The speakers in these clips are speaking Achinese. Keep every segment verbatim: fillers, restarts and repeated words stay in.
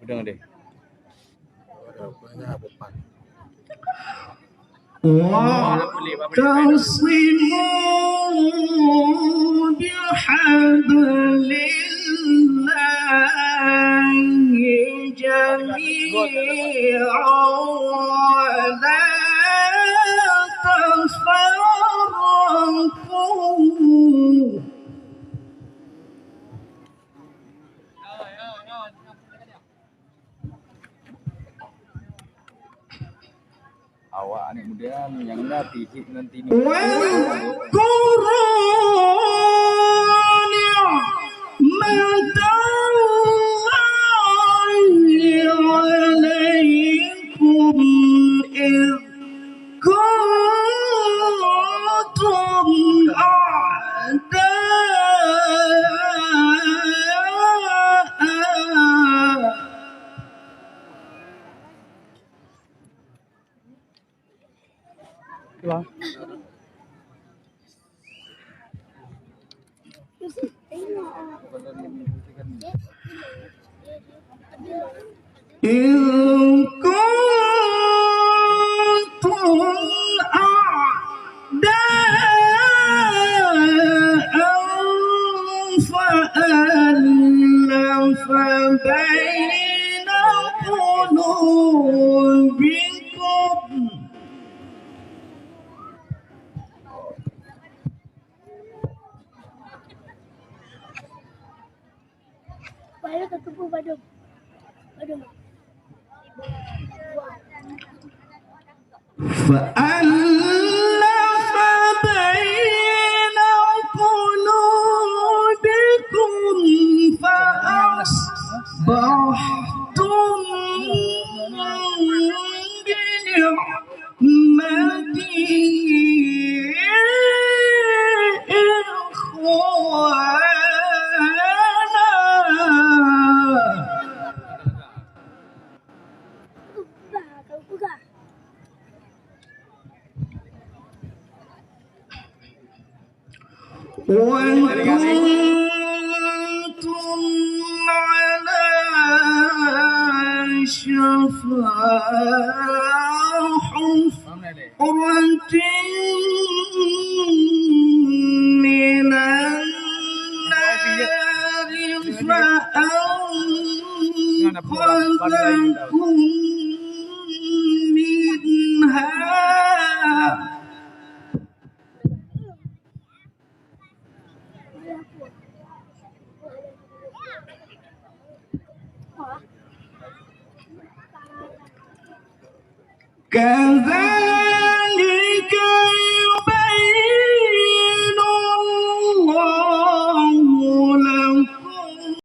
Udah deh. واعتصموا بحبل الله جميعا ولا تفرقوا. Awak aneuk muda nyang na titik nanti ni. واذكروا نعمة الله عليكم إذ كنتم أعداء. إذ كنتم أعداء فألف بين قلوبكم. فألف بين قلوبكم فأصبحتم بنعمته إخوانا. وكنتم على شفا حفرة من النار فأنقذكم منها. كذلك يبين الله لكم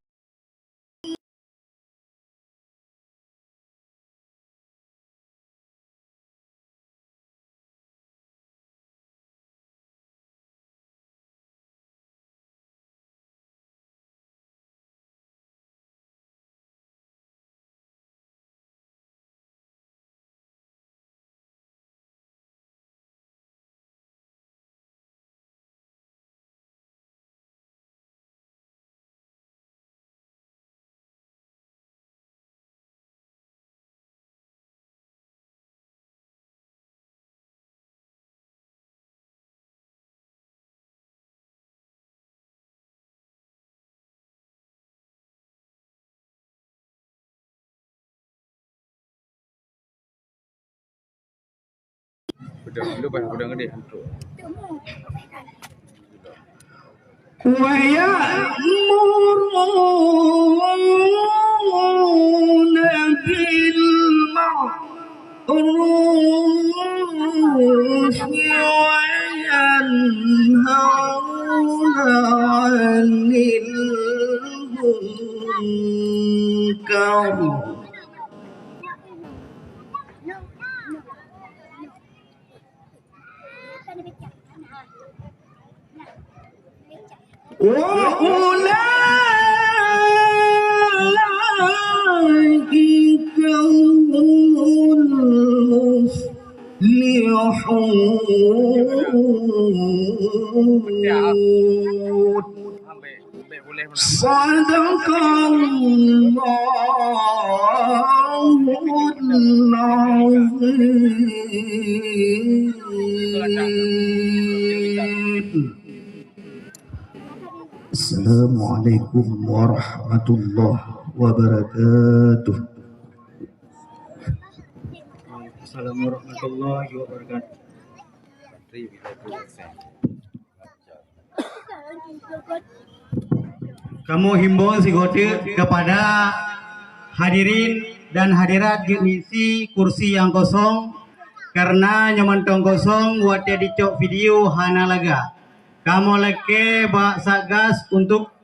Pedang, lu payah pedang gede hantu. ويأمرون بالمعروف وينهون عن المنكر. وأولئك هم المفلحون. Sadaqallahul Azim. Assalamualaikum warahmatullahi wabarakatuh. Assalamualaikum warahmatullahi wabarakatuh. Kamoe himbong sigoe teuk kepada hadirin dan hadirat jeuet meuisi kursi nyang kosong, karena nyoe mantong kosong watée jicok video hana lagak. Kamoe lakée bak Satgas untuk,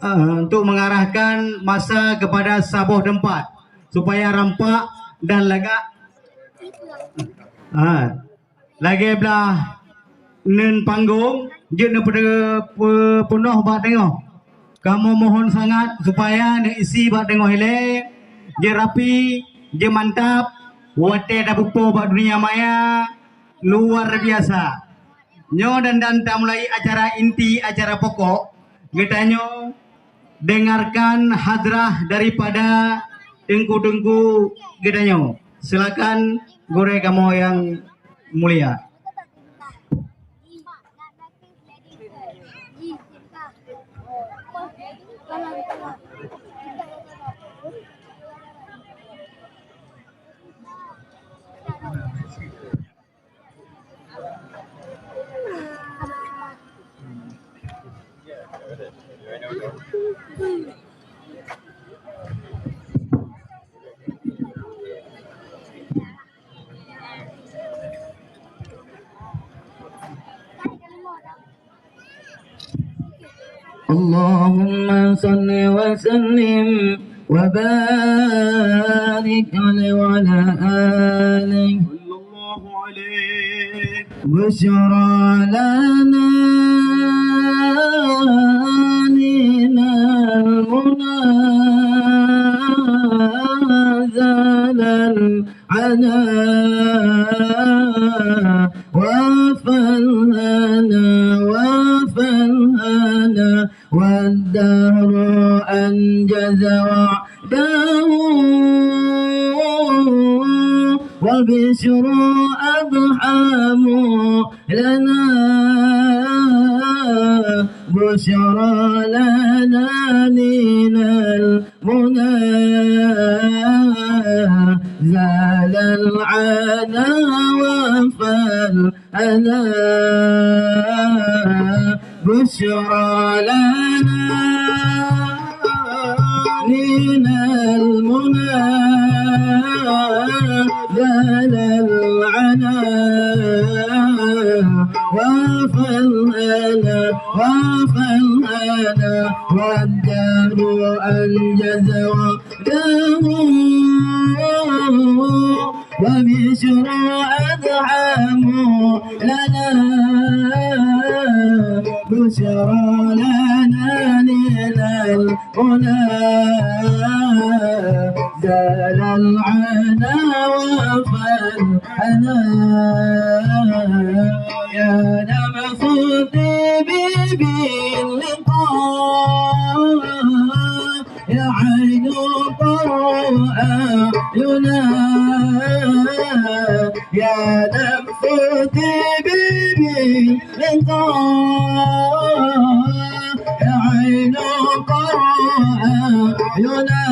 eh, untuk mengarahkan masa kepada saboh teumpat supaya rampak dan lagak. Ah. Lagée blah neuen panggong jeuet neupeu-, peunoh bak teungoh. Kamoe mohon sangat supaya neuisi bak teungoh ilée, jeuet rapi, jeuet mantap, watée tapeupo bak dunia maya luar biasa. Nyoe dan, dan tamulai acara inti, acara pokok geutanyoe, dengarkan hadrah daripada teungku-teungku geutanyoe. Silakan gurée kamoe nyang mulia. اللهم صل وسلم وبارك عليه وعلى آله. صلى الله عليه. بشرى لنا نيل المنى زال العنا وفى الهنا وفى الهنا والدهر أنجز وعده والبشر أضحى لنا بشرى لنا نيل المنى زال العنا وفى الأنا بشرى لنا نيل المنى زال العنا وفى الأنا وفى الأنا والدهر أنجز وعده وبشرى أضحى لنا بشرى لنا نيل المنى زال العنا وفى الأنا يا نبض طيبي باللقاء يا عين قرآننا يا نبض طيبي باللقاء يا عين قرآننا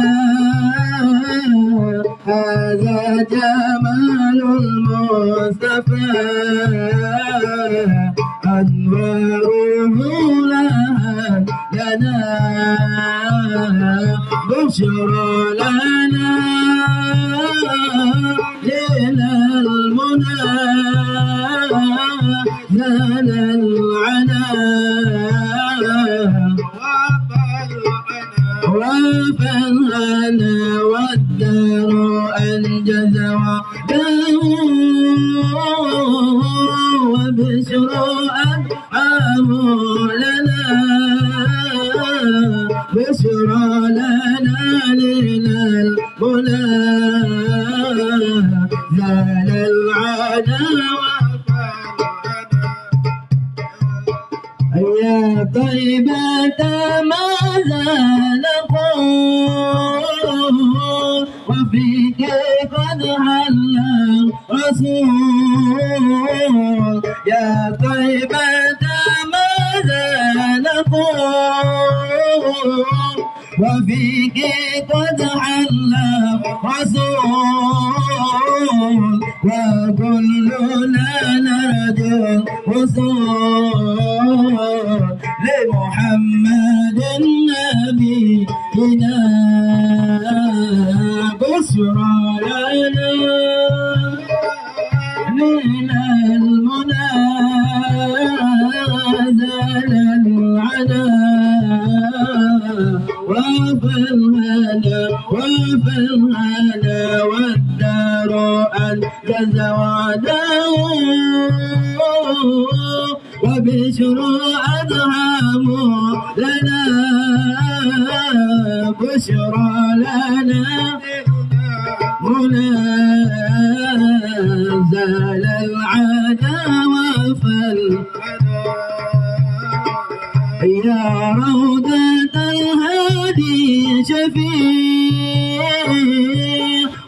هذا جمال المصطفى أنواره لها لنا بشرى لنا ليل المنى زال العنا وفى الهنا والدهر أنجز وعده وبشرى أضحى لنا بشرى لنا ليل المنى زال العنا وفى الهنا طيبة ما زال يقول وفيك قد حل الرسول. يا طيبة ما زال يقول وفيك قد حل الرسول. وكلنا نرجو الوصول لمحمد نبينا. بشرى لنا من المنى زال العنا وفى الهنا، وفى الهنا والدار أنجز وعده. وبشرى أضحى لنا، بشرى لنا. هنا زال العدا وفل. يا روضة الهادي شفيع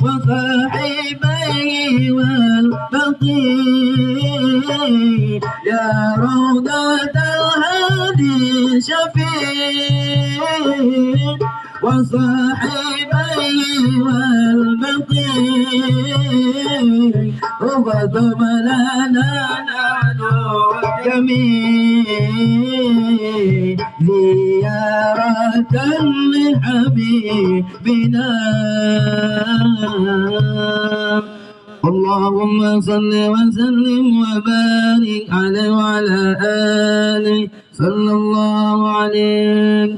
وصاحبيه والبقيع. يا روضة الهادي شفيع وصاحبيه والبقيع. وضم لنا جميع زيارة لحبيبنا. اللهم صل وسلم وبارك عليه وعلى آله. صلى الله عليه.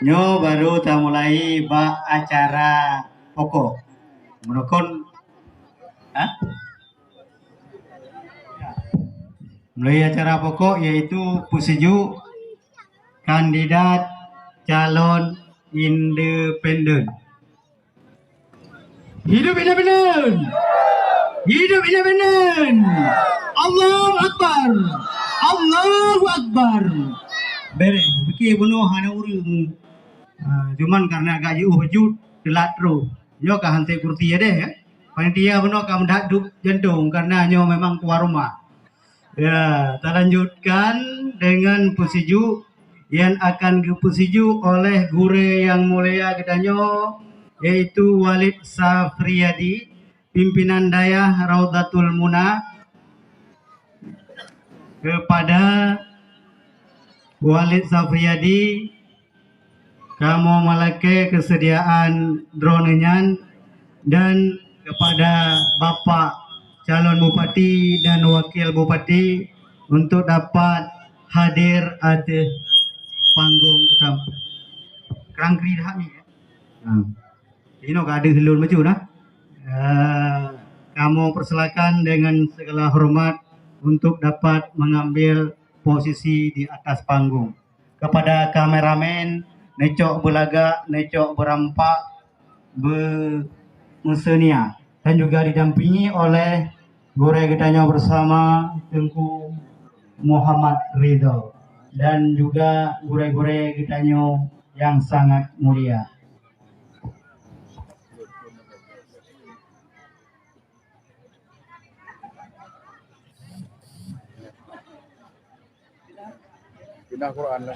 Nyoe baru tamulai bak acara pokok. Meunurot kon, ha? Mulai acara pokok yaitu peusijuek kandidat calon independen. Hidup independen! Hidup independen! Allahu Akbar! Allahu Akbar! Bereh, pikir bunoe hana ureueng. Ah, cuman karena agak jiôh jeuet, teulat troh. Nyoe ka han sép kursi ya deh, ya. Panitia bunoe ka meudat duek jantong karena nyoe memang tuan rumah. Ya, talanjutkan dengan peusijuek yang akan geupeusijuek oleh gurée nyang mulia geutanyoe, yaitu Walid Safriyadi, pimpinan dayah Raudhatul Muna, kepada Walid Safriyadi, kamoe meulakée keusediaan droeneuh nyan dan kepada Bapak calon bupati dan wakil bupati untuk dapat hadir ateueh panggong utama. Kerang kri dah ni, ya? Ha. Inoe ka deuh lôn bacut nah. Ah, Kamoe persilakan dengan segala hormat untuk dapat mengambil posisi di atas panggung. Kepada kameramen, neucok beulagak, neucok beurampak, beumeuseunia, dan juga didampingi oleh gurée geutanyoe bersama, Teungku Muhammad Ridho, dan juga gurée-gurée geutanyoe yang sangat mulia. Pindah Quran lah.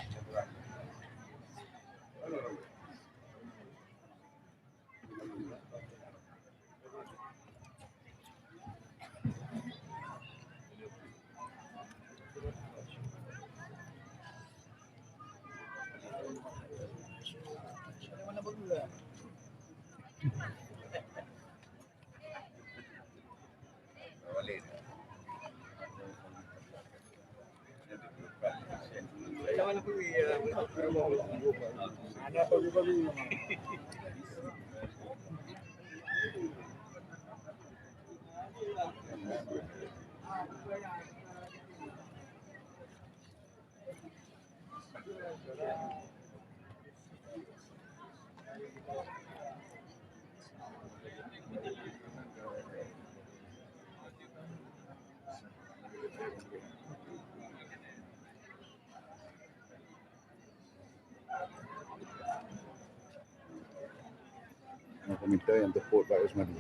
Komite nyang teupot bak Usmadi.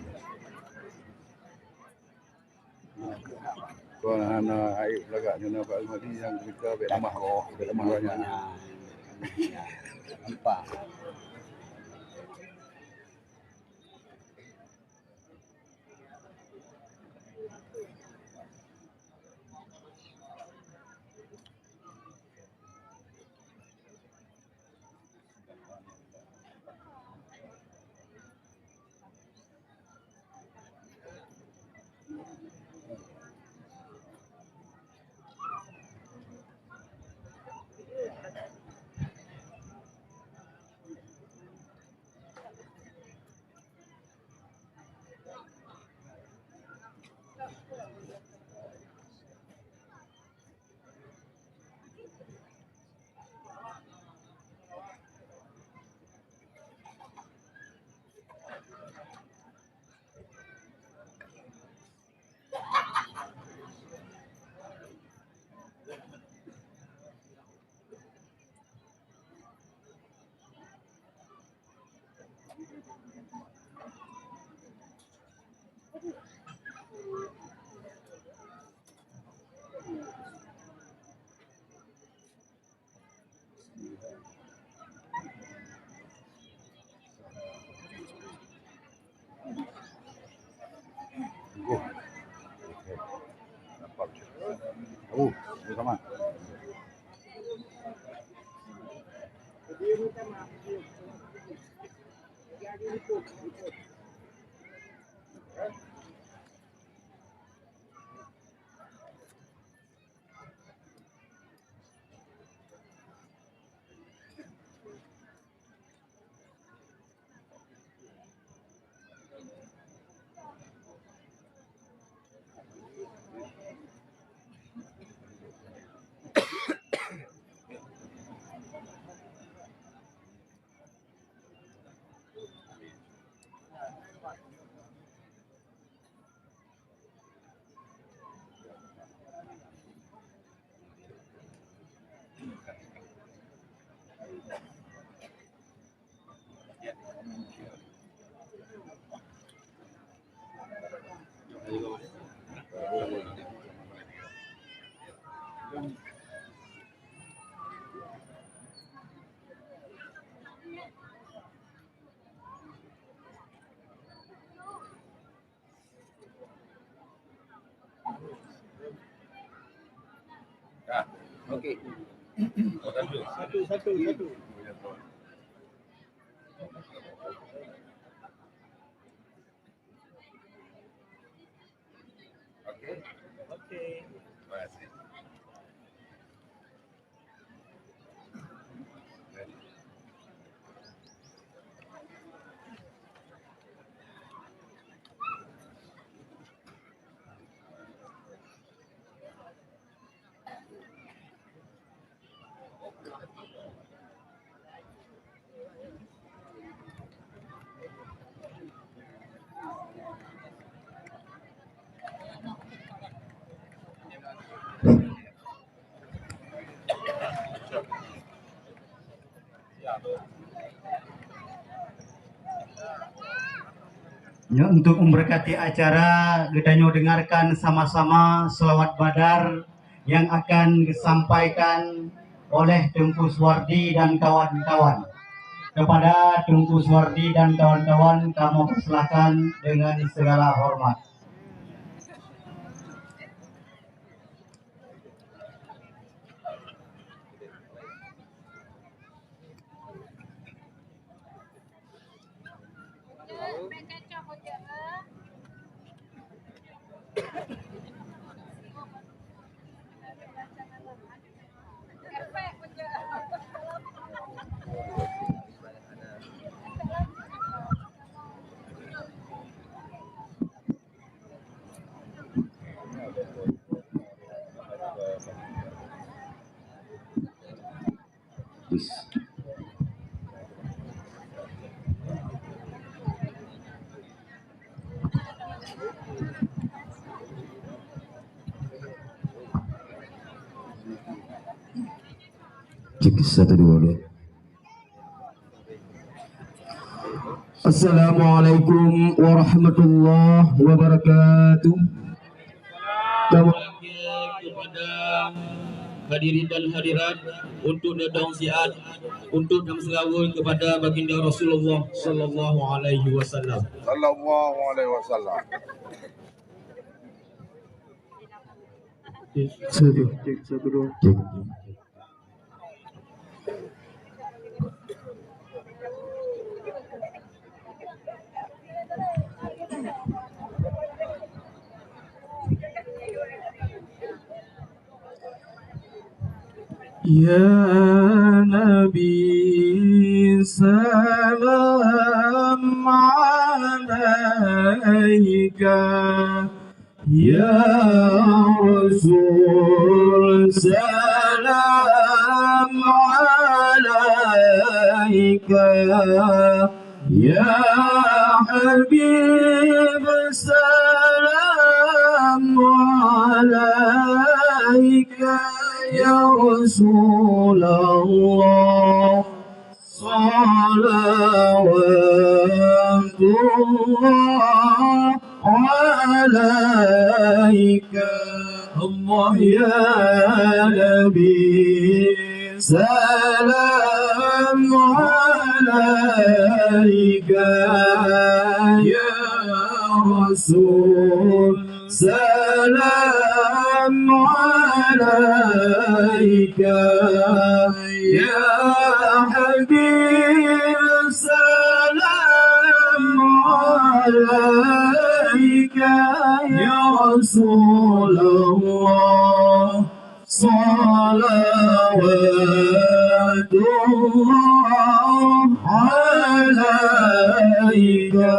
Kon hana aib lagak nyoe na Pak Almadi nyang geupeugah bèk lemah, bèk lemah banyak. Nampak. Oh, nampak. Oh, sama. Ah, okey. Satu, satu, satu. Okey. Okey. Terima kasih. Nyoe untuk memberkati acara, geutanyoe dengarkan sama-sama selawat Badar yang akan disampaikan oleh Teungku Suwardi dan kawan-kawan. Kepada Teungku Suwardi dan kawan-kawan, kamoe persilakan dengan segala hormat. Cek, satu, dua, dua. Assalamualaikum warahmatullahi wabarakatuh. Kamu kepada hadirin dan hadirat untuk datang siat untuk dan selawat kepada baginda Rasulullah sallallahu alaihi wasallam. Sallallahu alaihi wasallam. Cek, satu, cek, satu, dua. Cek. Ya Nabi, salam alaika. Ya Rasul, salam alaika. Ya Habib, salam alaika. Ya Rasulullah, salawatullah alaika. Allah ya Nabi, salam alaika. Ya Rasul, salam alaika. Ya Habib, salam alaika. Ya Rasulullah, salawatullah alaika.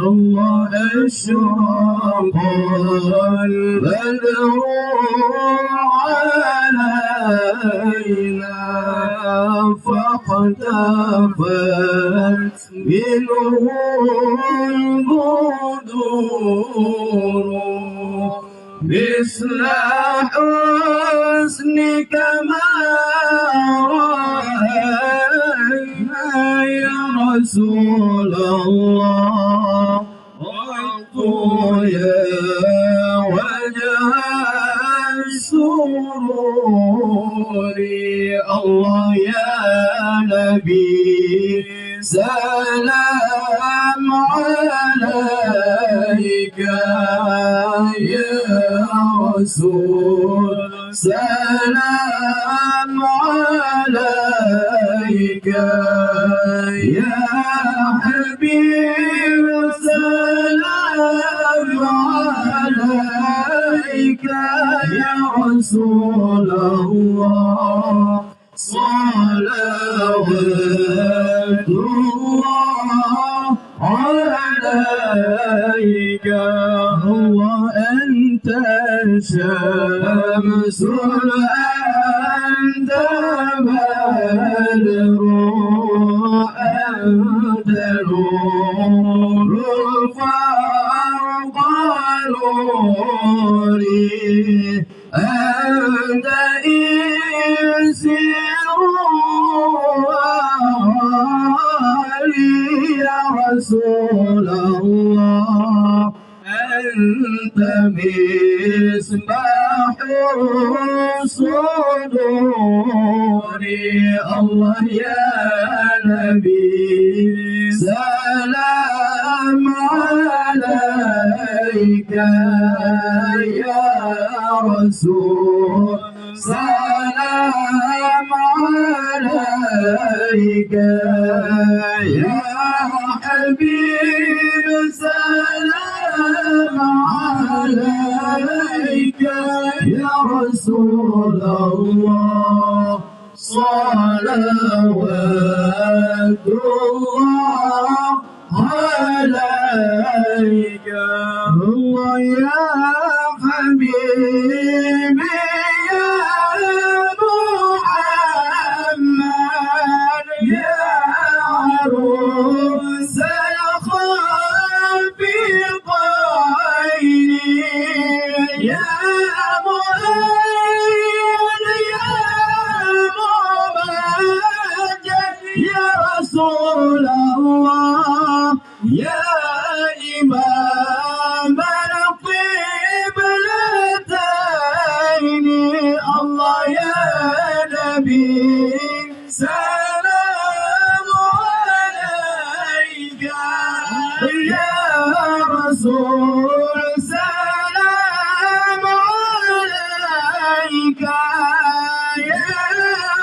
Allah, asyraqal badru alaina, faqtafat minhul buduru. Misla husnika ma ra'aina ya Rasulullah. Qattu ya wajhas sururi. Allah ya Nabi, salam alaika. Ya Rasul, salam alaika. Ya Habib, salam alaika. Ya Rasulullah, salawatullah alaika. Wa anta syamsun, anta badrun, anta nurun fawqa nuri. Anta insi wa ya Rasulullah. مصباح الصدور. الله يا نبي، سلام عليك يا رسول، سلام عليك يا حبيب، سلام عليك يا رسول الله، صلوات الله عليك. الله يا حبيبي يا محمد، يا عروس الخافقين، يا مؤيد يا ممجد يا رسول الله، يا إمام القبلتين. الله يا نبي، سلام عليك يا رسول، سلام عليك يا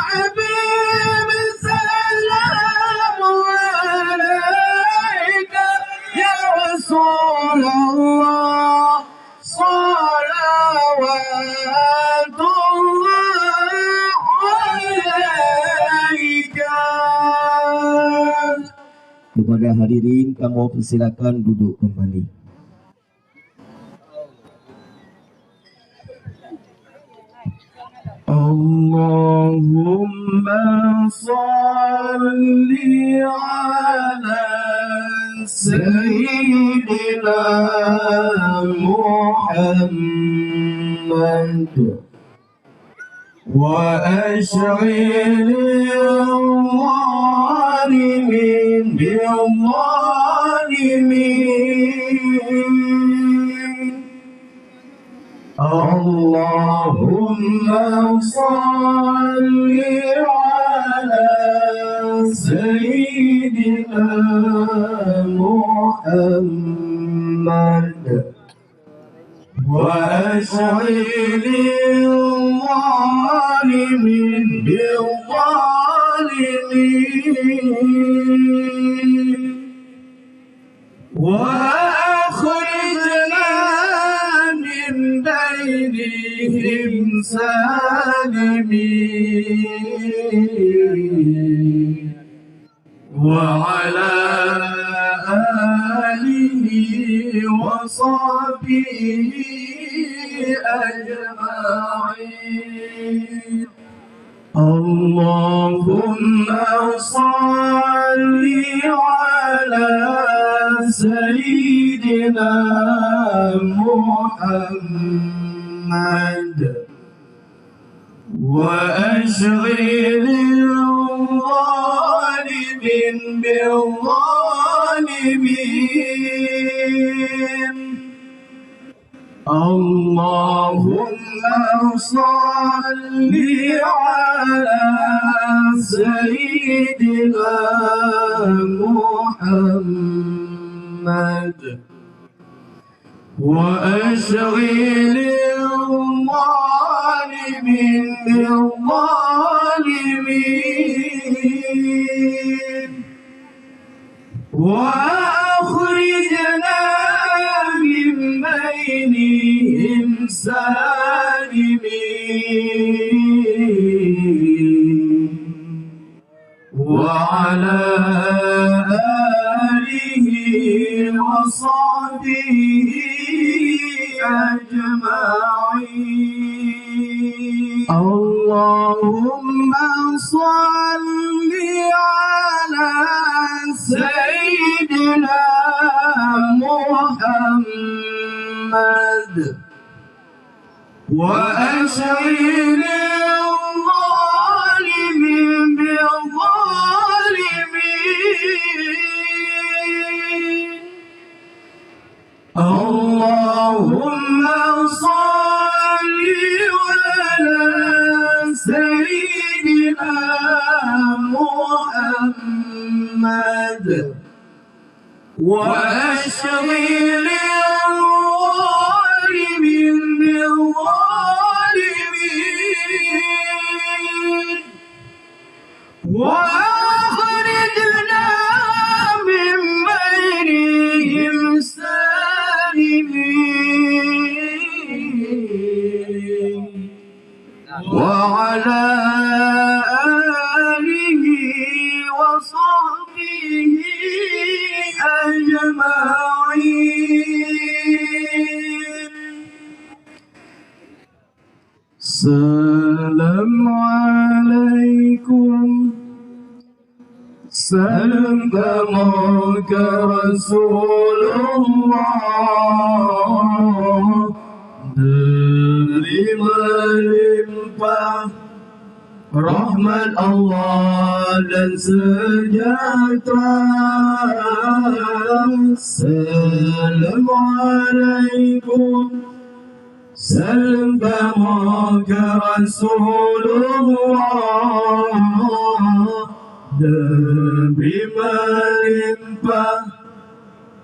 حبيب، سلام عليك يا رسول الله، صلوات الله عليك. Kepada hadirin, kamoe persilakan duduk kembali. اللهم صل على سيدنا محمد وأشعل الظالمين بالظالمين. اللهم صل على سيدنا محمد وأشعل الظالمين بالظالمين، وأخرجنا من بينهم سالمين. وعلى آله وصحبه أجمعين. اللهم صل على سيدنا محمد وأشغل الظالمين بالظالمين. اللهم صل على سيدنا محمد وأشغل الظالمين بالظالمين، وأخرجنا من بينهم سالمين. وعلى آله وصحبه أجمعين. اللهم صل على سيدنا محمد وأشغل الظالمين بالظالمين. اللهم وأشغل الظالمين بالظالمين وأخرجنا من بينهم سالمين. وعلى آله وصحبه أجمعين. السلام عليكم. Saleuem kamoe keu Rasulullah, neubri meulimpah rahmat Allah dan seujahteura. Assalamualaikum. Saleuem kamoe keu Rasulullah, neubri meulimpah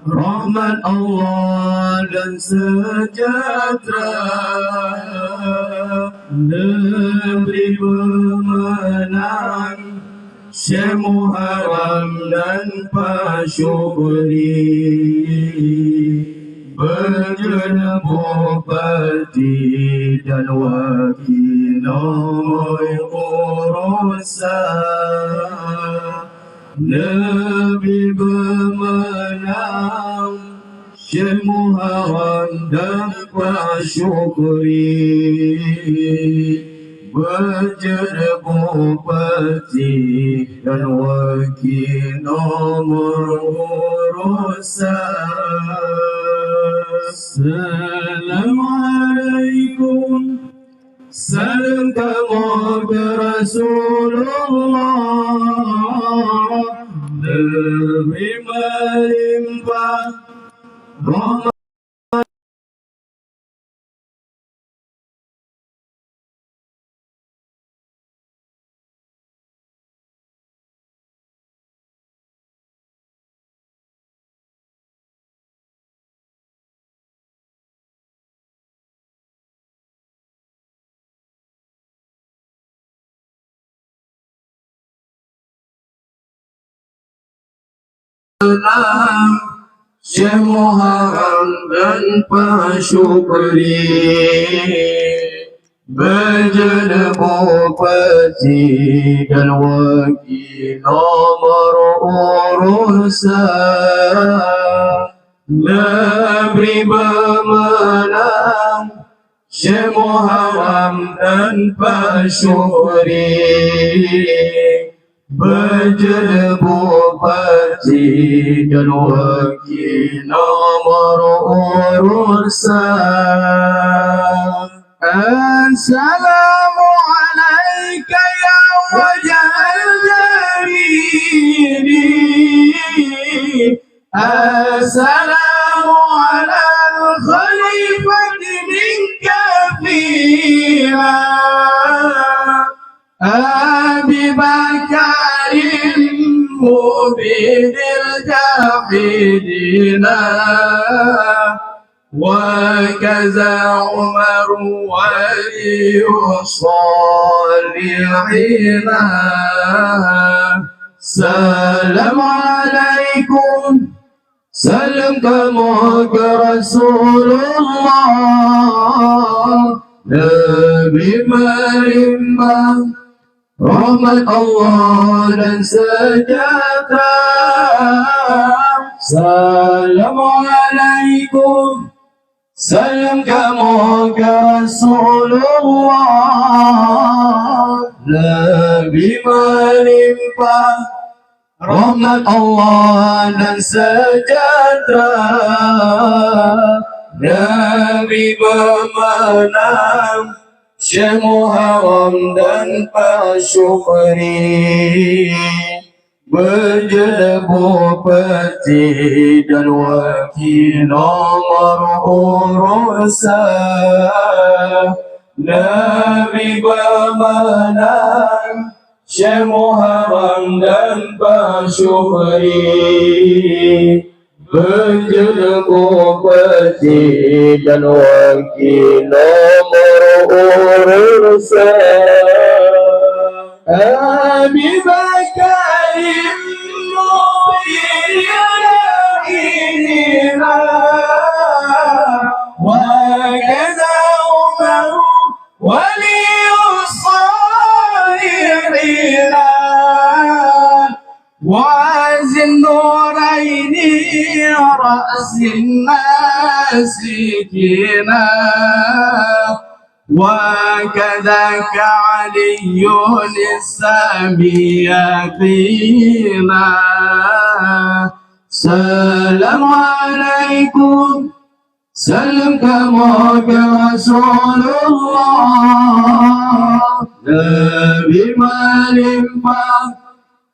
rahmat Allah dan seujahteura, neubri beumeunang Syekh Muharram dan Pak Syukri, beujeuet bupati dan wakil nomor urusan, neubri beumeunang Syekh Muharram dan Pak Syukri, beujeuet bupati dan wakil nomor urusan. Assalamualaikum. Saleuem kamoe keu Rasulullah, neubri meulimpah rahmat. Syekh Muharram dan Pak Syukri, beujeuet bupati dan wakil nomor urusan, neubri beumeunang Syekh Muharram dan Pak Syukri, beujeuet bupati dan wakil nomor urusan. Assalamualaikum ya wajhal jamili. Assalamu ala al-khalifati minka fina Abi Bakarin mubinil jahidina. وكذا عمر ولي الصالحين. Assalamualaikum. Saleuem kamoe keu Rasulullah, Nabi meulimpah rahmat Allah dan sejahtera. Assalamualaikum. Saleuem kamoe keu Rasulullah, Nabi meulimpah rahmat Allah dan sejahtera. Nabi beumeunang Syekh Muharram dan Pak Syukri, beujeuet bupati dan wakil nomor urusan. Nabi beumeunang Syekh Muharram dan Pak Syukri, beujeuet bupati dan wakil nomor urut sa. Abi Bakar Mu'inina, wa kaza Umar ولي الصالحين، وذي النورين رأس الناس كنا، وكذاك علي السامي يقينا. السلام عليكم. Saleuem kamoe keu Rasulullah, Nabi meulimpah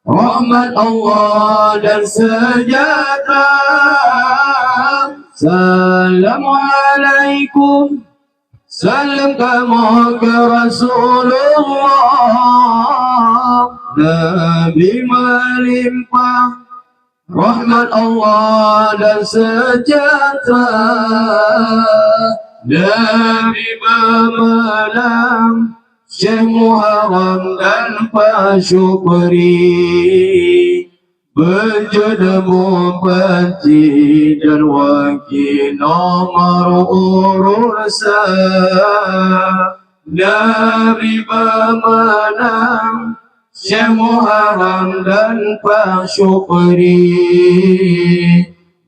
rahmat Allah dan sejahtera. Assalamualaikum. Saleuem kamoe keu Rasulullah, Nabi meulimpah rahmat Allah dan sejahtera. Nabi beumeunang, Syekh Muharram dan Pak Syukri, beujeuet bupati dan wakil nomor urut sa. Nabi beumeunang, Syekh Muharram dan Pak Syukri,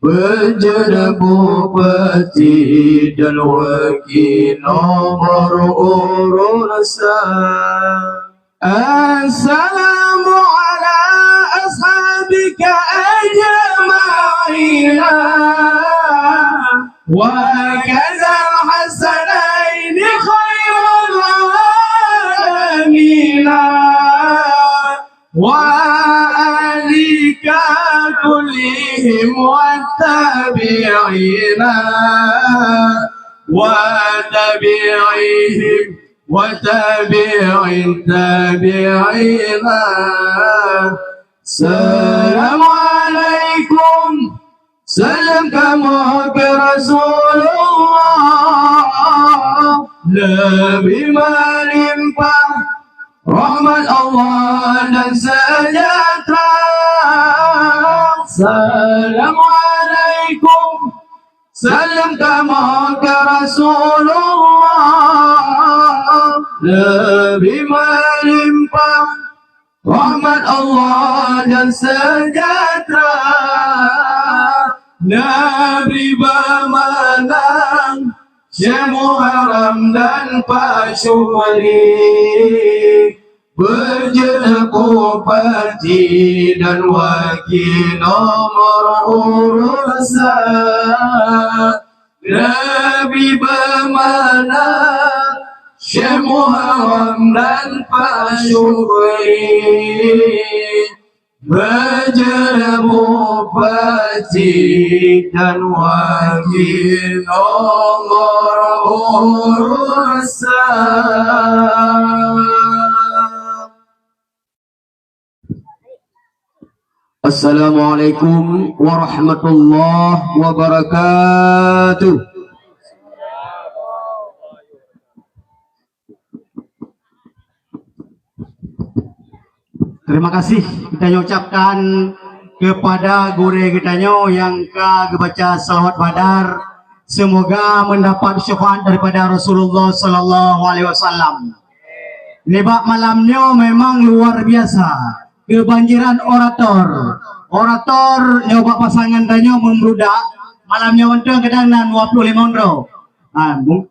beujeuet bupati dan wakil nomor urut sa. Assalamu ala ashabika ajma'ina, wa kazal hasanaini khairul alamina, wa alika kullihim wa tabi'ina, wa tabi'ihim, wa tabi'in tabi'ina. Assalamualaikum. Saleuem kamoe keu Rasulullah, Nabi meulimpah rahmat Allah dan sejahtera. Assalamualaikum. Saleuem kamoe keu Rasulullah, Nabi meulimpah rahmat Allah dan sejahtera. Nabi beumeunang, Syekh Muharram dan Pak Syukri, beujeuet bupati dan wakil nomor urut sa. Nabi beumeunang, Syekh Muharram dan Pak Syukri, beujeuet bupati dan wakil nomor urut sa. Assalamualaikum warahmatullahi wabarakatuh. Terima kasih kita ucapkan kepada gurée geutanyoe nyang ka geubaca salawat Badar. Semoga mendapat syafaat daripada Rasulullah sallallahu alaihi wasallam. Nibak malam nyoe memang luar biasa. Kebanjiran orator. Orator nyoe bak pasangan tanyoe meubludak. Malam nyoe untông kadang na dua puluh lima droe. Ha, mu-,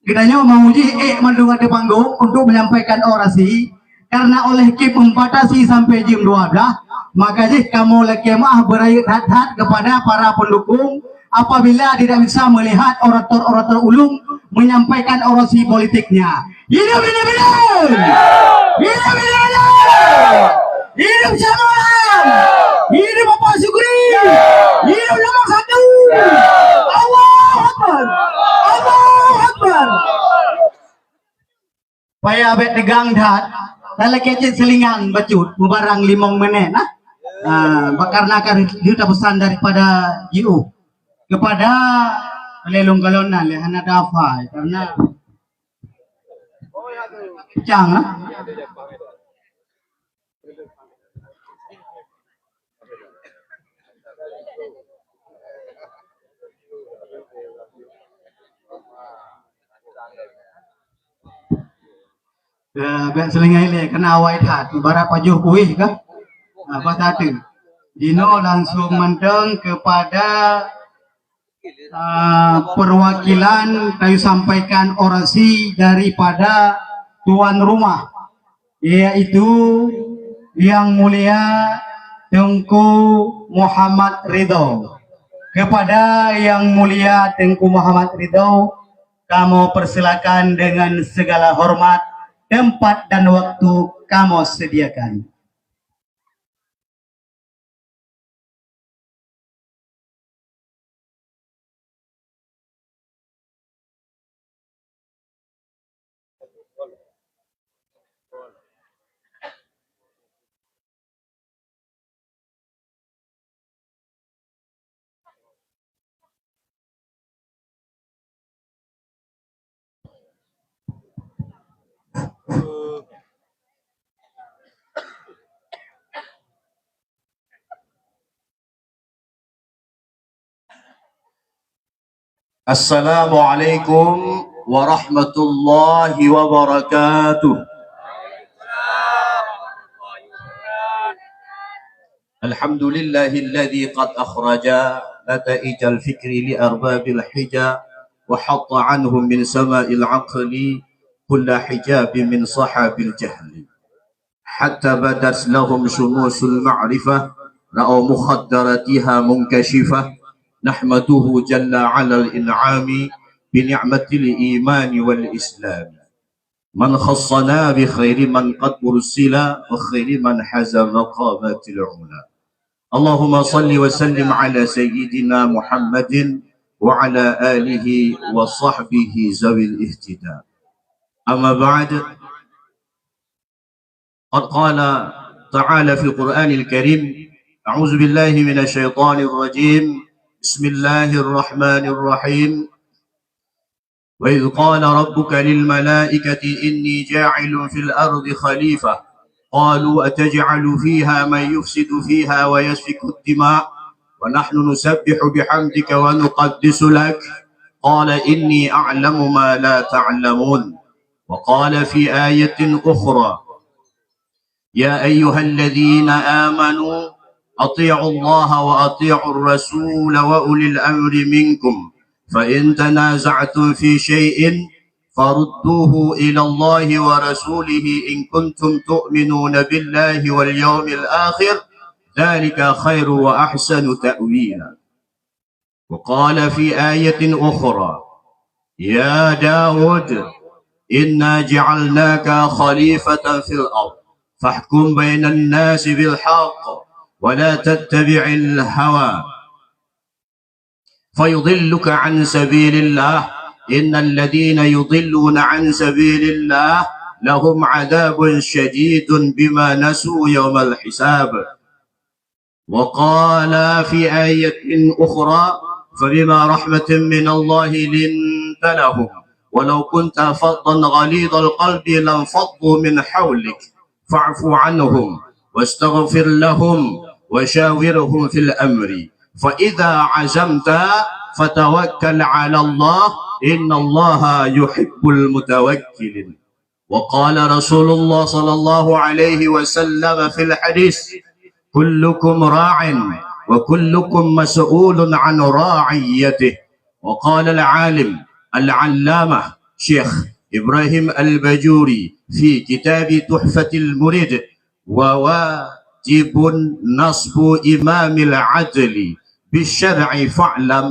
geutanyoe mau jih ék mandum ateueh panggong untuk menyampaikan orasi. Karena oleh K I P membatasi sampai jam dua belas, maka jih kamoe lakée meu'ah beurayeuk that-that kepada para pendukung apabila tidak bisa melihat orator-orator ulung menyampaikan orasi politiknya. Hidup, hidup, hidup! Hidup, hidup, hidup! Hidup Syekh Muharram! Hidup Bapak Syukri! Hidup nomor satu! Allahu Akbar! Allahu Akbar! Payah bék tegang that. Talakée cit seulingan bacut, mubarang limong menit nah. Ah, bak karena kan dia pesan daripada G O kepada lelong galonan leh hana dafa karena cang ah. Eh, bèk seulinggai lé, keunan awai that, ibarat pajoh kueh kah? Ah, bah that. Jinoe langsung mantong kepada, ah, perwakilan kami sampaikan orasi daripada tuan rumah, yaitu Yang Mulia Teungku Muhammad Ridho. Kepada Yang Mulia Teungku Muhammad Ridho, kamoe persilakan dengan segala hormat, tempat dan waktu kamoe sediakan. Assalamualaikum warahmatullahi wabarakatuh. Alhamdulillahilladzi qad akhraja nataijal fikri li arbabil hija wa hatta anhum min sama'il aqli kulla hijabin min sahabil jahli. Hatta badat lahum syumusul ma'rifah, ra'au mukhaddaratiha munkashifah. Nahmaduhu jalla 'alal in'ami bi ni'matil imani wal islami. Man khassana bi khairi man qad ursila wa khairi man haza maqamatil ula. Allahumma salli wa sallim ala sayyidina Muhammadin wa ala alihi wa sahbihi zawil ihtida. Amma ba'd. قد قال تعالى في القرآن الكريم: أعوذ بالله من الشيطان الرجيم. بسم الله الرحمن الرحيم. وإذ قال ربك للملائكة إني جاعل في الأرض خليفة. قالوا أتجعل فيها من يفسد فيها ويسفك الدماء ونحن نسبح بحمدك ونقدس لك. قال إني أعلم ما لا تعلمون. وقال في آية أخرى: يا أيها الذين آمنوا أطيعوا الله وأطيعوا الرسول وأولي الأمر منكم، فإن تنازعتم في شيء فردوه إلى الله ورسوله إن كنتم تؤمنون بالله واليوم الآخر، ذلك خير وأحسن تأويلا. وقال في آية أخرى: يا داود إنا جعلناك خليفة في الأرض فاحكم بين الناس بالحق ولا تتبع الهوى فيضلك عن سبيل الله إن الذين يضلون عن سبيل الله لهم عذاب شديد بما نسوا يوم الحساب. وقال في آية أخرى: فبما رحمة من الله لنت لهم ولو كنت فظا غليظ القلب لانفضوا من حولك فاعف عنهم واستغفر لهم وشاورهم في الأمر فإذا عزمت فتوكل على الله إن الله يحب المتوكلين. وقال رسول الله صلى الله عليه وسلم في الحديث: كلكم راع وكلكم مسؤول عن رعيته. وقال العالم العلامة شيخ إبراهيم الباجوري في كتاب تحفة المريد: وواجب نصب إمام العدل بالشرع فاعلم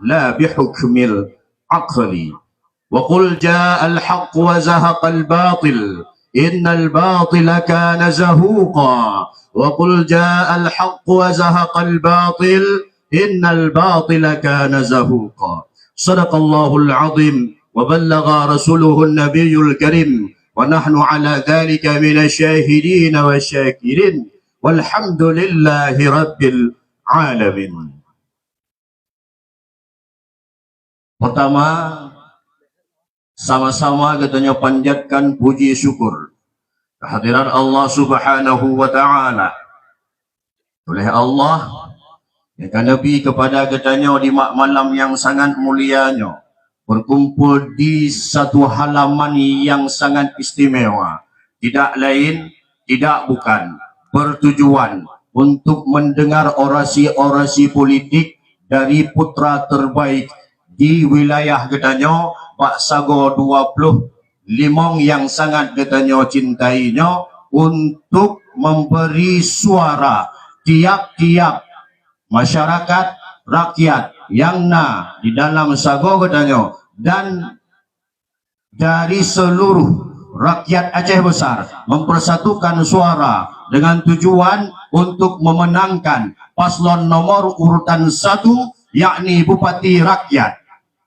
لا بحكم العقل. وقل جاء الحق وزهق الباطل إن الباطل كان زهوقا. وقل جاء الحق وزهق الباطل إن الباطل كان زهوقا. صدق الله العظيم وبلغ رسوله النبي الكريم Wa nahnu ala dzalika minasy syahidin wasyakirin. Walhamdulillahi rabbil alamin. Pertama, sama-sama geutanyoe panjatkan puji syukur kehadirat Allah Subhanahu wa Ta'ala. Oleh Allah, nyang ka neubi kepada geutanyoe di mak malam yang sangat mulia nyoe, berkumpul di satu halaman yang sangat istimewa. Tidak lain, tidak bukan, bertujuan untuk mendengar orasi-orasi politik dari putra terbaik di wilayah geutanyoe, bak sagoe dua ploh limong yang sangat geutanyoe cintai nyoe, untuk memberi suara tiap-tiap masyarakat, rakyat yang na di dalam sagoe geutanyoe dan dari seluruh rakyat Aceh Besar mempersatukan suara dengan tujuan untuk memenangkan paslon nomor urutan satu, yakni Bupati Rakyat.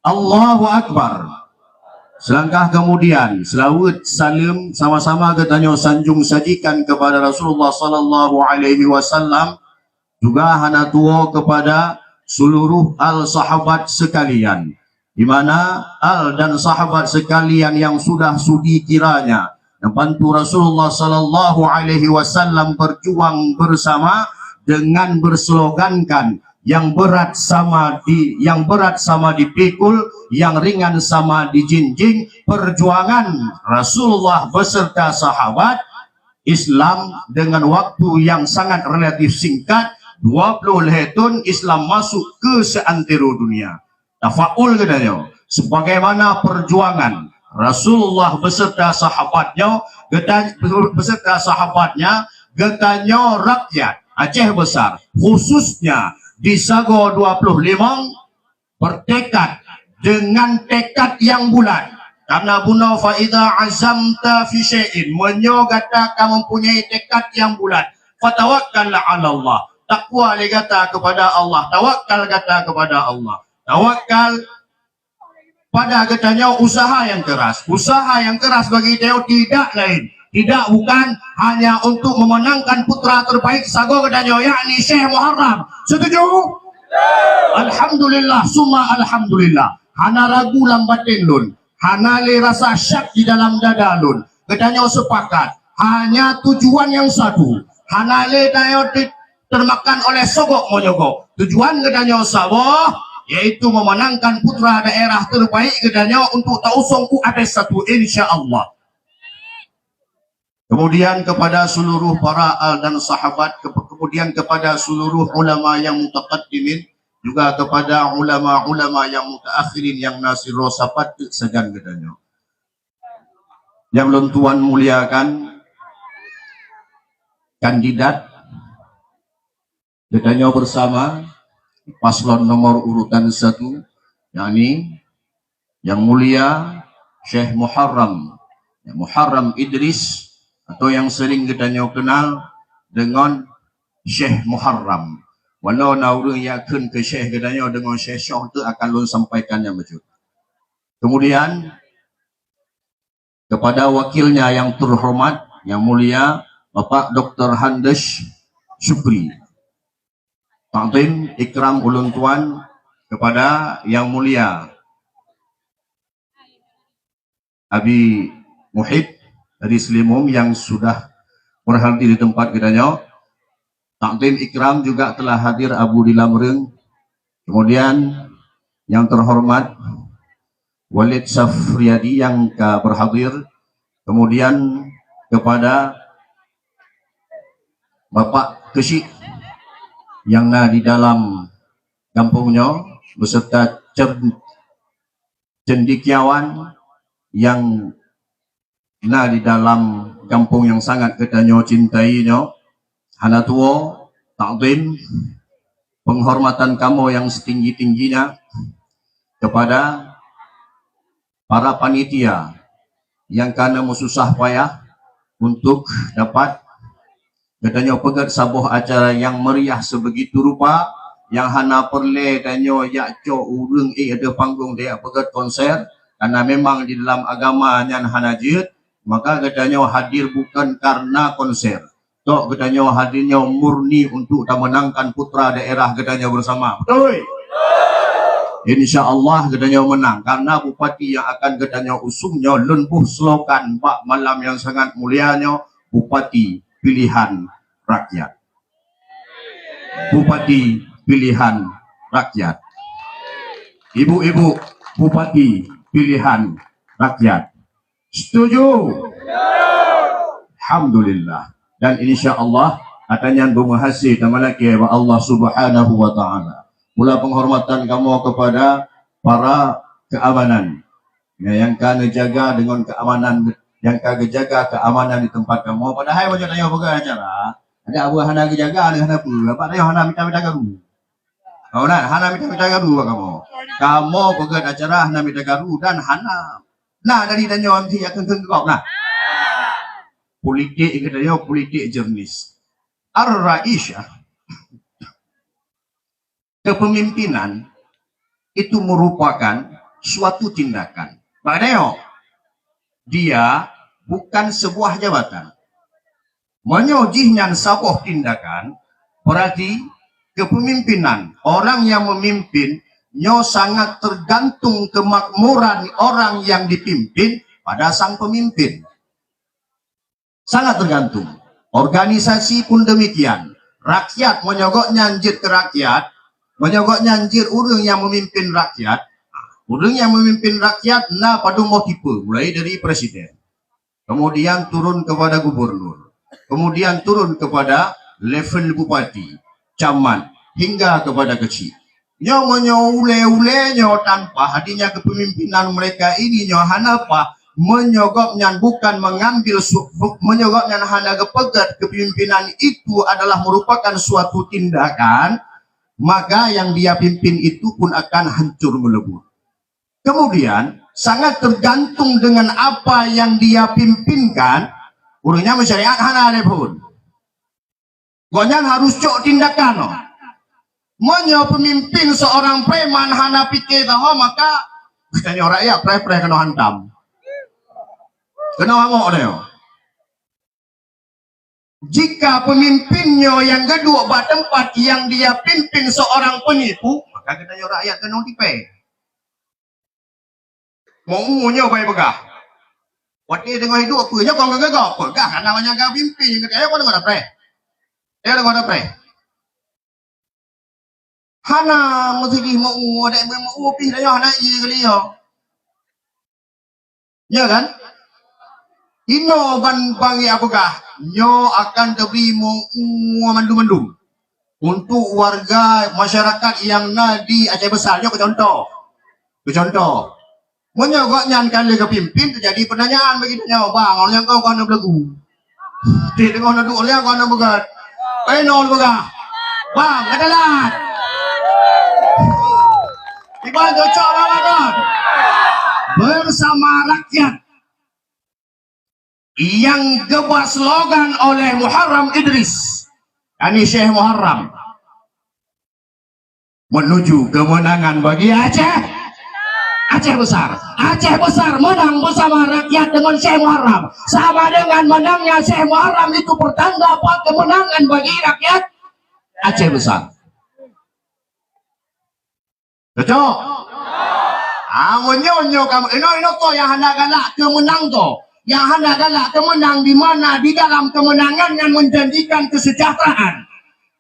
Allahu Akbar. Selangkah kemudian, selawat saleuem sama-sama geutanyoe sanjung sajikan kepada Rasulullah sallallahu alaihi wasallam, juga hana tuwoe kepada seluruh al sahabat sekalian, di mana al dan sahabat sekalian yang sudah sudi kiranya membantu Rasulullah sallallahu alaihi wasallam berjuang bersama dengan berslogankan, "Yang berat sama di yang berat sama dipikul, yang ringan sama dijinjing." Perjuangan Rasulullah beserta sahabat Islam dengan waktu yang sangat relatif singkat, dua puluh lhèe thon Islam masuk ke seantero dunia. Tafaul geutanyoe, sebagaimana perjuangan Rasulullah beserta sahabatnya, geuta-, beserta sahabatnya, geutanyoe rakyat Aceh Besar, khususnya di sagoe dua puluh limong, bertekad dengan tekad yang bulat. Karena bunoe, "Fa idza azamta fi syai'in," meunyoe gata ka mempunyai tekad yang bulat, "fatawakkal 'alallah," takwa lé gata kepada Allah, tawakal gata kepada Allah. Tawakal pada geutanyoe usaha yang keras. Usaha yang keras bagi geutanyoe tidak lain, tidak bukan, hanya untuk memenangkan putra terbaik sagoe geutanyoe, yakni Syekh Muharram. Setuju? Alhamdulillah, summa alhamdulillah. Hana ragu lam batin lôn, hana lé rasa syak di dalam dada lôn. Geutanyoe sepakat, hanya tujuan yang satu. Hana lé tanyoe di-, termakan oleh sogok menyogok. Tujuan geutanyoe saboh, yaitu memenangkan putra daerah terbaik geutanyoe untuk tausung U A P satu, insya Allah. Kemudian kepada seluruh para al dan sahabat, ke-, kemudian kepada seluruh ulama yang mutaqaddimin, juga kepada ulama-ulama yang mutaakhirin yang na sidroe sapat sajan geutanyoe. Nyang lôn tuan muliakan, kandidat geutanyoe bersama, paslon nomor urutan satu, yakni Yang Mulia Syekh Muharram, Muharram Idris, atau yang sering geutanyoe kenal dengan Syekh Muharram. Walau na ureuëng nyang kheun keu Syekh geutanyoe deungon Syekh Syokh, teu akan lôn sampaikan nyang bacut. Kemudian, kepada wakilnya yang terhormat, yang mulia, Bapak Doktor Handes Syukri. Takdim ikram ulôn tuan kepada yang mulia Abi Muhib dari Selimuem yang sudah berhadir di tempat geutanyoe. Takdim ikram juga telah hadir Abu Dilam Reung. Kemudian yang terhormat Walid Safriadi yang ka berhadir. Kemudian kepada Bapak Keuchik yang na di dalam gampông nyoe beserta cer-, cendekiawan yang na di dalam gampông yang sangat geutanyoe cintai nyoe, hana tuwoe takdim penghormatan kamoe yang setinggi-tingginya kepada para panitia yang ka na meususah payah untuk dapat geutanyoe peugét saboh acara nyang meriah sebegitu rupa, nyang hana peureulée tanyoe jak cok ureuëng ék ateueh panggong tajak peugét konser, karena memang di dalam agama nyan hana jeuet. Maka geutanyoe hadir bukan karena konser. Tok geutanyoe hadir nyoe murni untuk tamenangkan putra daerah geutanyoe bersama. Betul? Insya Allah geutanyoe menang karena bupati yang akan geutanyoe usung nyoe lôn boh slogan bak malam yang sangat mulia nyoe, Bupati Pilihan Rakyat. Bupati Pilihan Rakyat. Ibu-ibu, Bupati Pilihan Rakyat. Setuju? Alhamdulillah. Dan insya Allah, ata nyan beumeuhasé tamalakée bak Allah Subhanahu wa Taala. Mula penghormatan kamoe kepada para keamanan, ya, nyang ka neujaga deungon keamanan, nyang ka geujaga keamanan di tempat kamoe. Padahai meunyoe tanyoe peugah acara, ada abu hana geujaga, ada hana peue, abak tanyoe hana mita-mita garu. Kawan, hana mita-mita garu bak kamoe. Kamoe peugah acara hana mita garu dan hana na dari tanyoe M C akan keugok nah. Politik geutanyoe politik jernih. Ar-Raisah, kepemimpinan itu merupakan suatu tindakan. Bak tanyoe, dia bukan sebuah jabatan. Meunyoe jih nyan saboh tindakan, berarti kepemimpinan, orang yang memimpin, nyoe sangat tergantung kemakmuran orang yang dipimpin pada sang pemimpin. Sangat tergantung. Organisasi pun demikian. Rakyat meunyoe gobnyan jeuet keu rakyat, meunyoe gobnyan jeuet ureuëng nyang memimpin rakyat, ureuëng nyang memimpin rakyat na padum boh tipe, mulai dari presiden, kemudian turun kepada gubernur, kemudian turun kepada level bupati, camat, hingga kepada kecil. Nyoe meunyoe ulée-ulée nyoe tanpa hadirnya kepemimpinan mereka ini nyoe hana paih, meunyoe gobnyan bukan mengambil su-, meunyoe gobnyan hana geupeugét kepemimpinan itu adalah merupakan suatu tindakan, maka yang dia pimpin itu pun akan hancur melebur. Kemudian, sangat tergantung dengan apa yang dia pimpinkan, ureuëng nyan meusyariat hana lé phon. Gobnyan harus cok tindakan. Meunyoe pemimpin seorang preman hana pike saho, maka geutanyoe rakyat preh-preh keunoe hantam. Keunoe hamok tanyoe. Jika pemimpin nyoe nyang geuduek bak teumpat nyang dia pimpin seorang penipu, maka geutanyoe rakyat keunoe tipée. Meu-u nyoe bai peugah. Watée teungoh hidup peue nyoe kon geugaga peugah hana banyak geupimpin geutanyoe kon geutanyoe preh. Tanyoe kon geutanyoe preh. Hana meusidih meu-u, adak meu-u pih tanyoe hana ié geuliyo. Ya kan? Inoe ban bang ya peugah, nyoe akan teubri meu-u mandum-mandum. Untuk warga masyarakat nyang na di Aceh Besar, nyoe keucuntoh. Keucuntoh, meunyoe gobnyan ka lheueh geupimpin, teujadi peutanyaan bagi tanyoe, "Bang, ureuëng nyan kon, kon na beulagu? Ti teungoh na duek lé kon na beugét? Pai nol beugah? Bang, gata lat!" Iban cocok lawan kon. Bersama rakyat yang geuba slogan oleh Muharram Idris, yakni Syekh Muharram, menuju kemenangan bagi Aceh. Aceh Besar. Aceh Besar menang bersama rakyat dengan Syekh Muharram. Sama dengan menangnya Syekh Muharram itu pertanda apa? Kemenangan bagi rakyat Aceh Besar. Cocok? Ah, meunyoe nyoe kamoe, inoe-inoe toh nyang hana galak keumeunang toh. Nyang hana galak keumeunang di mana di dalam kemenangan nyan menjanjikan kesejahteraan.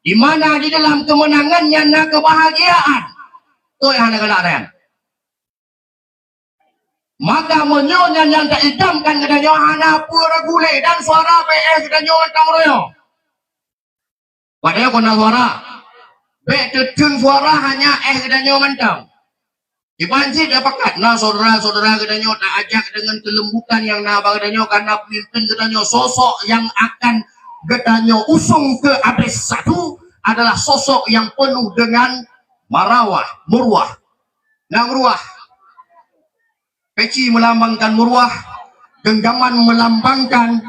Di mana di dalam kemenangan nyan na kebahagiaan. Toh nyang hana galak nyan. Maka meunyoe nyan nyang taidamkan geutanyoe hana peue ragu lé dan suara B S geutanyoe mantong royong. Padahai kon na suara. Bék teuteun suara hanya éh geutanyoe mantong. Iban cit tapakat na syedara-syedara geutanyoe taajak deungon keulembutan nyang na bak geutanyoe karena pemimpin geutanyoe sosok nyang akan geutanyoe usung keu abéh satu adalah sosok nyang penuh dengan marawah, meuruah. Na meuruah. Peci melambangkan meuruah, genggaman melambangkan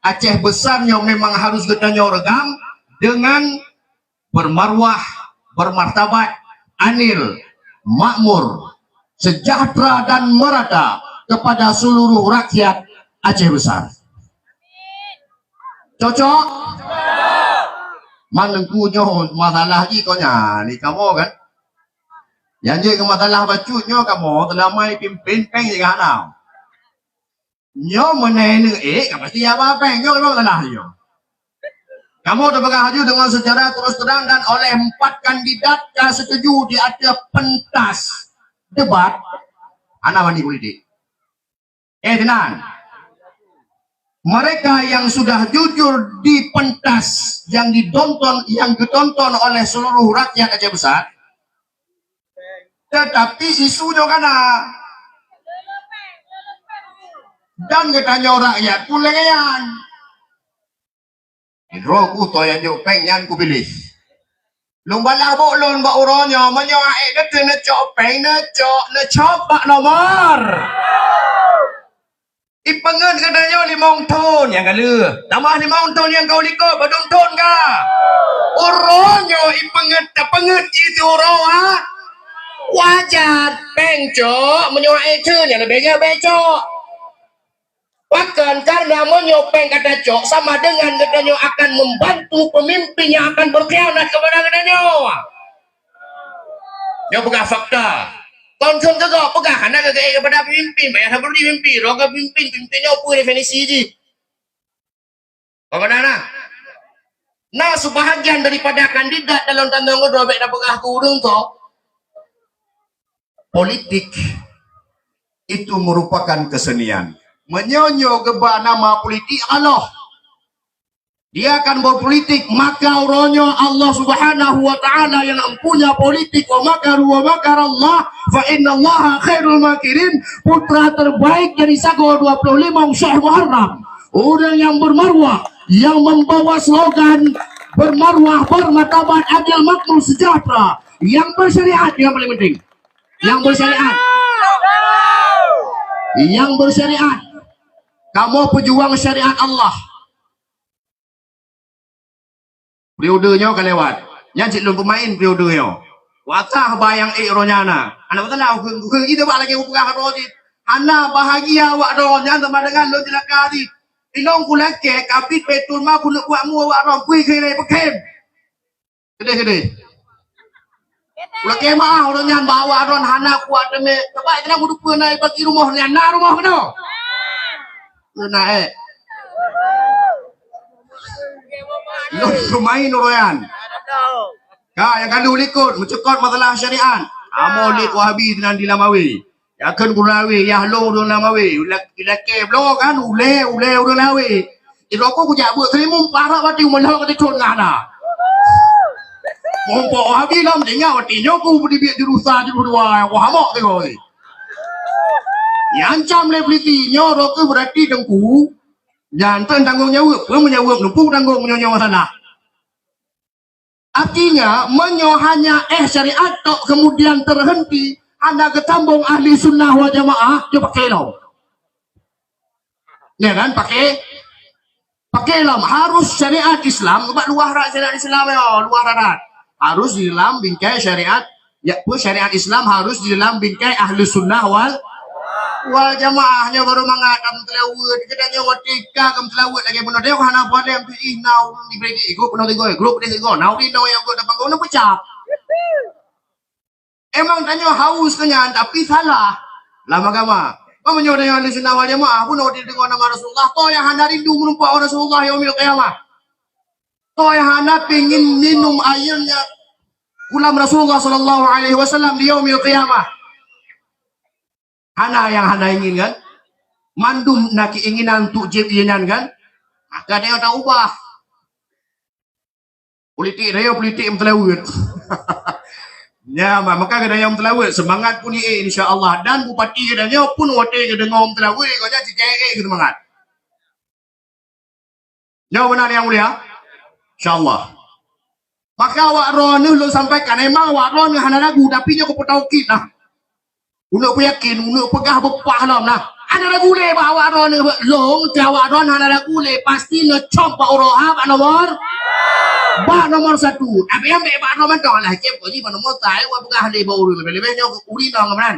Aceh Besar nyoe memang harus geutanyoe reugam dengan bermaruah, bermartabat, adil, makmur, sejahtera dan merata kepada seluruh rakyat Aceh Besar. Cocok? Man Teungku nyoe masalah jih kok nyan, ni kamoe kan? Nyang jeuet keu masalah bacut nyoe kamoe seulama pimpin péng jih hana. Nyoe meunai neuék ka pasti haba péng, nyoe memang salah nyoe. Kamoe teupeugah laju deungon secara terus terang dan oleh empat kandidat ka setuju di ateueh pentas debat hana mani politik. Eh, tenang. Mereka yang sudah jujur di pentas yang ditonton, yang ditonton oleh seluruh rakyat Aceh Besar, tetapi isu nyoe kana. Dan geutanyoe rakyat pun lagèe nyan. Droe ku toh nyang jok péng nyan kupiléh. Lôn balaih bôh lôn bak uroe nyoe, meunyoe aék neuteuh neucok péng, neucok, neucok bak nomor. Ipeungeut geutanyoe limong thon nyang ka lheueh, tamah limong thon nyang ka u likot, padum thon ka. Uroe nyoe ipeungeut, tapeungeut jih uroe, ha? Wajar, péng cok, meunyoe aék thon nyang leubeh gét bék cok. Pakon? Karena meunyoe péng ka tacok, sama dengan geutanyoe akan membantu pemimpin yang akan berkhianat kepada geutanyoe. Nyoe peugah fakta. Kon kheun keu gob peugah, hana geugét kepada pemimpin, payah sapeurti pemimpin, roh keu pemimpin, pemimpin nyoe peue definisi jih? Apa na? Na sebahagian daripada kandidat dalam tandong keudroe bék tapeugah keu ureueng ko. Politik itu merupakan kesenian. Meunyoe nyoe geuba nama politik Allah, dia akan berpolitik, maka uroe nyoe Allah Subhanahu wa Ta'ala yang punya politik, wa makaru wa makarallah, fa innallaha khairul makirin, putra terbaik dari Sagoe dua puluh lima Syekh Muharram. Orang yang bermaruah, yang membawa slogan bermaruah, bermartabat, adil, makmur, sejahtera, yang bersyariat yang paling penting. Yang bersyariat. Yang bersyariat. Kamoe pejuang syariat Allah. Periode nyoe ka lewat. Nyan cit lôn peumaén periode nyoe. Watah bayang ék roh nyan na. Aneuk meuteuna ukeue-ukeue jih teuba lagèe upeugah roh jih. Hana bahagia awak droe nyan sama dengan lôn ceulaka jih. Ilôn kulakèe kabit betul ma kuleuek buat mu awak droe kui keu ilèe peukhém. Keudeh-keudeh. Ulôn kheun meu'ah ureueng nyan bak awak droen hana kuat teumé. Teuma inan meuteupeue na bagi rumoh nyan, na rumoh keunoe. Keunoe, eh. Lôn peumaén ureueng nyan. Ka nyang ka lheueh likot meucukot masalah syariat. Amoe lé Wahabi sinan di Lamawe. Yakheun gurée, yah lôn ureueng Lamawe, ilakèe bloe kan, ulèe, ulèe ureueng Lamawe. Sidroe ku kujak beuet seulimeum, parak watèe u meulhok ka teucon ngon hana. Mumpok Wahabi lom, tinggai watèe nyoe ku beudibiet jurusa juluh dua, ku hamok teugôi. Nyang ancam lé polisi, nyoe droe keuh beurati teungku, nyan teuk tanggông jaweueb, peue meujaweueb, numpuk tanggông nyoe-nyoe masalah. Artinya, meunyoe hanya éh syariat tok kemudian terhenti, hana geutambong ahli sunnah wal jamaah, nyoe pakè lom. Ya kan, pakè, pakè lom. Harus syariat Islam, sebab luwah rot syariat Islam ya, luwah rot. Harus di dalam bingkai syariat, ya, pun syariat Islam harus di dalam bingkai ahli sunnah wal Wal jamaah nyoe barô mangat ka meuteulaweuet. Geutanyoe watèe ka ka meuteulaweuet lagèe bunoe. Tengok hana pandai piih na ureueng di Brigade, grup bunoe tiga, grup deh tiga. Na ureueng inong nyang gèt dalam panggung na peucah. Emang tanyoe haus keu nyan, tapi salah lam agama. Meunyoe tanyoe ahli sunnah wal jamaah, bunoe watèe deungoe nama Rasulullah, toh nyang hana rindu meureumpok ngon Rasulullah yaumil qiyamah. Toh nyang hana pingin minum airnya kulam Rasulullah sallallahu alaihi wasallam di yaumil qiyamah. Hana nyang hana ingin kan? Mandum na keinginan untuk jieb ié nyan kan? Maka tanyoe taubah. Politik tanyoe politik meuteulaweuet. Nya, ma-, maka geutanyoe meuteulaweuet, seumangat pun ié insya Allah. Dan bupati geutanyoe pun watèe geudeungoe meuteulaweuet, gobnyan cicak ié geuseumangat. Nyoe beuna nyang mulia? Insya Allah. Maka awak droeneuh lôn sampaikan, memang awak droeneuh hana lagu, tapi nyoe kupeutaukid nah. Uneuk peuyakin, uneuk peugah beupah lom nah. Hana lagu lé bak awak droeneuh, lôn keu awak droeneuh hana lagu lé, pasti neucok bak uroe ha bak nomor, bak nomor satu. Tapi ambek bak nomor mantong lah, cep kok jih bak nomor tai, awak peugah lé bak ureueng leubeh-leubeh nyoe ureueng inong keumeunang.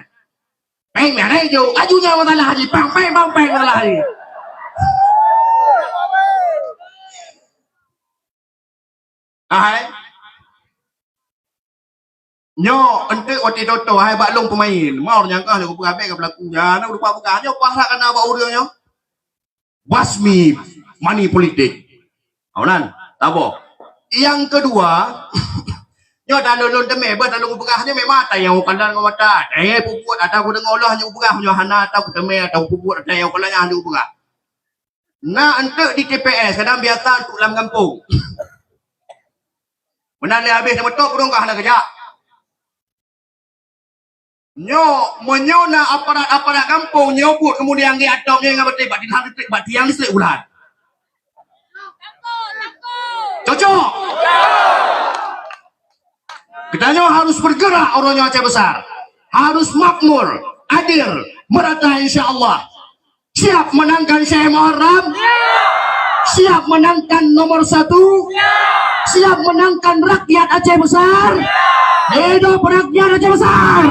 Péng meuhai jok, laju nyan masalah jih, pang, péng, pang, péng masalah jih. Ahai. Nyoe enteuk watèe toto hai bak lôn peumain. Mau nyang kah lôn peugah bèk keu pelaku nyan, na lupa peugah nyoe pahala kana bak ureueng nyoe. Basmi money politik. Awak nan, taboh. Nyang keudua, nyoe dah lôn, lôn teumé, bah dah lôn peugah nyoe memang ata nyang ukalan ngon mata. Eh, peubuet ata kudeungoe Allah nyoe peugah nyoe hana ata kuteumé ata peubuet ata nyang ukalan nyoe peugah. Na enteuk di T P S, kadang biasa enteuk lam gampông. Meunan lé habéh teumeutôk ureueng ka hana geujak. Nyoe, meunyoe na aparat-aparat gampông nyoe buet keumudian geuatop nyoe ingat baté bak tiang listrik, bak tiang listrik bulan. Cocok. Geutanyoe harus bergerak uroe nyoe Aceh Besar. Harus makmur, adil, merata insya Allah. Siap menangkan Syekh Muharram? Siap menangkan nomor satu? Siap menangkan rakyat Aceh Besar? Hidup rakyat Aceh Besar!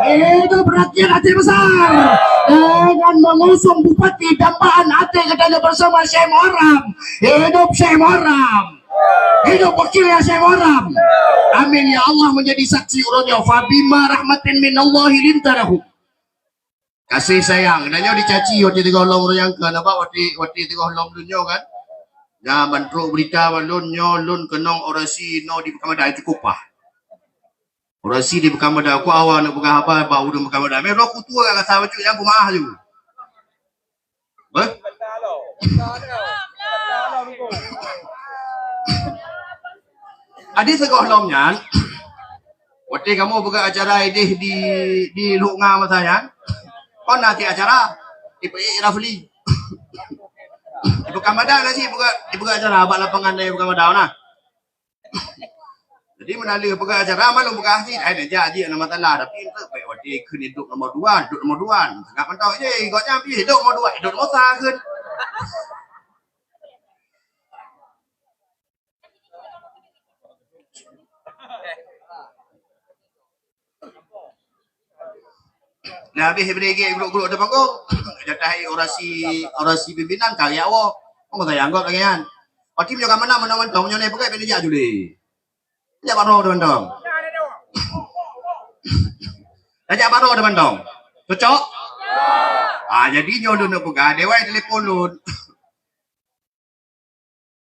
Hidup rakyat Aceh Besar! Dengan mengusung bupati dambaan até geutanyoe bersama Syekh Muharram. Hidup Syekh Muharram! Hidup wakilnya Syekh Muharram! Amin ya Allah menjadi saksi uroe nyoe. Fabima rahmatin minallahi linta lahum. Kasih sayang. Dan nyoe dicaci watèe tiga lom ureueng nyang keu, nampak watèe, watèe tiga lom lôn nyoe kan. Nyan ban trok berita bak lôn nyoe lôn keunong orasi no di Pekan Badak cukup pah. Orasi di Pekan Badak, ku awak neuk peugah haba bak ureueng Pekan Badak. Meh roh kutu ka rasa bacut nyang kumaah ju. Beh? Adi sigohlom nyan, watèe kamoe peugah acara idéh di, di Lhok Nga masa nyan, kon na cit acara, ipeuék Rafli. Di Pekan Badak na cit peugah, dipeugah acara bak lapangan di Pekan Badak na. Jadi meunan lheueh peugah acara, malum peugah cit, ai neujak jih na masalah, tapi enteuk bèk watèe kheun idop nomor dua, idop nomor dua. Sangat mantong, "Eh, gobnyan pih idop nomor dua, idop nomor sa kheun." Nah, habéh bri gèt guluk-guluk di panggong, jatah orasi, orasi pimpinan ka geujak woe. Peue sayang gob lagèe nyan. Pati meunyoe ka meunan, meunan mantong, meunyoe na peugah bèk neujak julé. Jak baro teumantong. Tajak baro teumantong. Cocok? Ah, jadi nyoe lôn peugah, dewan telepon lôn.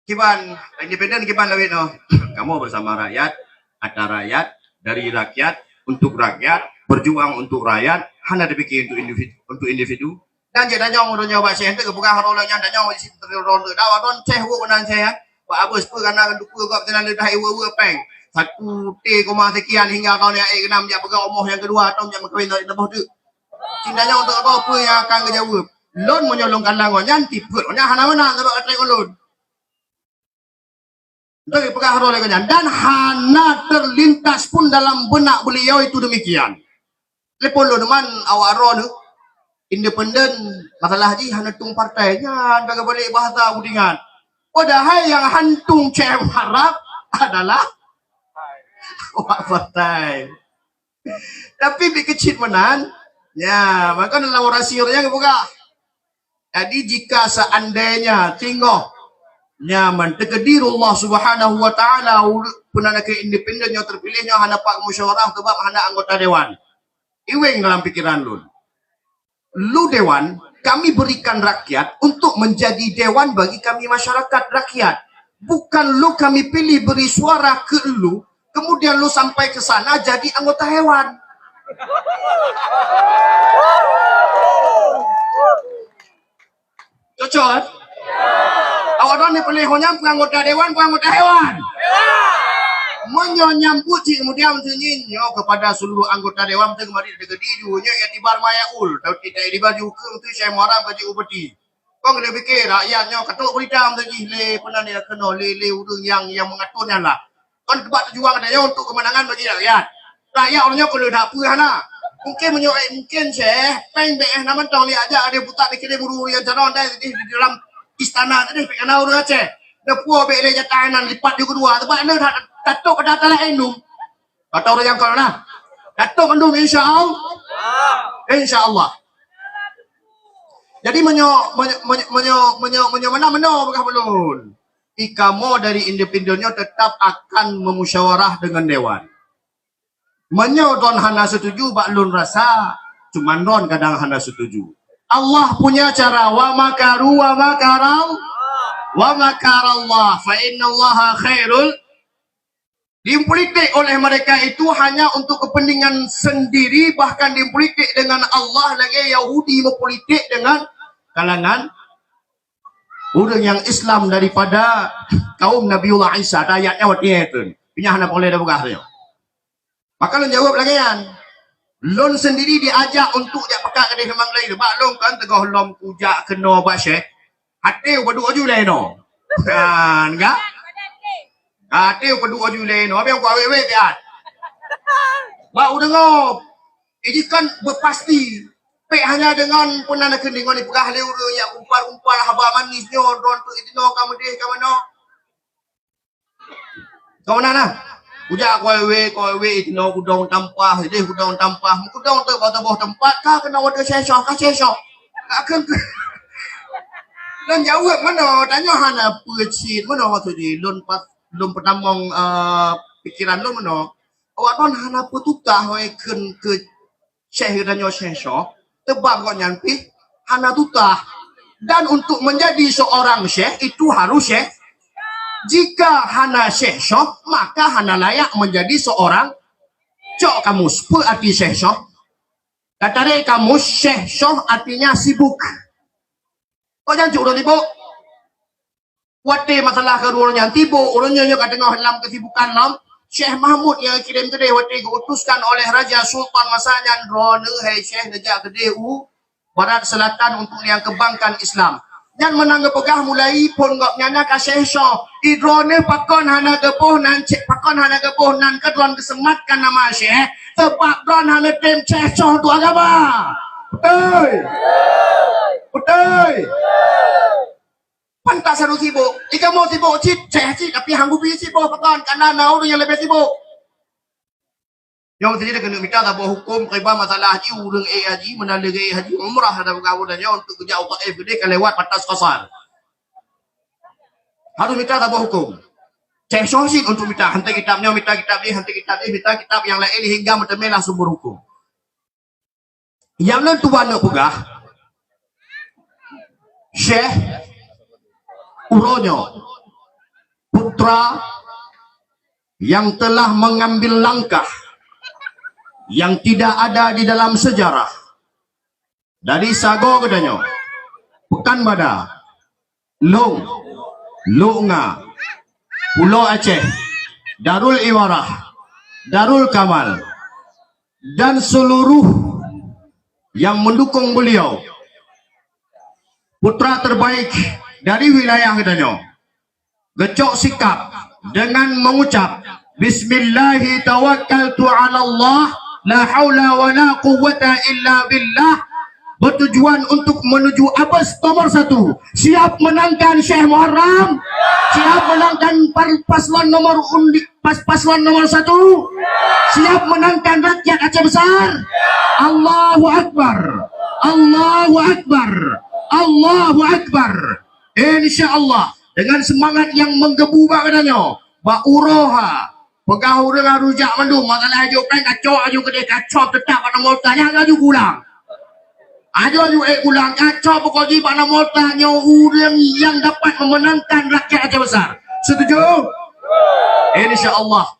Kiban, independen kiban lawét noh. Kamoe bersama rakyat, ata rakyat, dari rakyat, untuk rakyat, berjuang untuk rakyat, hana dipikir untuk individu, untuk individu. Dan jeuet tanyong uroe nyoe bak Syekh, enteuk geupeugah uroe nyan tanyong bak Syekh, uroe nyoe dawa don Syekh, wok nan Syekh, eh. Bak abeuh seupeu kana dupeue gob teunan leudah iweue-weue péng. Satu T koma sekian hingga tahun nyang ék geunam jak peugah umoh nyang keudua, atau jak meukawen lom teuk. Cintanya untuk apa, apa nyang akan geujaweueb? Lôn meunyoe lôn kalon ngon nyan, tipeue ngon nyan hana meunan sabab ka trép ngon lôn. Lôn peugah droe lagèe nyan, dan hana terlintas pun dalam benak beliau itu demikian. Telepon lôn man awak droe nyoe, independen, masalah jih hana tueng partai. Nyan ka geubalek bahasa ku ingat. Padahai nyang hantom Syekh Muharram adalah awak partai. Tapi bit keucit meunan, ya, maka dalam orasi ureueng nyan geupeugah. Jadi jika seandainya singoh nyan teukeudi Allah Subhanahu wa Taala ureueng peunan keu independen nyang terpilih nyoe hana pat musyawarah sebab hana anggota dewan. Iweng dalam pikiran lôn. Lu dewan, kami berikan rakyat untuk menjadi dewan bagi kami masyarakat rakyat. Bukan lu kami pilih beri suara ke lu, kemudian lu sampai ke sana jadi anggota hewan. Cocok kan? Awak droe ni pilih ho nyan peue anggota dewan, peue anggota hewan. Meunyoe nyambut cit kemudian meusunyi nyoe kepada seluruh anggota dewan, meuteumé mari teukeudi ju nyoe iktibar mayaul, tapi kita iktibar ju keu meuteumé Syekh Muharram ka jeuet upeti. Kon keuneuk pike rakyat nyoe ka trok berita meuteumé jih lé peunan ya keunoe lé, lé ureueng nyang, nyang mengatur nyan lah. Kon keubah tujuan gata nyoe untuk kemenangan bagi rakyat. Rakyat ureueng nyoe keuneuk that peue hana. Mungkin meunyoe, eh, mungkin Syekh, péng bèk hana mantong liak jak ada putak dikirém ureueng-ureueng nyang calon dai di, di dalam istana tadi, bèk hana ureueng Aceh. Neupuwoe bèk lé jatah nan lipat ju keudua. Sebab na that, that trok pada talah indum. Kata ureueng nyang kalon nah. That trok indum insya Allah. Insya Allah. Jadi meunyoe, meunyoe, meunyoe, meunyoe, meunyoe, meunyoe mana meunoe peugah ulôn. Ikamoe dari independen nyoe tetap akan memusyawarah dengan dewan. Meunyoe droen hana setuju bak lôn rasa, cuman droen kadang hana setuju. Allah punya cara, wa makaru wa makaral, wa makarallah, fa innallaha khairul. Dipolitik oleh mereka itu hanya untuk kepentingan sendiri, bahkan dipolitik dengan Allah lagée Yahudi meupolitik dengan kalangan ureuëng nyang Islam daripada kaum Nabiullah Isa. Ayat nyan watée nyan, pih nyan hana peureulée tapeugah lé. Maka lôn jaweueb lagée nyan. Lôn sendiri diajak untuk jak peukat keudeh keumbang lé. Bak lôn kan teungoh lom kujak keunoe bak syekh. Até u padub aju lé inoe. Kan, ka? Até u padub aju lé inoe. Habéh ku awé-awé siat. Bak u deungoe. Iji kan beupasti. Pek hanya deungon peunan keuneuk deungon ipeugah lé ureuëng nyang kumpar-kumpar haba manis nyoe, droen teuk inoe ka meudeh ka meunoe. Kau na na. Kujak kawé-wé, kawé-wé, inoe kudong tampah, ideh kudong tampah, kudong teuk bak saboh teumpat, ka keunoe watée sesok, ka sesok. Ka keu-, lôn jaweueb meunoe, tanyoe hana peue cit meunoe maksud jih. Lôn pas, lôn peutamong, eh, pikiran lôn meunoe. Awak droen hana peututah wahai kheun keu syekh geutanyoe Syekh Syekh, teubab gobnyan pih hana tutah. Dan untuk menjadi seorang syekh itu harus syekh. Jika hana Syekh Syekh, maka hana layak menjadi seorang, cok kamus. Peue arti Syekh Syekh? Tatarek kamus, Syekh Syekh artinya sibuk. Kok jangan cuk udah sibuk? Watée masalah keudua ureuëng nyan tiboh, ureuëng nyoe ka teungoh lam keusibukan lom. Syekh Mahmud nyang kirém keudeh watée geuutuskan oleh Raja Sultan masa nyan, "Droeneuh hai Syekh neujak keudeh u Barat Selatan untuk nyang keubangkan Islam." Nyan meunan geupeugah mulai phon gobnyan na ka Syekh Syekh. Di droeneuh pakon hana geuboh nan cek, pakon hana geuboh nan keu droen geuseumatkan nama Syekh, teubab droen hana tem Syekh Syekh tu agama. Beutôi. Beutôi. Pantas harus sibuk. Ikamoe sibuk cit, ceh cit, tapi hanggu bi sibuk pakon, karena na ureuëng nyang leubeh sibuk. Nyang sini keuneuk mita saboh huköm keuba masalah haji, ureuëng ék haji, meunaleueng ék haji, umrah ada beugawon dan nyoe untuk geujak u Taif geude ka lewat batas qasar. Harus mita saboh huköm. Ceh soh cit untuk mita, hantai kitab nyoe, mita kitab ni, hantai kitab ni, mita kitab nyang laén hingga meuteumé lah sumber huköm. Nyang lôn tuan neuk peugah, Syekh uroe nyoe, putra yang telah mengambil langkah yang tidak ada di dalam sejarah. Dari sagoe geutanyoe, Pekanbadak, Long, Lok Nga, Pulo Aceh, Darul Iwarah, Darul Kamal, dan seluruh yang mendukung beliau, putra terbaik dari wilayah geutanyoe, geucok sikap dengan mengucap, "Bismillahi tawakkaltu 'ala Allah, la haula wa la quwwata illa billah." Bertujuan untuk menuju abes nomor satu. Siap menangkan Syekh Muharram? Siap menangkan par-, paslon nomor undi-, pas-, paslon nomor satu? Siap menangkan rakyat Aceh Besar? Allahu Akbar. Allahu Akbar. Allahu Akbar. Insya Allah, dengan semangat yang menggebu bak geutanyoe, bak uroe ha, peugah ureuëng harus jak mandum, masalah aju péng kacok, aju keudeh kacok, tetap bak nomor tanya, aju pulang. Aju-aju ék pulang, kacok pokok jih bak nomor tanya ureuëng yang dapat memenangkan rakyat Aceh Besar. Setuju? Insya Allah,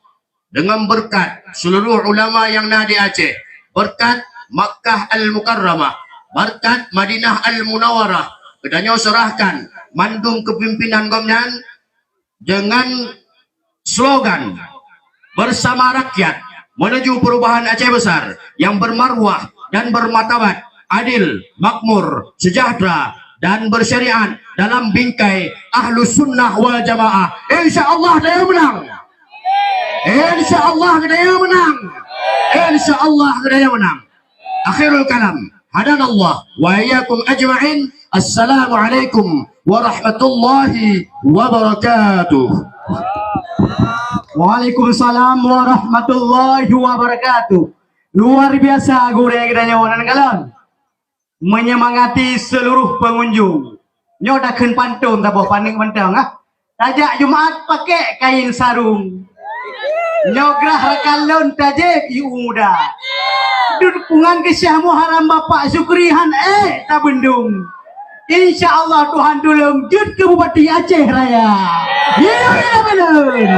dengan berkat seluruh ulama yang na di Aceh, berkat Makkah Al-Mukarramah, berkat Madinah Al-Munawwarah, geutanyoe serahkan mandum kepimpinan gobnyan dengan slogan, "Bersama rakyat menuju perubahan Aceh Besar yang bermarwah dan bermartabat, adil, makmur, sejahtera, dan bersyariat dalam bingkai Ahlus Sunnah wal Jamaah." Insya Allah geutanyoe menang. Insya Allah geutanyoe menang. Insya Allah geutanyoe menang. Akhirul kalam. Hadanallah wa iyyakum ajma'in. Assalamualaikum warahmatullahi wabarakatuh. Waalaikumsalam warahmatullahi wabarakatuh. Luar biasa gurée geutanyoe nan kalon. Menyemangati seluruh pengunjung. Nyoe takheun pantôn saboh paneuk mantong ah. Tajak Jumat pakèk kain sarong. Nyoe grah rakan lôn tajép ié muda. Dukungan keu Syekh Muharram Bapak Syukri han ék tabeundong. Insya Allah Tuhan tulông jeuet keu Bupati Aceh Raya. Hidup Raya Balon.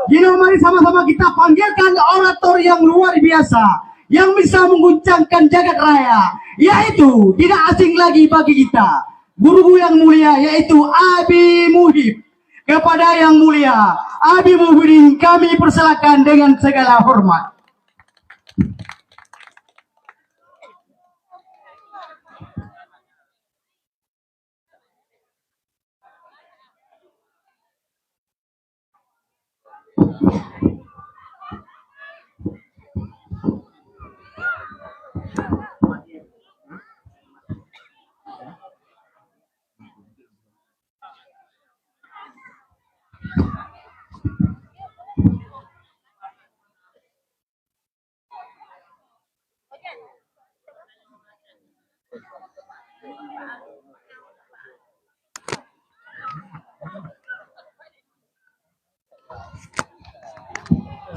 Jinoe mari sama-sama kita panggilkan orator yang luar biasa, yang bisa mengguncangkan jagat raya, yaitu tidak asing lagi bagi kita, guru yang mulia, yaitu Abi Muhib. Kepada yang mulia Abi Muhibin kami persilakan dengan segala hormat.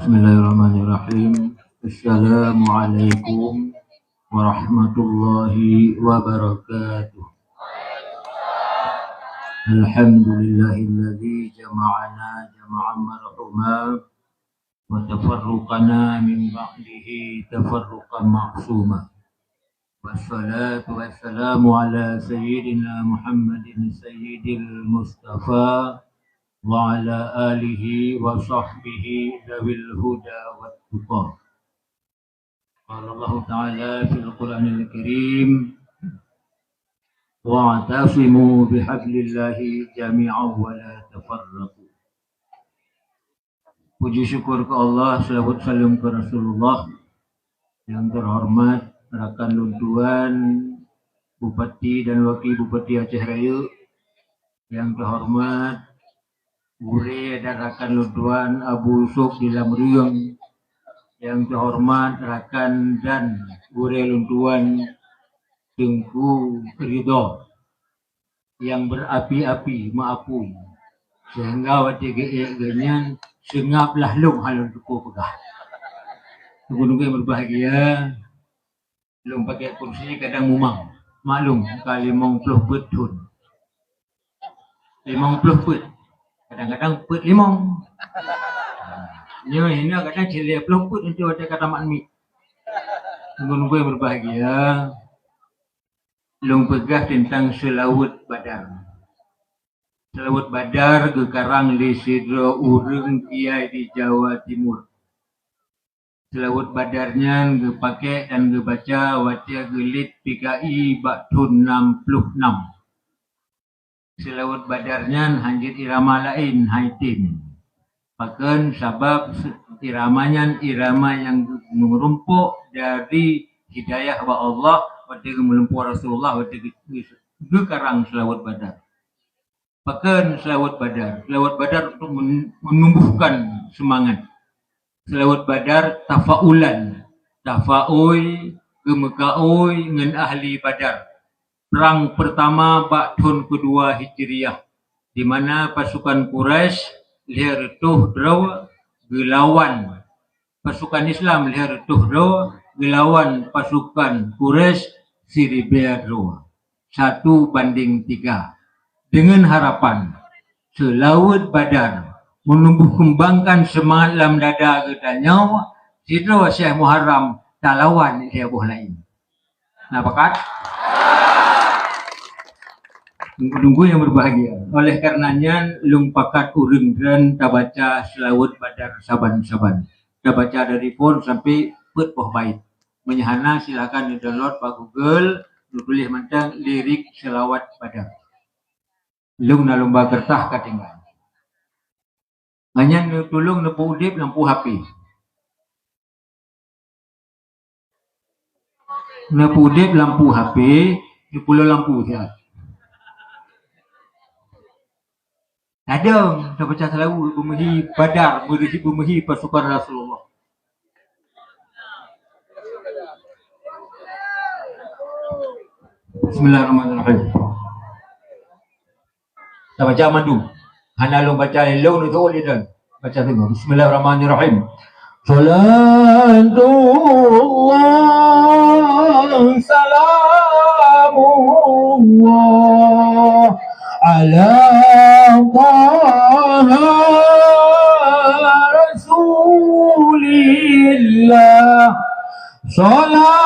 Bismillahirrahmanirrahim. Assalamualaikum warahmatullahi wabarakatuh. Alhamdulillahilladzi jama'ana jama'an marhuma wa tafarraqana min ba'dihi tafarraqan ma'suma. Wassalatu wassalamu ala sayyidina Muhammadin sayyidil mustafa wa ala alihi wa sahbihi dawil huda wat tuqa. Qala Allahu ta'ala fil Qur'anil Karim, "Wa'tasimu bihablillahi jami'an wa la tafarraqu." Puji syukur keu Allah, selawat salam keu Rasulullah. Yang terhormat rakan lôn tuan Bupati dan Wakil Bupati Aceh Rayeuk, yang terhormat gurée dan rakan lôn tuan Abu Yusuf di Lamriung, yang terhormat rakan dan gurée lôn tuan Teungku Ridho, nyang berapi-api meuapui, sehingga watée geuék geuhnyan seungab lah lôn hana lôn tupeue peugah. Teungku-teungku nyang berbahagia, lôn pakai kursi kadang mumang. Maklum, ka limong ploh peuet thon. Limong ploh peuet. Kadang-kadang peuet limong. Nyoe hina kadang cilée ploh peuet untuk watée ka tamat mit. Teungku-teungku nyang berbahagia, lôn peugah teuntang Seulaweuet Badar. Seulaweuet Badar geukarang lé sidroe ureuëng kiai di Jawa Timur. Seulaweuet Badar nyan geupakék dan geubaca watée geuliet P K I bak thon nam ploh nam. Seulaweuet Badar nyan hana jeuet irama laén, hai tem. Pakon? Sabab se-, irama nyan irama nyang geu-, meurumpok dari hidayah bak Allah watée geumeulumpoe Rasulullah watée geu-, geu-, geukarang Seulaweuet Badar. Pakon Seulaweuet Badar? Seulaweuet Badar untuk men-, menumbuhkan semangat. Seulaweuet Badar tafaulan, tafaul, geumeukaul ngon ahli Badar. Prang peurtama bak thon keudua Hijriah, di mana pasukan Quraisy lhée reutôh droe geulawan pasukan Islam lhée reutôh droe geulawan pasukan Quraisy siribée droe, satu banding tiga. Deungon harapan Seulaweuet Badar menumbuh keumbangkan seumangat lam dada geutanyoe, sidroe Syekh Muharram talawan lhée boh laén. Na pakat? Teungku-teungku nyang berbahagia, oleh karena nyan lôn pakat ureuëng droen tabaca Seulaweuet Badar saban-saban. Tabaca dari phon sampai peuet boh bait. Meunyo hana, silakan neudownload bak Google, neutuléh mantong lirik Seulaweuet Badar. Lôn na lumba keureutah ka tinggai. Nyan neutulông neupeuudeb lampu H P. Neupeuudeb lampu H P, neupeulo lampu siat. Ladôm tabaca seulaweuet beumeuhi Badar, beumeuhi, beumeuhi pasukan Rasulullah. Bismillahirrahmanirrahim. Tabaca mandum. Hana lôn baca lé lôn, lôn tu'oh lé lôn. Baca teungoh. Bismillahirrahmanirrahim. Salatullah, salamullah, ala taha rasulillah. Salatullah,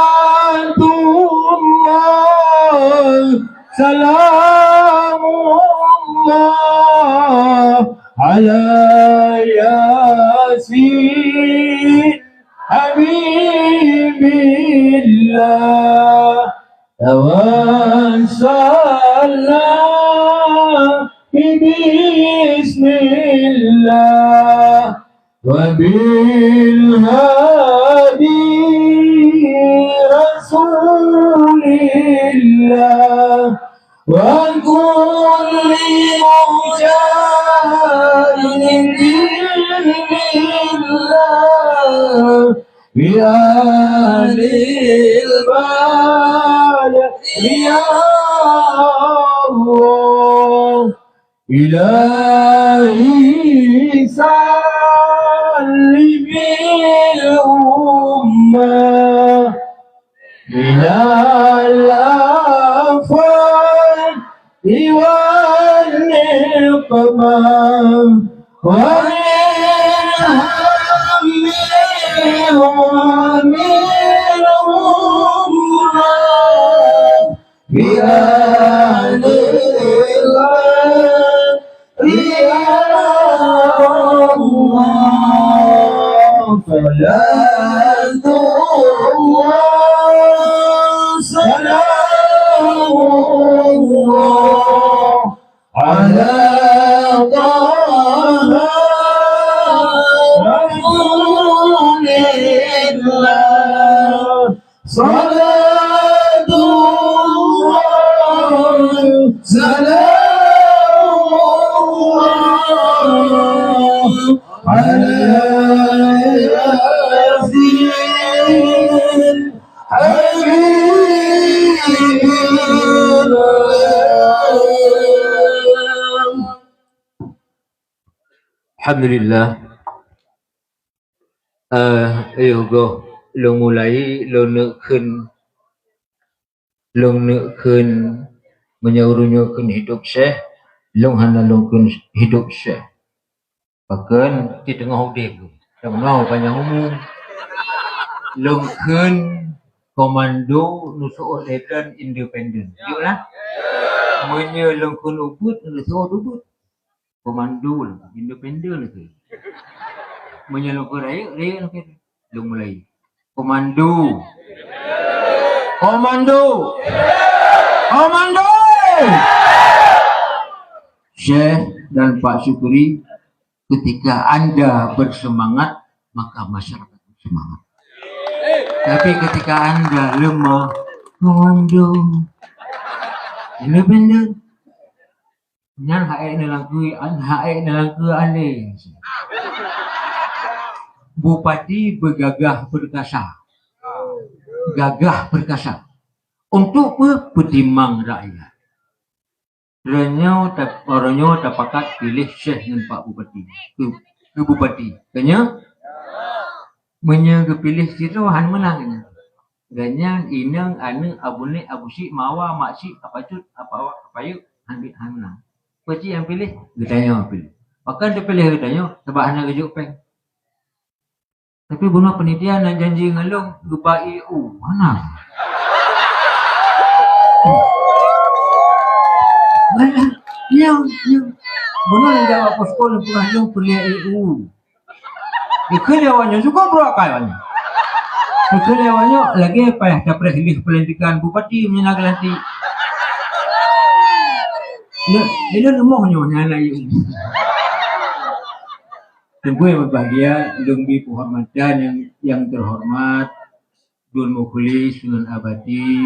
salamullah, ala Yasin habibillah. Tawassalna bismillah. Wa bil hadi rasulillah, wa kulli mujahidin lillah, bi alil bari ya Allah. Ilahi sallimil ummah minal afati wan niqmah, wa min hammin wa min ghummah. Bi alil bari ya Allah, salatullah, salamullah, ala taha rasulillah. Salatullah, salamullah, ala Yasin habibillah. Alhamdulillah. Eh, ayo goh, lôn mulai, lôn neuk kheun, lôn neuk kheun, meunyoe ureueng nyoe kheun hidup syeh, lôn hana lôn kheun hidup syeh. Pakon, di teungoh udeb lôn. Teungoh panyang umu. Lôn kheun komando, neuseuôt lé independen. Yuk lah. Meunyoe lôn kheun ubit, neuseuôt ubit. Komando lah, independen lah tu. Meunyoe lôn kheun rayeuk, rayeuk lah tu. Lôn mulai. Komando. Komando. Komando. Syeh dan Pak Syukri, ketika anda bersemangat, maka masyarakat bersemangat. Tapi ketika anda lemah, komando. Independen. Nyan hai neulangkui, an hai neulangkui aneh. Bupati beugagah perkasa. Gagah perkasa. Untuk pe-, peutimang rakyat. Uroe nyoe ta-, uroe nyoe tapakat piléh syeh ngon pak bupati. Keu, keu bupati. Keu nyoe? Meunyoe geupiléh sidroe han meunang nyan. Gobnyan inong, aneuk, abunèk, abusyik, mawa, masyik, apacut, apawa, apayeuk, han, han meunang. Peue cit nyang piléh? Geutanyoe piléh. Pakon teupiléh geutanyoe? Sabab hana geujok péng. Tapi bunoe panitia na janji ngon lôn geuba I O U. Hana. Nyoe, nyoe. Bunoe nyang jaweueb posko lôn peugah lôn peureulèe I O U. Ikheun lé awak nyoe, syukur brok akai awak nyoe. Ikheun lé awak nyoe, lagèe payah tapreh lheueh peulantikan bupati meunyoe na geulantik. Lé, lé lôn rumoh nyoe nyang na yum. Teungku yang berbahagia, lôn bri penghormatan yang, yang terhormat, Dun Mukhlis ngon Abati,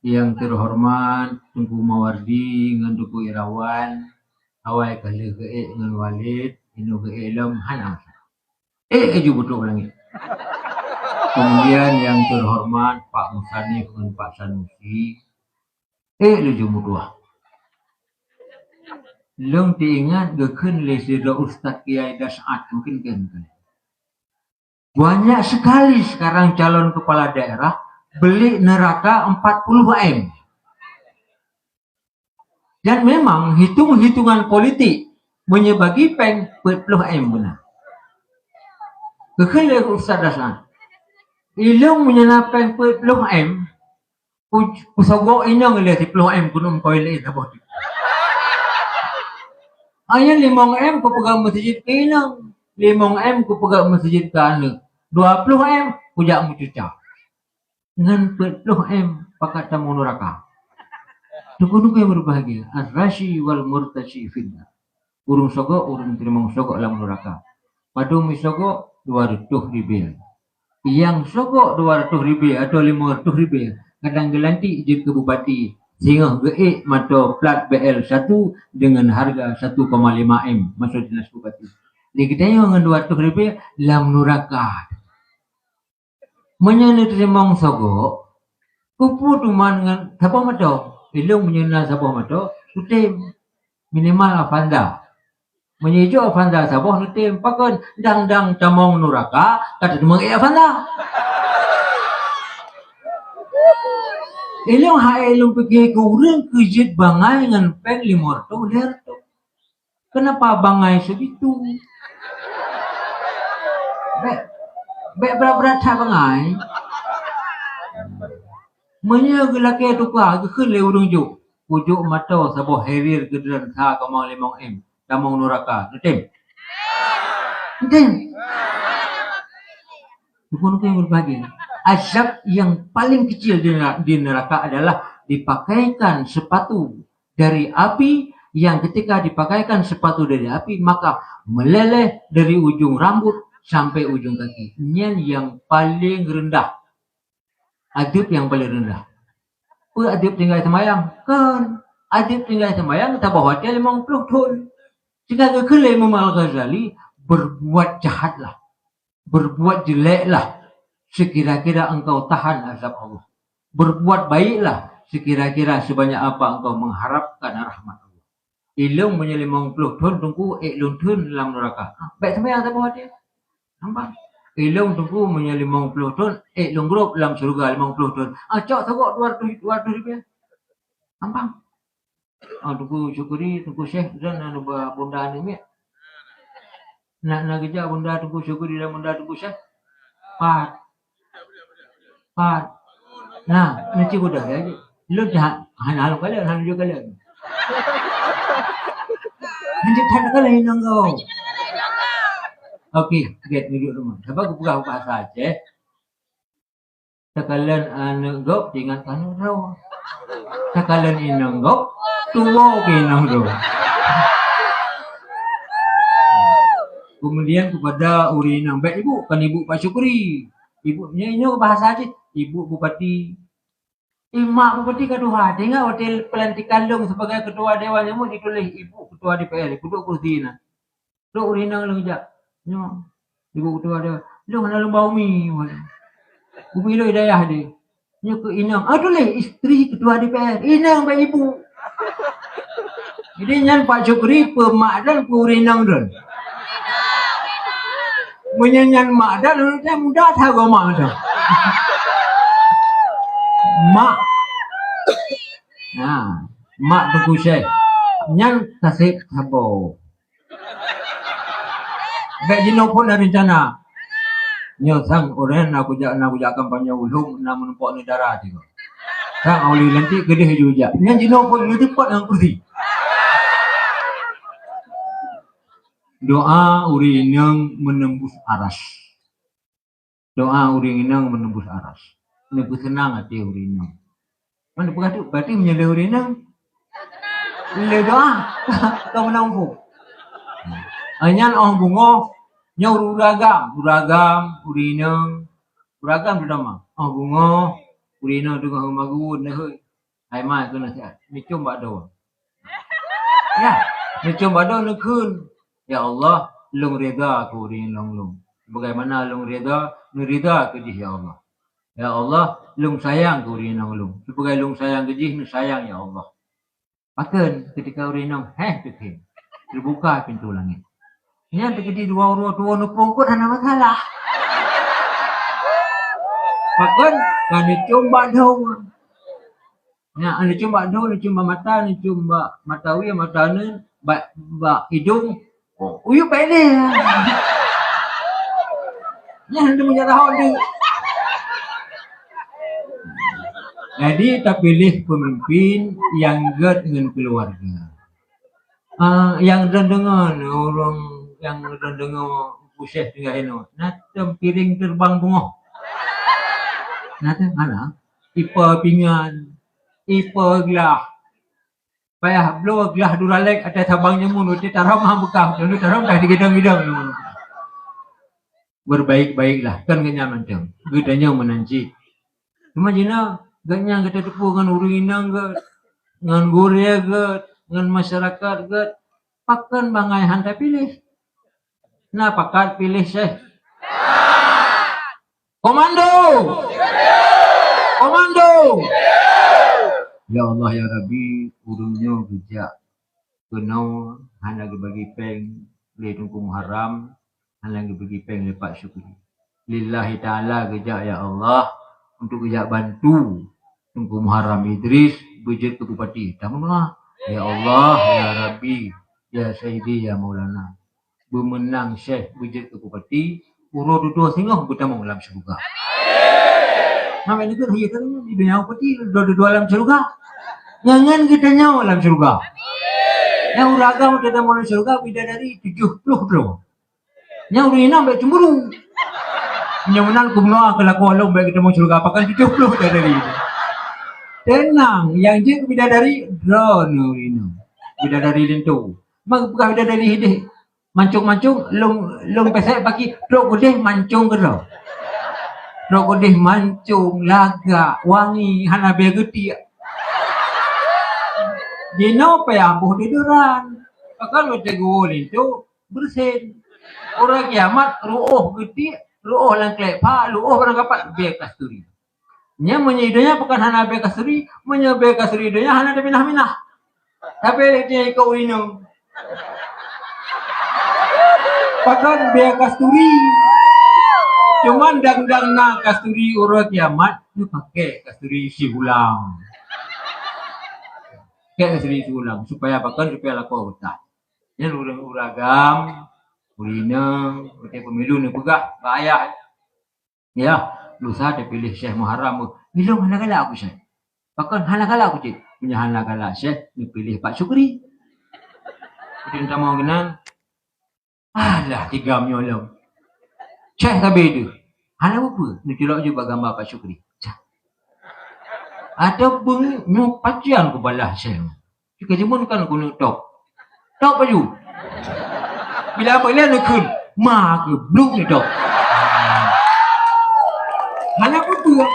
yang terhormat Teungku Mawardi ngon Teungku Irawan, awai ka lheueh geuék ngon Walid, inoe geuék lom hana masalah. Ék laju beutrok u langét. Kemudian yang terhormat Pak Musanif ngon Pak Sanusi, ék laju meutuah. Lôn teuingat geukheun lé sidroe ustaz kiai Dasyat, mungkin kan. Banyak sekali sekarang calon kepala daerah beli neraka empat puluh M. Dan memang hitung-hitungan politik meunyoe bagi péng peuet ploh M beuna. Geukheun lé Ustaz Dasyat, ilong meunyoe na péng peuet ploh M, ku-, kusogok inong lé siploh M keuneuk meukawen lé saboh teuk. Ayo limong M kupeugah meuseujid keu inong, limong M kupeugah meuseujid keu aneuk, dua ploh M kujak meucuca. Ngon peuet ploh M pakat tamong nuraka. Teungku-teungku yang berbahagia, ar-rashi wal murtashi finnar. Ureuëng sogok, ureuëng teurimong sogok lam nuraka. Padum sogok, dua ratus ribu. Yang sogok dua ratus ribu atau lima ratus ribu, kadang geulantik jeuet keu bupati, singoh geuék moto plat B L satu dengan harga satu koma lima M, maksud dinas bupati. Di geutanyoe ngon dua ratus ribu lam nuraka. Meunyoe neuteurimong sogok, kupu tuman ngon saboh moto. Ilong meunyoe na saboh moto, kutem. Minimal Avanza. Meunyoe jok Avanza saboh neutem, pakon dang-dang tamong nuraka, ka teumeuék Avanza. Ilong hai ilong pike keu ureuëng keu jeuet bangai ngon péng lima ratus lhèe ratus. Kenapa bangai segitu? Bèk, bèk brat-brat that bangai. Meunyoe geulakée tuka, geukheun lé ureuëng jok, kujok moto saboh Harrier keudroe sa koma limong M, tamong nuraka. Neutem? Neutem? Teungku-teungku yang berbahagia, azab yang paling kecil di nera-, di neraka adalah dipakaikan sepatu dari api, yang ketika dipakaikan sepatu dari api, maka meleleh dari ujung rambut sampai ujung kaki. Nyan yang paling rendah. Adab yang paling rendah. Peue adab tinggai seumayang? Kan. Adab tinggai seumayang saboh watée limong ploh thon. Sehingga geukheun lé Imam Al-Ghazali, berbuat jahatlah. Berbuat jeleklah sekira-kira engkau tahan azab Allah. Berbuat baiklah sekira-kira sebanyak apa engkau mengharapkan rahmat Allah. Ilong meunyoe limong ploh thon teungku, ék lôn thon lam nuraka. Ha, bèk seumayang saboh watée. Nampak? Ilong teungku meunyoe limong ploh thon, ék lôn grob lam syeuruga limong ploh thon. Ah, cok sogok dua ratus, dua ratus ribu. Nampak? Ah, Teungku Syukuri, Teungku Syekh, dan anu ba bunda ni miet. Nak, nak geujak bunda Teungku Syukuri dan bunda Teungku Syekh? Pat. Pat. Nah, nanti udah ya. Lu dah hana hana kalian, hana juga kalian. Lanjut hana kalian nanggung. Okey, get duduk rumah. Siapa aku pegang bahasa Aceh? Takalon aneuk gob, teuingat keu aneuk droe. Takalon inong gob, tuwoe keu inong droe. Kemudian kepada ureuëng inong, bèk ibu, kan ibu Pak Syukri. Ibu, nyoe, nyoe bahasa jih, ibu bupati. Eh, mak bupati ka tuha, teuingat watée pelantikan lôn sebagai ketua dewan nyoe dituléh ibu ketua D P R, peuduek kursi na. Trok ureuëng inong lôn jak. Nyoe, ibu ketua dia, "Lôn hana lôn ba umi." Umi lôn dayah dia. Nyoe keu inong. Ah, tuléh isteri ketua D P R. Inong bak ibu. Jadi nyan Pak Syukri peumak dan peuureuëng inong dan. Meunyoe nyan mak dan, nyan muda that agama tu. Mak. Nah, mak Teungku Syekh. Nyan kaseb saboh. Bèk jinoe phon na rencana. Nyoe sang ureuëng na kujak, na kujak kampanye ulôn na menumpok ni dara tiga. Sang awli lantik keudeh ju jak. Nyan jinoe phon ngeuteupat ngon kursi. Doa ureuëng inong menembus aras. Doa ureuëng inong menembus aras. Neupeuseunang até ureuëng inong. Mana peugah tu? Berarti meunyoe lé ureuëng inong, lé doa. Ka meunan muphom. Ah, nyan óh beungoh, nyoe ureuëng agam, ureuëng agam, ureuëng inong, ureuëng agam terutama. Óh beungoh, ureuëng inong teungoh geumagun, neuhôi. Hai mak keu nasihat, neucom bak droe. Ya, neucom bak droe neukheun, "Ya Allah, lôn reda keu ureuëng inong lôn. Sebagaimana lôn reda, neureda keu jih, ya Allah. Ya Allah, lôn sayang keu ureuëng inong lôn. Sibagai lôn sayang keu jih, neusayang, ya Allah." Pakon ketika ureuëng inong héh teukhém, teubuka pintoe langét. Nyan teukeudi dua uroe tuwoe neupông kot hana masalah. Pakon ka neucom bak dhoe. Nyan neucom bak dhoe, neucom bak mata, neucom bak mata wie, mata aneuk, bak, bak idong. Oh, uyup bak ideh. Nyan hana meunyoe tahon tu. Jadi tapiléh peumimpin nyang gét ngon keuluwarga. Ah, nyang droeneuh deungoe ureuëng nyang droeneuh deungoe puseh tinggai inoe. Na tem piring teureubang beungoh. Na tem hana. Ipa pingan, ipa glah. Payah bloe glah Duralex ateueh sabang jameun, uti tarom ha beukah, lalu tarom dah digidong-gidong. Berbaik-baiklah, kan geuhnyan mantong. Geutanyoe meunan cit. Cuma jinoe, geuhnyan geutateupeue ngon ureuëng inong geuh, ngon gurée geuh, ngon masyarakat geuh, pakon bangai han tapiléh. Na pakat piléh Syekh? Komando! Komando! Ya Allah, ya Rabbi, ureuëng nyoe geujak keunoe hana geubagi péng lé Teungku Muharram, hana geubagi péng lé Pak Syukri. Lillahi ta'ala geujak, ya Allah, untuk geujak bantu Teungku Muharram Idris beujeuet keu bupati. Tameudoa, ya Allah, ya Rabbi, ya Sayyidi, ya Maulana. Beumeunang Syekh beujeuet keu bupati, uroe dudoe singoh beutamong lam syeuruga. Amin. Hana neugét hai tanyoe di dunia bupati, uroe dudoe lam syeuruga. Nyan geutanyoe lam syeuruga. Nyang ureuëng agam teutamong lam syeuruga bidadari tujoh ploh droe. Nyang ureuëng inong bék cemburu. Nyang meunan keumeunyoe keu lakoe lôn bék geutamong syeuruga, pakon tujoh ploh bidadari. Teunang, nyang jeuet keu bidadari droeneuh ureuëng inong. Bidadari linto. Mak peugah bidadari hideh. Mancung-mancung, lôn, lôn pesek bagi trok keudeh mancung keudroe. Trok keudeh mancung, lagak, wangi, hana bèe geutiek. Jinoe payah boh dedoran. Pakon watèe geuwoe linto, beureusen. Uroe kiamat, ruoh geutiek, ruoh lam klep pha, ruoh barang kapat, bèe kasturi. Nyan meunyoe i donya pakon hana bèe kasturi, meunyoe bèe kasturi i donya hana teuminah-minah. Tapi lé dia ikôt inong. Pakon bèe kasturi. Cuman dang-dang na kasturi uroe kiamat, neupaké kasturi siulang. Paké kasturi siulang, supaya pakon, supaya lakoe beutah. Nyan ureueng, ureueng agam, ureueng inong, watèe pemilu neupeugah bak ayah. Ya, lusa teupiléh Syekh Muharram, ilôn hana galak keu Syekh. Pakon hana galak keu cit? Meunyoe hana galak Syekh, neupiléh Pak Syukri. Udin tamong keunan, alah, tigam nyoe lom. Syekh sabe deuh. Hana peue-peue, neuculok jih bak gamba Pak Syukri. Cah. Ateueh beungoh nyoe pajan kubalah Syekh. Ka jimun kan keuneuk top. Top baju. Bila apa ilèe neukheun, ma keuh bluk neutop. Hana peue-peue.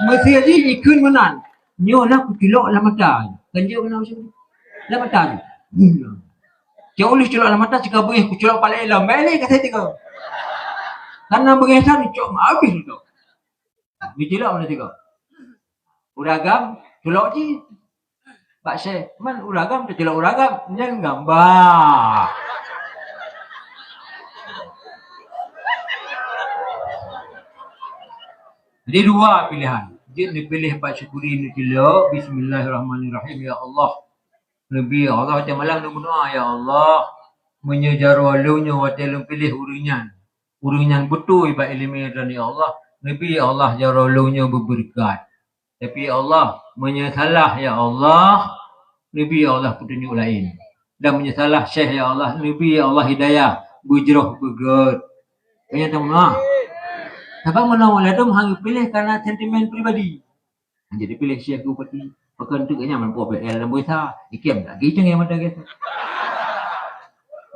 Meusé jih ikheun meunan. Nyoe na kuculok lam mata. Kan jeuet meunan maksud. Lam mata tu. Cok ulih culok lam mata, sika beungèh kuculok palèe lom. Bèk lé ka sai tiga. Karena beungèh san cok habéh tu. Geuculok meunan tiga. Ureueng agam culok jih. Bak Syekh, man ureueng agam teuculok ureueng agam. Nyan gamba. Jadi dua pilihan. Jeuet neupiléh Pak Syukri neuculok, bismillahirrahmanirrahim, ya Allah. Neubi Allah, watèe malam neumeudoa, ya Allah. Meunyoe jaroe lôn nyoe watèe lôn piléh ureueng nyan. Ureueng nyan beutôi bak ileumèe droeneuh, ya Allah. Neubi, ya Allah, jaroe lôn nyoe beubeureukat. Tapi, ya Allah, meunyoe salah, ya Allah, neubi, ya Allah, peutunjuk laén. Dan meunyoe salah Syekh, ya Allah, neubi, ya Allah, hidayah, beujroh beugèt. Kayèe tamunoe. Sabab meunoe ladôm han geupiléh karena sentimen pribadi. Jadi piléh Syekh Bupati, pakon teuk nyan mampu B L lam bosa, ikem lagi jeung yang mata gesa.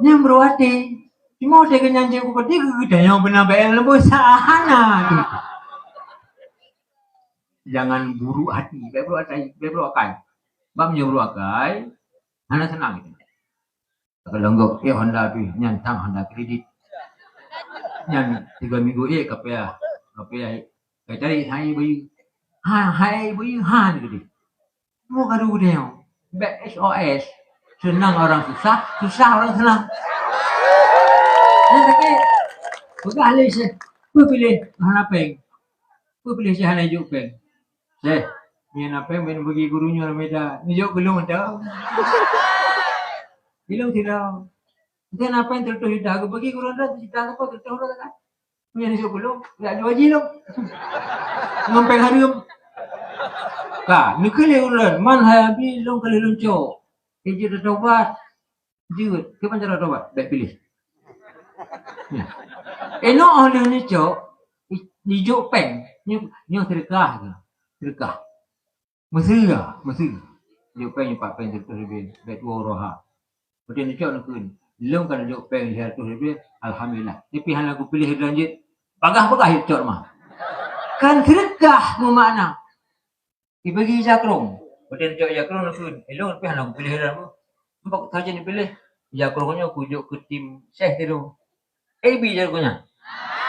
Nyan bro até. Cuma watèe geuhnyan jeuet Bupati, geutanyoe beuna B L lam bosa, hana tu. Jangan buruk hati, bèk buruk akai, bèk buruk akai. Bab nyoe buruk akai, hana seunang gitu. Kalau enggak, eh, Honda pih, nyan tam Honda kredit. Nyan tiga minggu, eh, ka payah, ka payah, ka cari hai bayi. Ha, hai bayi, ha, gitu deh. Mau kadu deh. Bèk S O S. Senang orang susah, susah orang senang. Nyan sakét. Peugah lé Syekh, peue piléh hana péng? Peue piléh Syekh hana jok péng? Syekh, nyan hana péng, bèk bagi guru nyoe lam meja. Neujok keu lôn teuh. Ilôn sidroe. Nyan hana péng teureutôh juta, bagi guru nyoe juta, apa teureutôh juta kan? Meunyoe neujok keu lôn, jak jua jih lôn. Ngon péng hareuem. Ka, neukheun lé ureueng, man hai Abi, lôn ka lheueh lôn cok. Jeuet tatobat. Jeuet. Kiban cara tobat? Bèk piléh. Nyan. Inoe óh lheueh neucok, i-, neujok péng. Nyoe, nyoe seudeukah keuh. Seudeukah. Meuseu, meuseu. Jok péng nyoe pat péng seratus ribèe, bèk tuwoe uroe ha. Watèe neucok neukheun, lôn ka neujok péng lhèe reutôh ribèe, alhamdulillah. Tapi hana kupiléh lôn jeuet, bagah-bagah jicok mah. Kan seudeukah meumakna. Ibagi ija krông. Watèe neucok ija krông neukheun, eh, lôn pih hana kupiléh lôn. Nampak saja neupiléh. Ija krông nyoe kujok keu tim Syekh sidroe. Eh, ibi ija krông nyan.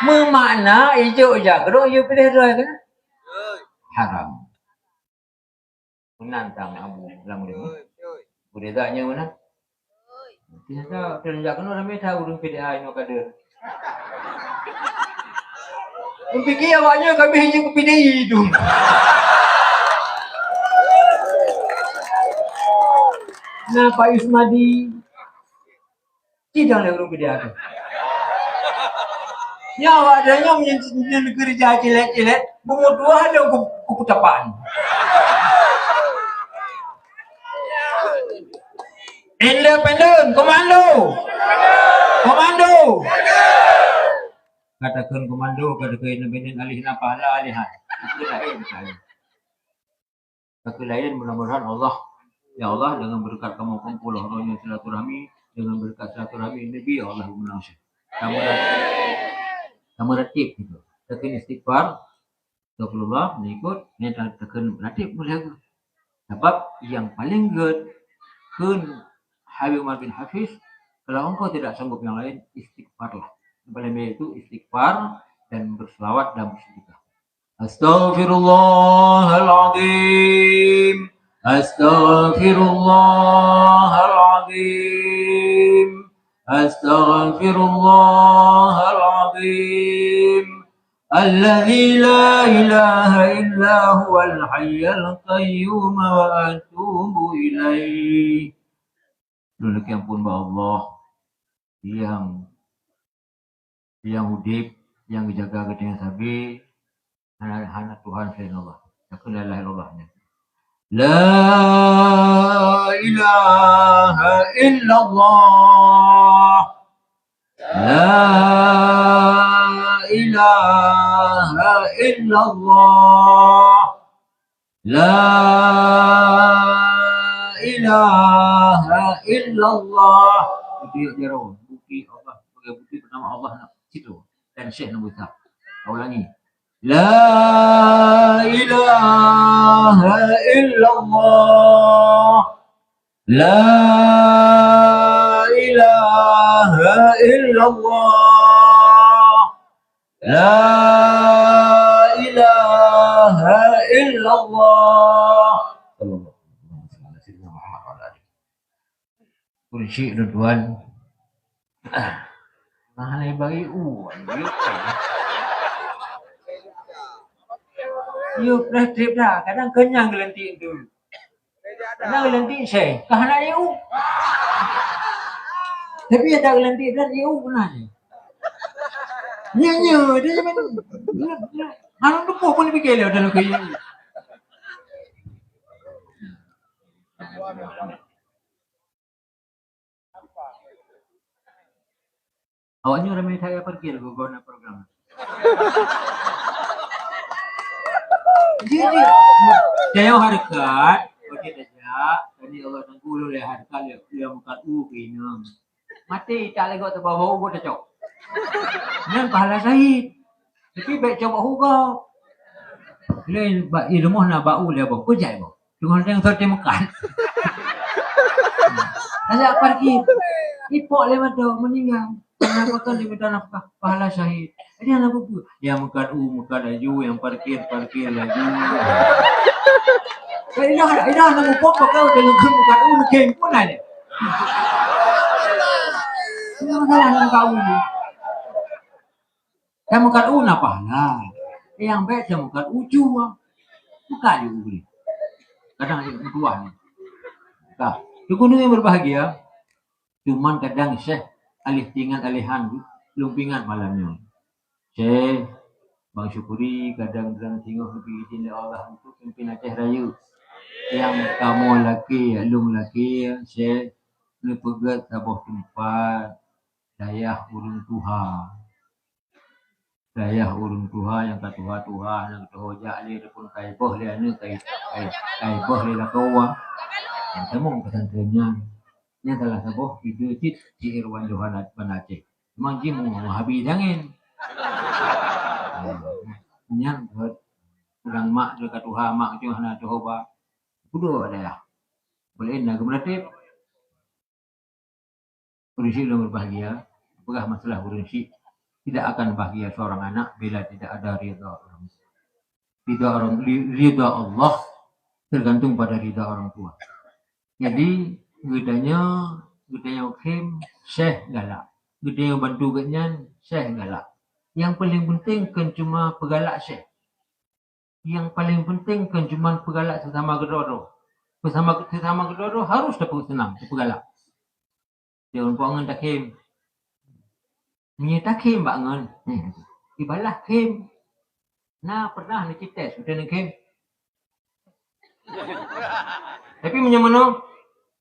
Meumakna ijok ija krông, ijok piléh droe keunan. Haram. Meunan tang Abu lam ulèe. Beureza nyoe meunan. Ternyata, ternyata keunoe ramé that ureueng P D A inoe kader. Meupiké awak nyoe ka abéh jeuet keu P D I tu. Na Pak Yusmadi. Sidang lé ureueng P D A tu. Nyoe awak nyoe meunyoe, meunyoe keureuja cilet-cilet, beumeutuah lom ku, ku peutapan. Independen, komando. Komando. Ka takheun komando, ka takheun independen, alih na pahala, alih hai. Itu lain sekali. Ka keu laén, mudah-mudahan Allah, ya Allah, dengan berkat kamoe kumpul uroe nyoe silaturahmi, dengan berkat silaturahmi Nabi, ya Allah, geumeunang syeh. Kamoe rat-, kamoe ratib gitu. Takheun istighfar, astagfirullah, neuikot, nyan ta-, takheun ratib mulai aku. Sebab yang paling gèt kheun Habib Umar bin Hafiz, kalau engkau tidak sanggup yang lain, istighfarlah. Yang paling baik itu istighfar dan berselawat dan bersegera. Astaghfirullahaladzim. Astaghfirullahaladzim. Astaghfirullahaladzim. Alladzi la ilaha illa huwal hayyul qayyum wa atubu ilaih. Lôn lakèe ampôn bak Allah, nyang nyang udép, nyang geujaga geutanyoe sabe, hana, hana Tuhan selain Allah. Takheun la ilaha illallah nyan. La ilaha illallah. La ilaha illallah. La ilaha illallah. Bukti jaroe, bukti Allah, sebagai bukti pertama Allah na situ dan Syekh Nabi Isa. Saya ulangi. La ilaha illallah. La ilaha illallah. La ilaha illallah. Sallallahu alaihi wasallam. Kunci tu tuan. Nah, ni bagi u. Yuk, yuk, dah trip dah. Kadang kenyang gelentik tu. Kadang gelentik saya, kah nak yuk. Tapi ada gelentik dan yuk pernah ni. Nya, nya, dia macam mana? Hang tu pun dipikir dia dalam kayu. Awak nyoe ramé that parkir goh-goh na program. Jeuet, jeuet. Tanyoe hareukat, oke tajak, tadi Allah Teungku lôn lé hareukat lé, lé mukat u keu inong. Maté itak lé gob teubawa u gob tacok. Nyan pahala syahid. Tapi bèk cok bak u gob. Lé bak i rumoh na bak u lé boh, kujak boh. Teungoh teuh soe teuh meukat. Tajak parkir. Ipok lé mata, meuninggai. Pakon diminta nafkah? Pahala syahid. Jadi hana peue-peue. Nyang meukat u, meukat laju, nyang parkir, parkir laju. Eh, idah, idah, hana mupok, pakon udah meukat u, meukat pun ada. Ini masalah nyang kau ni. Nyang meukat u na pahala. Nyang bèk nyang meukat u cuma. Meukat ju u. Kadang ada kebutuhan. Nah, teungku nyang berbahagia, cuman kadang Syekh alih tingat alih han, lôn pingat malam nyoe. Syekh, Bang Syukuri kadang dalam singoh geubri idin lé Allah untuk pimpin Aceh Rayeuk. Nyang kamoe lakèe, lôn lakèe, Syekh, neupeugèt saboh teumpat dayah ureueng tuha. Dayah ureueng tuha nyang ka tuha-tuha, nyang tuha jak lé ataupun ka ibôh lé aneuk, ka i-, ka i-, ka ibôh lé lakoe. Nyang tamong pesantren nyan. Nyan salah saboh video cit si Irwan Yohana Banda Aceh. Memang jih meuhabi dangin. Nyan buet urang mak tu ka tuha, mak tu hana tuha ba. Kudo dayah. Boleh na geumeuratéb. Ureueng syiek lôn berbahagia, peugah masalah ureueng syiek, tidak akan bahagia seorang anak bila tidak ada ridha orang tua. Ridha orang, ri-, ridha Allah tergantung pada ridha orang tua. Jadi, geutanyoe, geutanyoe khém Syekh galak. Geutanyoe bantu gobnyan Syekh galak. Nyang paling penting kon cuma peugalak Syekh. Nyang paling penting kon cuman peugalak sesama keudroe-droe. Beusama, sesama keudroe-droe harus tapeuseunang, tapeugalak. Jangan buat ngon takhém. Meunyoe takhém bak ngon, hmm, ibalah khém. Na pernah neucites, beutôi neukhém. Tapi meunyoe meunoe,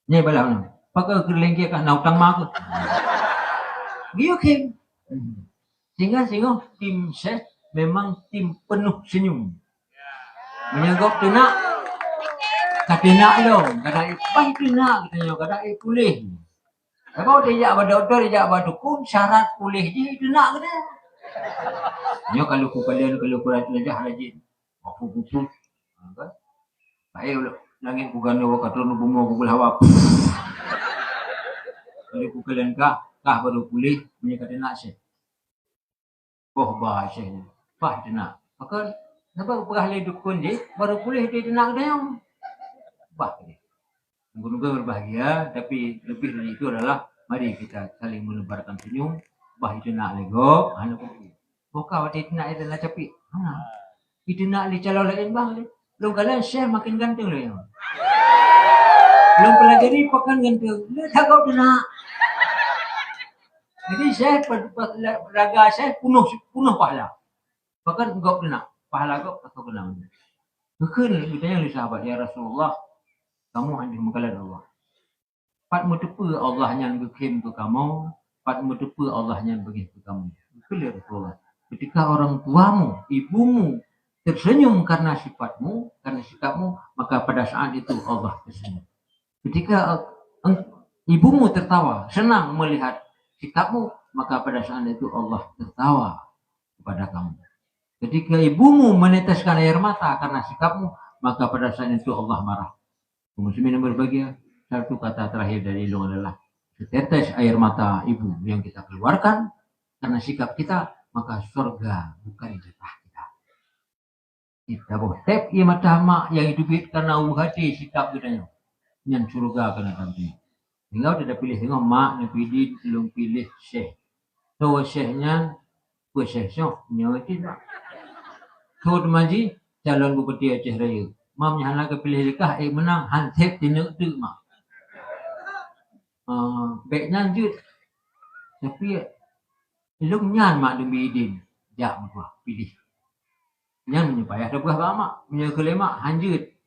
nyan ibalah meunoe. Pakon keu lengke kah na utang ma keuh. Geuyue khém. Hmm. Sehingga singoh tim Syekh memang tim penuh senyum. Meunyoe gob teunak, ka teunak lom, ka da'i bah teunak geutanyoe, ka da'i puléh. Sabab watèe jak bak dokto, jak bak dukun, syarat puléh jih teunak geutanyoe. Nyoe ka lheueh kukalon, ka lheueh kurajin, rajin. Aku pupuk. Ha, kan? Baik, langit kuganoe, ka turun bumoe, kugeulah hawa. Ka lheueh kukalon kah, kah baru puléh, meunyoe ka teunak Syekh. Boh ba Syekh nyan. Bah teunak. Maka, sabab peugah lé dukun jih, baru puléh di teunak geutanyoe. Bah jih. Teungku-teungku berbahagia, tapi lebih dari itu adalah mari kita saling menebarkan senyum, bah iteunak lé gob, hana peue. Boh ka watèe iteunak, iteunak capek. Ha. Iteunak lé calon laén bah lé. Lôn kalon Syekh makin ganteng lé nyoe. Lôn pelajari pakon ganteng. Lé that gob teunak. Jadi Syekh pe-, pe-, raga Syekh punoh, punoh pahala. Pakon gob teunak, pahala gob ka keunong. Geukheun lé, geutanyong lé sahabat, "Ya Rasulullah, kamoe hana meukalon Allah. Pat meuteupeue Allah nyan geukhém keu kamoe, pat meuteupeue Allah nyan beungéh keu kamoe?" Geukheun lé Rasulullah, "Ketika orang tuamu, ibumu tersenyum karena sifatmu, karena sikapmu, maka pada saat itu Allah tersenyum. Ketika, eh, ibumu tertawa, senang melihat sikapmu, maka pada saat itu Allah tertawa kepada kamu. Ketika ibumu meneteskan air mata karena sikapmu, maka pada saat itu Allah marah." Kaum muslimin yang berbahagia, satu kata terakhir dari lôn adalah, setetes air mata ibu yang kita keluarkan karena sikap kita, maka surga bukan jatah kita. Kita boh tép ié mata mak nyang jiteubiet karena u hati sikap geutanyoe, nyan syeuruga keunan tantu. Tinggai tapiléh singoh mak neupiléh, lôn piléh Syekh. Soe Syekh nyan? Peue Syekh soe? Nyoe cit mak. Soe teuma jih? Calon bupati Aceh Rayeuk. Mak, meunyo hana geupiléh lé kah, ék meunang, han sép tineuk teuk mak. Ah, bèk nyan jeuet. Tapi lôn nyan mak neubi idin, jak meutuah piléh. Nyan meunyo payah tapeugah bak mak, meunyo keu lé mak, han jeuet.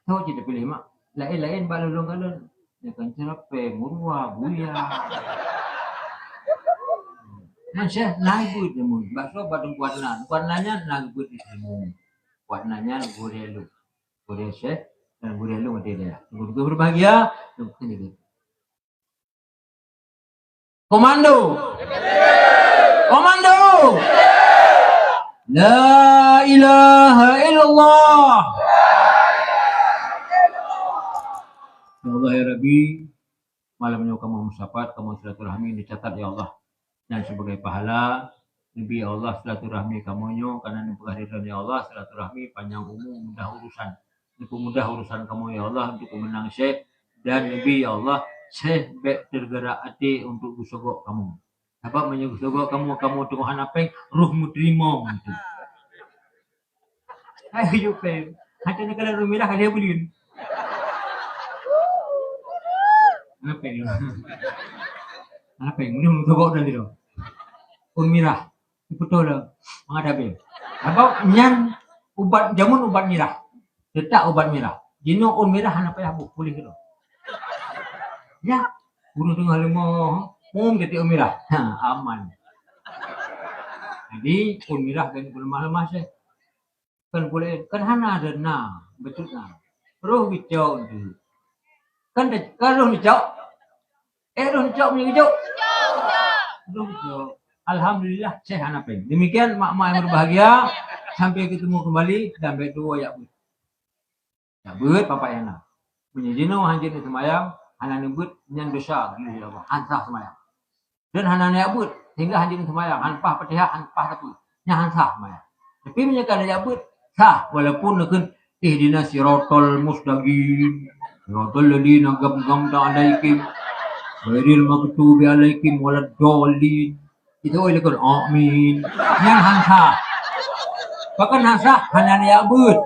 Soe cit tapiléh mak, laén-laén bak lôn kalon. Nyan kan ceurapée, meuruwa, buya. Nyan Syekh na geubeuet ilmu. Bak soe? Bak Teungku Adnan. Teungku Adnan nyan na geubeuet ilmu. Teungku Adnan nyan gurèe lôn. Gurèe Syekh dan gurèe lôn di dayah. Teungku-teungku berbahagia, teungku-teungku. Komando. Komando. La ilaha illallah. Ya Allah, ya Rabbi, malam nyoe kamoe meusapat, kamoe silaturahmi, neucatat, ya Allah. Dan sebagai pahala, neubi ya Allah silaturahmi kamoe nyoe, karena neupeugah di dalam ya Allah silaturahmi panjang umu, mudah urusan. Neupeumudah urusan kamoe ya Allah untuk meunang Syekh, dan neubi ya Allah Syekh bèk teugerak até untuk geusogok kamoe. Sabab meunyoe geusogok kamoe, kamoe teungoh hana péng, roh meuteurimong tu. Hai, yue péng. Hana neukalon ureueng mirah ka lheueh buleuen. Hana péng. Hana péng. Meunyoe meusobok dan sidroe. Ureueng mirah. Beutôi lah. Mangat habéh. Sabab nyan ubat jameun, ubat mirah. Teutap ubat mirah. Jinoe ureueng mirah hana payah boh, puléh keudroe. Ya. Ureueng teungoh leumoh, mum titik ureueng mirah. Ha, aman. Jadi, ureueng mirah keuneuk peuleumah-leumah seh. Kan boleh, kan hana ada na, beutôi na. Roh geucok tu. Kan de-, kan roh geucok. Eh, roh geucok punya geucok. Roh geucok. Alhamdulillah, Syekh hana péng. Demikian mak-mak yang berbahagia, sampai ketemu kembali dan baik dua ya. Ya beuet, Bapak Yana. Meunyoe jinoe hanjeuet seumayang, hana neubeuet, nyan desya, ya Allah, han sah seumayang. Dan hana neujak beuet, sehingga hanjeuet seumayang, han paih Fatihah, han paih sapeue. Nyan han sah seumayang. Tapi meunyoe ka neujak beuet, sah, walaupun neukheun, "Ihdinas siratal mustaqim, siratal ladzina an'amta 'alaihim, ghairil maghdubi 'alaihim waladdallin." Itu oi lakon, "Amin." Nyan han sah. Pakon han sah? Hana neujak beuet.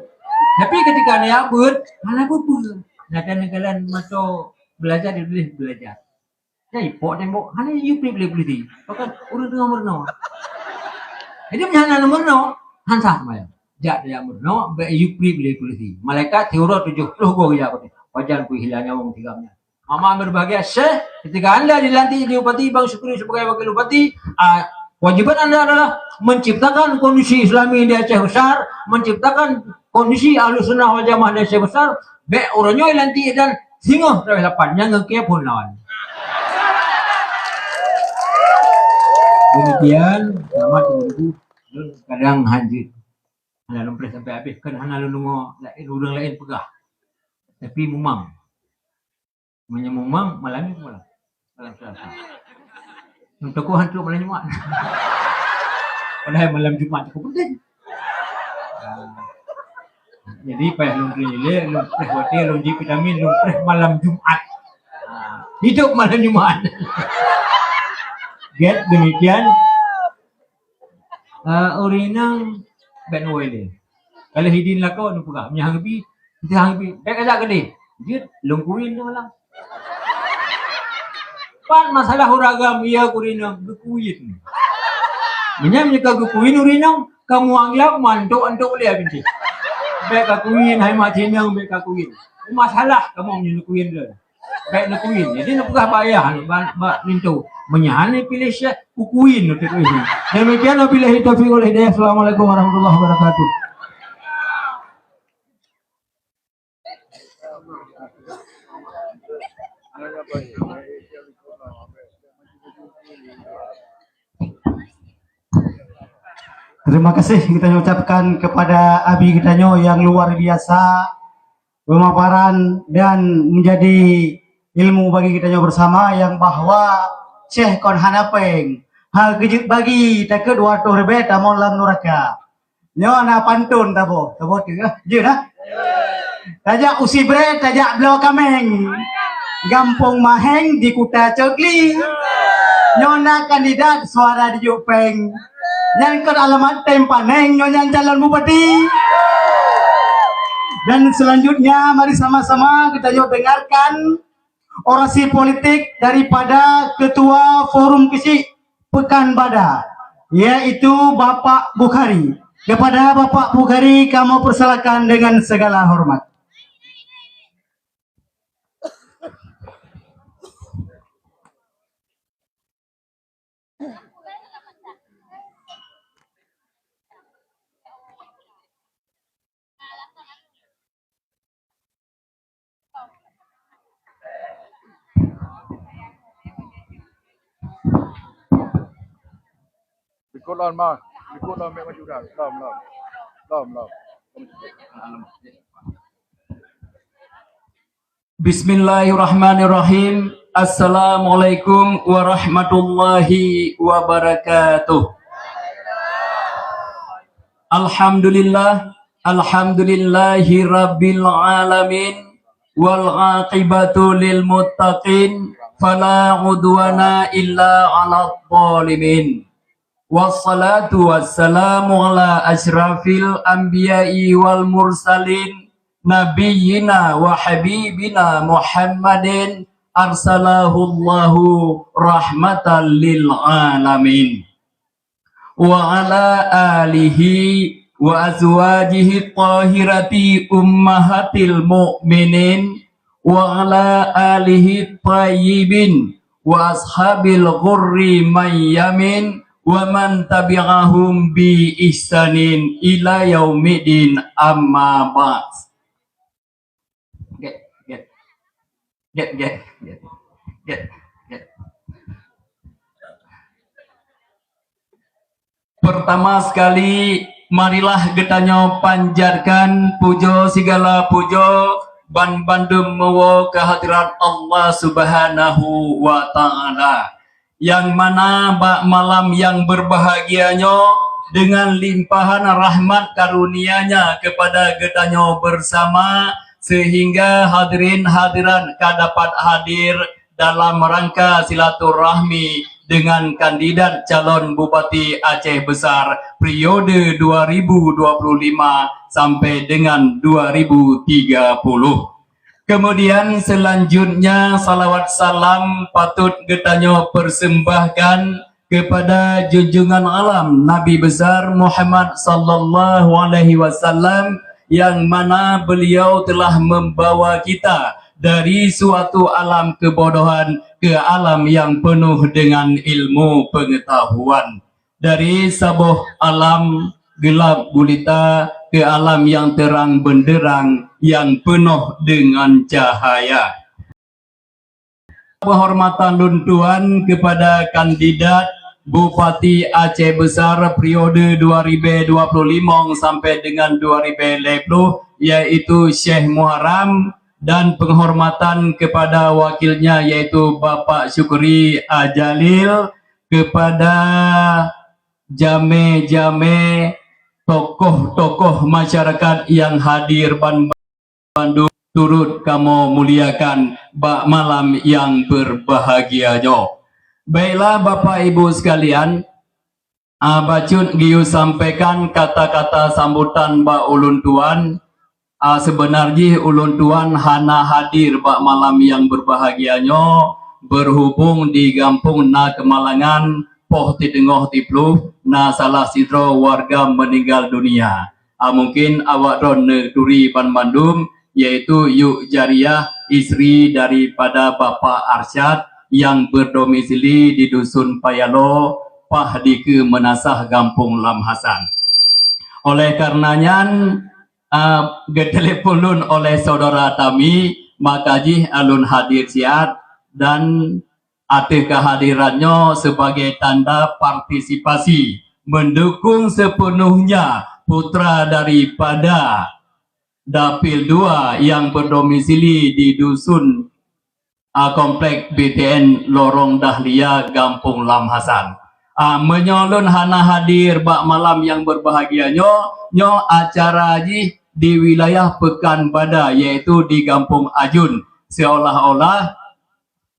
Tapi ketika neujak beuet, hana peue-peue. Nah, kan kalon mato belajar, dituléh belajar. Jadi, pok tembok, hana yue prip lé polisi. Pakon ureueng teungoh meurunoe. Jadi, meunyo hana meurunoe, han sah seumayang. Jak tajak meurunoe, bèk yue prip lé polisi. Malaikat siuroe tujoh ploh goe geujak bak pajan pih hilang nyawong tigam nyan. Mama berbahagia, Syekh, ketika Anda dilantik jadi bupati, Bang Syukri sebagai wakil bupati, ah, kewajiban Anda adalah menciptakan kondisi Islami di Aceh Besar, menciptakan kondisi Ahlussunnah wal Jamaah di Aceh Besar, bèk uroe nyoe lantik dan singoh tareukah lapan, nyang ngeukiep phon lawan. Demikian, selamat menunggu. Lôn kadang hanjeuet. Hana lôn preh sampai habéh, kan hana lôn deungoe laén, ureueng laén peugah. Tapi mumang. Meunyoe mumang, malam ni malam. Malam Selasa. Untuk hantu malam Jumat. Padahal malam Jumat cukup penting. Ah. Jadi, payah lôn preh ilèe, lôn preh watèe, lôn jép vitamin, lôn preh malam Jumat. Ah, hidup malam Jumat. Gèt demikian. Ah, ureueng inong bèk neuwoe lé. Kalau hidin lakoe neupeugah, meunyo hang bi, meunyo hang bi, bèk kajak keudéh. Jeuet, lôn kuin tu malam. Pat masalah ureueng agam, iya ureueng inong geukuin. Meunyo, meunyo ka geukuin ureueng inong, kamoe anggap mantok-antok lé abin cit. Bèk ka kuin, hai mak inong, bèk ka kuin. Masalah kamoe meunyo neukuin lé. Bèk neukuin. Jadi neupeugah bak ayah, bak, bak linto. Meunyo hana piléh syèh, kukuin neuteuk kuin. Demikian, wabillahi taufiq wal hidayah. Assalamualaikum warahmatullahi wabarakatuh. Terima kasih kita ucapkan kepada Abi kita nyoe yang luar biasa pemaparan dan menjadi ilmu bagi kita nyoe bersama yang bahwa Syekh kon hana péng. Hal keujeuet bagi takheun dua ratus ribèe tamong lam nuraka. Nyoe na pantôn taboh, taboh tu, eh. Jeuet, ah? Tajak u Sibreh, tajak bloe kaméng. Gampông Maheng di Kuta Cokli. Nyoe na kandidat suara dijok péng. Nyan kon alamat tem paneng, nyoe nyan calon bupati. Dan selanjutnya, mari sama-sama kita yuk dengarkan orasi politik daripada Ketua Forum Keuchik Pekan Bada, yaitu Bapak Bukhari. Kepada Bapak Bukhari, kamoe persilakan dengan segala hormat. Likot lom, Ma. Likot lom, bèk maju dah. Lom, lom. Lom, lom. Bismillahirrahmanirrahim. Assalamualaikum warahmatullahi wabarakatuh. Alhamdulillah, alhamdulillahi rabbil alamin, wal aqibatu lil muttaqin, fala udwana illa 'alal zalimin. Wassalatu wassalamu ala asyrafil anbiya'i wal mursalin, nabiyyina wa habibina Muhammadin, arsalahullahu rahmatan lil alamin, wa ala alihi wa azwajihi thahirati ummahatil mu'minin, wa ala alihi thayyibin wa ashabil ghurri mayyamin, wa man tabi'ahum bi ihsanin ila yaumiddin, amma ba'd. Get, get. Get, get, get. Get, get. Pertama sekali, marilah geutanyoe panjatkan pujoe sigala pujoe ban bandum meuwoe keuhadrat Allah Subhanahu wa Ta'ala, nyang mana bak malam nyang beurbahagia nyoe, deungon limpahan rahmat karunia-Nya keupada geutanyoe beusama, seuhingga hadirin hadirat ka dapat hadir dalam rangka silaturahmi dengan kandidat calon Bupati Aceh Besar periode dua ribu dua puluh lima sampai dengan dua ribu tiga puluh. Kemudian selanjutnya, salawat salam patut geutanyoe persembahkan kepada junjungan alam Nabi Besar Muhammad sallallahu alaihi wasallam, yang mana beliau telah membawa kita dari suatu alam kebodohan ke alam yang penuh dengan ilmu pengetahuan, dari saboh alam gelap gulita ke alam yang terang benderang yang penuh dengan cahaya. Penghormatan lôn tuan kepada kandidat Bupati Aceh Besar periode dua ribu dua puluh lima sampai dengan dua ribu lima puluh, yaitu Syekh Muharram, dan penghormatan kepada wakilnya, yaitu Bapak Syukri Ajalil, kepada jamé-jamé tokoh-tokoh masyarakat yang hadir ban bandum turut kamoe muliakan bak malam nyang beurbahagia nyoe. Baiklah, Bapak Ibu sekalian, a, bacut geuyue sampaikan kata-kata sambutan bak ulôn tuan. A, seubeuna jih ulôn tuan hana hadir bak malam nyang beurbahagia nyoe, beureubung di gampông na keumalangan, poh teuteungoh tiploh, na salah sidroe warga meuninggal dunia. A, mungken awak droe neuturi banmandum, yaitu Yuk Jariah, istri daripada Bapak Arsyad, nyang berdomisili di Dusun Payaloe, paih dikeue Meunasah, Gampông Lam Hasan. Oleh karena nyan, a, geutelepon lôn oleh saudara Tami, maka jih, a, lôn hadir siat dan ateueh keuhadiran nyoe sebagai tanda partisipasi mendukung sepenuhnya putra daripada Dapil dua yang berdomisili di Dusun, a, Komplek B T N Lorong Dahlia, Gampông Lam Hasan. A, meunyoe lôn hana hadir bak malam nyang beurbahagia nyoe, nyoe acara jih di wilayah Pekan Bada, yaitu di Gampông Ajun, seolah-olah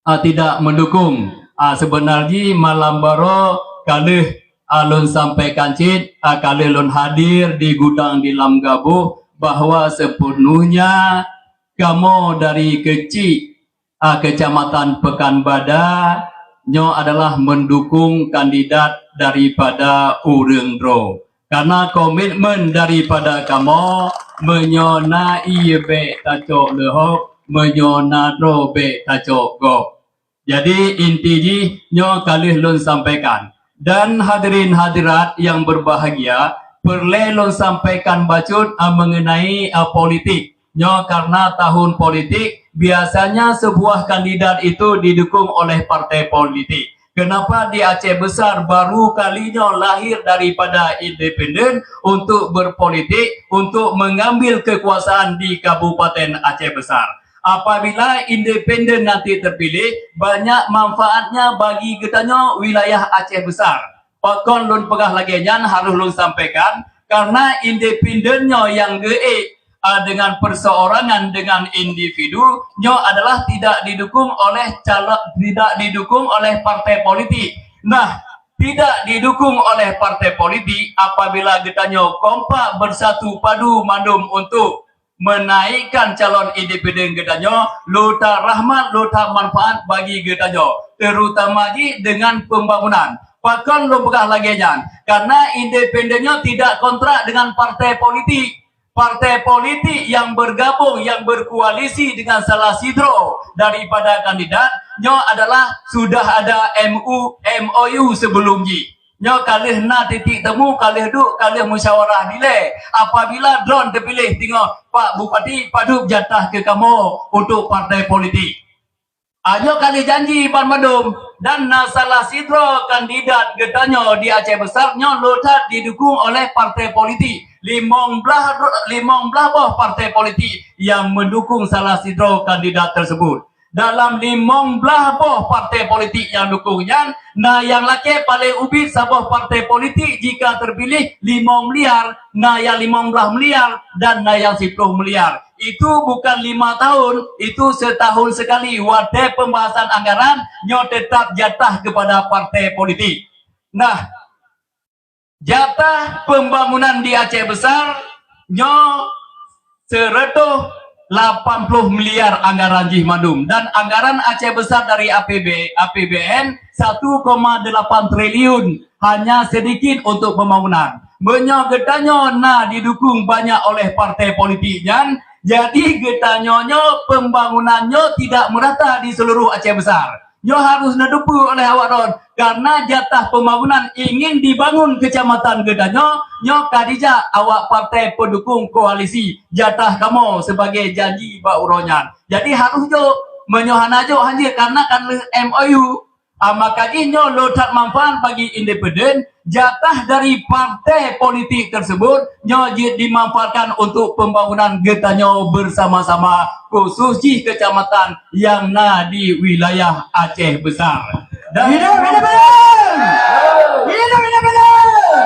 a, tidak mendukung. A, seubeuna jih malam baroe ka lheueh, a, lôn sampaikan cit, a, ka lheueh lôn hadir di gudang di Lam Gaboh, bahwa sepenuhnya kamoe dari keuchik, a, Keucamatan Pekan Bada nyoe adalah mendukung kandidat daripada ureuëng droe. Karena komitmen daripada kamoe, meunyoe na ié bék tacok leuhok, meunyoe na droe bék tacok gob. Jadi, inti jih nyoe ka lheueh lôn sampaikan. Dan hadirin hadirat yang berbahagia, peureulée lôn sampaikan bacut, a, mengenai, a, politik. Nyoe karena tahun politik, biasanya sebuah kandidat itu didukung oleh partai politik. Kenapa di Aceh Besar baru kali nyoe lahir daripada independen untuk berpolitik, untuk mengambil kekuasaan di Kabupaten Aceh Besar? Apabila independen nanti terpilih, banyak manfaatnya bagi geutanyoe wilayah Aceh Besar. Pakon lôn peugah lagée nyan harôh lôn sampaikan, karena independen nyoe nyang geuék, a, dengan perseorangan, dengan individu, nyoe adalah tidak didukung oleh calon, tidak didukung oleh partai politik. Nah, tidak didukung oleh partai politik, apabila geutanyoe kompak bersatu padu mandum untuk menaikkan calon independen geutanyoe, lôn that rahmat, lôn that manfaat bagi geutanyoe, terutama jih dengan pembangunan. Pakon lôn peugah lagée nyan? Karena independen nyoe tidak kontrak dengan partai politik. Partai politik yang bergabung, yang berkoalisi dengan salah sidroe daripada kandidat, nyoe adalah sudah ada M U, M O U sebelum jih. Nyoe ka lheueh na titik temu, ka lheueh duek, ka lheueh musyawarah dilée. Apabila droen teupiléh teungoh Pak Bupati, padub jatah keu kamoe untuk partai politik. A, nyoe ka lheueh janji banmandum, dan na salah sidroe kandidat geutanyoe di Aceh Besar nyoe lôn that didukung oleh partai politik. Limong blaih, limong blaih boh partai politik yang mendukung salah sidroe kandidat tersebut. Dalam limong blaih boh partai politik nyang dukung nyan, na nyang lakée paléng ubit saboh partai politik jika terpilih limong miliar, na nyang limong blaih miliar, dan na nyang siploh miliar. Itu bukan lima tahun, itu setahun sekali watée pembahasan anggaran, nyoe tetap jatah kepada partai politik. Nah, jatah pembangunan di Aceh Besar nyoe seratus lapan puluh miliar anggaran jih mandum, dan anggaran Aceh Besar dari A P B, A P B N satu koma delapan triliun hanya sedikit untuk pembangunan. Meunyoe geutanyoe na didukung banyak oleh partai politik nyan, jadi geutanyoe nyoe pembangunan nyoe tidak merata di seluruh Aceh Besar. Nyoe harus neuteupeue oleh awak droen, karena jatah pembangunan ingin dibangun kecamatan geutanyoe, nyoe ka dijak awak partai pendukung koalisi, jatah kamoe sebagai janji bak uroe nyan. Jadi harus jok, meunyoe hana jok hanjeuet, karena kan lheueh M O U. Ah, maka jih nyoe lôn that manfaat bagi independen, jatah dari partai politik tersebut nyoe jeuet dimanfaatkan untuk pembangunan geutanyoe bersama-sama, khusus jih kecamatan yang na di wilayah Aceh Besar. Dan Hidup independen! Hidup independen!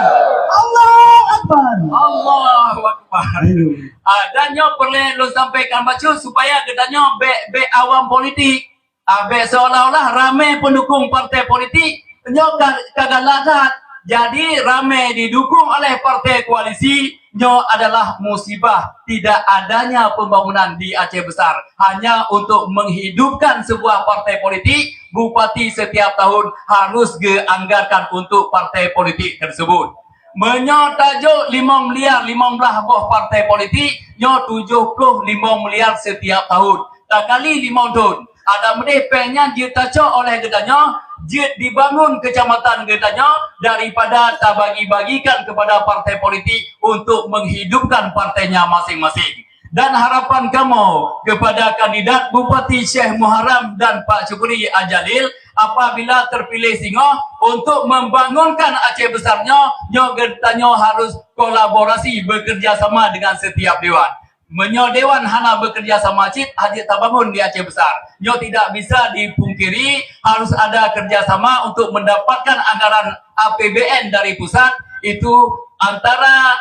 Allahu Akbar! Allahu Akbar! Aduh. Ah, dan nyoe peureulée lôn sampaikan bacut supaya geutanyoe bék, bék awam politik. Ah, bék seolah-olah ramé pendukung partai politik nyoe ka, ka galak that. Jadi, ramé didukung oleh partai koalisi, nyoe adalah musibah tidak adanya pembangunan di Aceh Besar. Hanya untuk menghidupkan sebuah partai politik, bupati setiap tahun harus geanggarkan untuk partai politik tersebut. Meunyoe tajok limong miliar limong blaih boh partai politik, nyoe tujoh ploh limong miliar setiap tahun. Takali limong thon. Adak meudeh péng nyan jeuet tacok oleh geutanyoe, jeuet dibangun kecamatan geutanyoe daripada tabagi-bagikan kepada partai politik untuk menghidupkan partainya masing-masing. Dan harapan kamoe kepada kandidat Bupati Syekh Muharram dan Pak Syukri Ajalil, apabila terpilih singoh untuk membangunkan Aceh Besar nyoe, nyoe geutanyoe harus kolaborasi bekerja sama dengan setiap dewan. Meunyoe dewan hana bekerja sama cit, hana tabangun di Aceh Besar. Nyoe tidak bisa dipungkiri, harus ada kerjasama untuk mendapatkan anggaran A P B N dari pusat, itu antara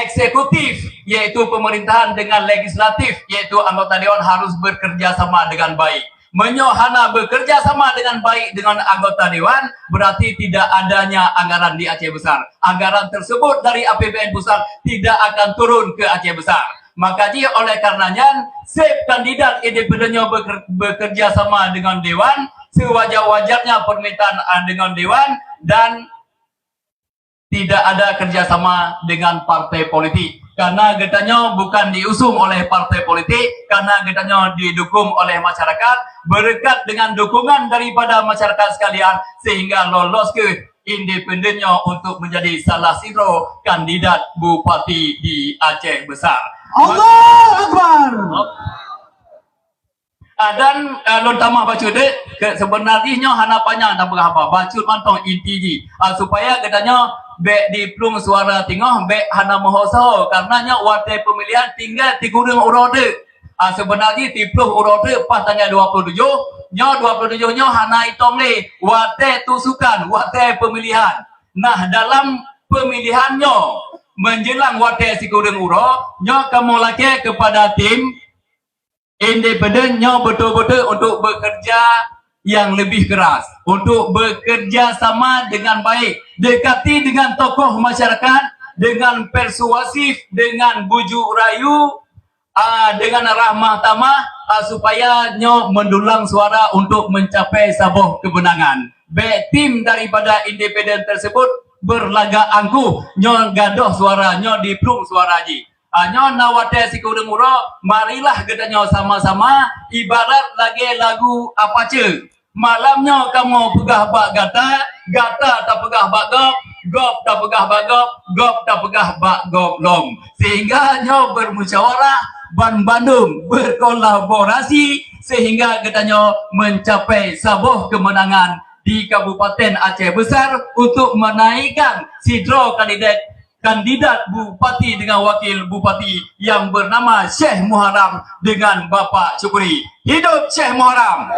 eksekutif, yaitu pemerintahan, dengan legislatif, yaitu anggota dewan, harus bekerja sama dengan baik. Meunyoe hana bekerja sama dengan baik dengan anggota dewan, berarti tidak adanya anggaran di Aceh Besar. Anggaran tersebut dari A P B N pusat tidak akan turun ke Aceh Besar. Maka jih oleh karena nyan, setiap kandidat independen nyoe beker-, bekerja sama dengan dewan, sewajar-wajarnya permintaan, ah, dengan dewan, dan tidak ada kerjasama dengan partai politik. Karena geutanyoe bukan diusung oleh partai politik, karena geutanyoe didukung oleh masyarakat, berkat dengan dukungan daripada masyarakat sekalian, sehingga lolos ke independen nyoe untuk menjadi salah sidroe kandidat bupati di Aceh Besar. Allahu Akbar. Ah, dan, ah, lôn tamah bacut deh, ke, sebenarnya nyoe hana panyang dan beurapa, bacut mantong inti jih. Ah, supaya geutanyoe bék diplueng suara teungoh, bék hana meuho-soho, karena nyoe watée pemilihan tinggai tikureueng uroe deh. Ah, seubeuna jih siplôh uroe teuk pas tanggai dua puluh tujoh, nyoe dua puluh tujoh nyoe hana itong lé, watée tusukan, watée peumilihan. Nah, dalam peumilihan nyoe, meunjeulang watée sikureueng uroe, nyoe kamoe lakée keupada tim independen nyoe beutôi-beutôi untuk bekerja yang lebih keras, untuk bekerja sama dengan baik, dekati dengan tokoh masyarakat, dengan persuasif, dengan bujuk rayu, ah, dengan ramah tamah, ah, supaya nyoe mendulang suara untuk mencapai saboh kemenangan. Bèk tim daripada independen tersebut berlagak angkuh, nyoe gadôh suara, nyoe diplueng suara jih. Ah, nyoe na watèe sikureueng uroe, marilah geutanyoe sama-sama ibarat lagèe lagu Apache. Malam nyoe kamoe peugah bak gata, gata tapeugah bak gob, gob tapeugah bak gob, gob tapeugah bak gob lom. Sehingga nyoe bermusyawarah, ban bandum berkolaborasi sehingga geutanyoe mencapai saboh kemenangan di Kabupaten Aceh Besar untuk menaikkan sidroe kandidat kandidat bupati dengan wakil bupati yang bernama Syekh Muharram dengan Bapak Syukri. Hidup Syekh Muharram!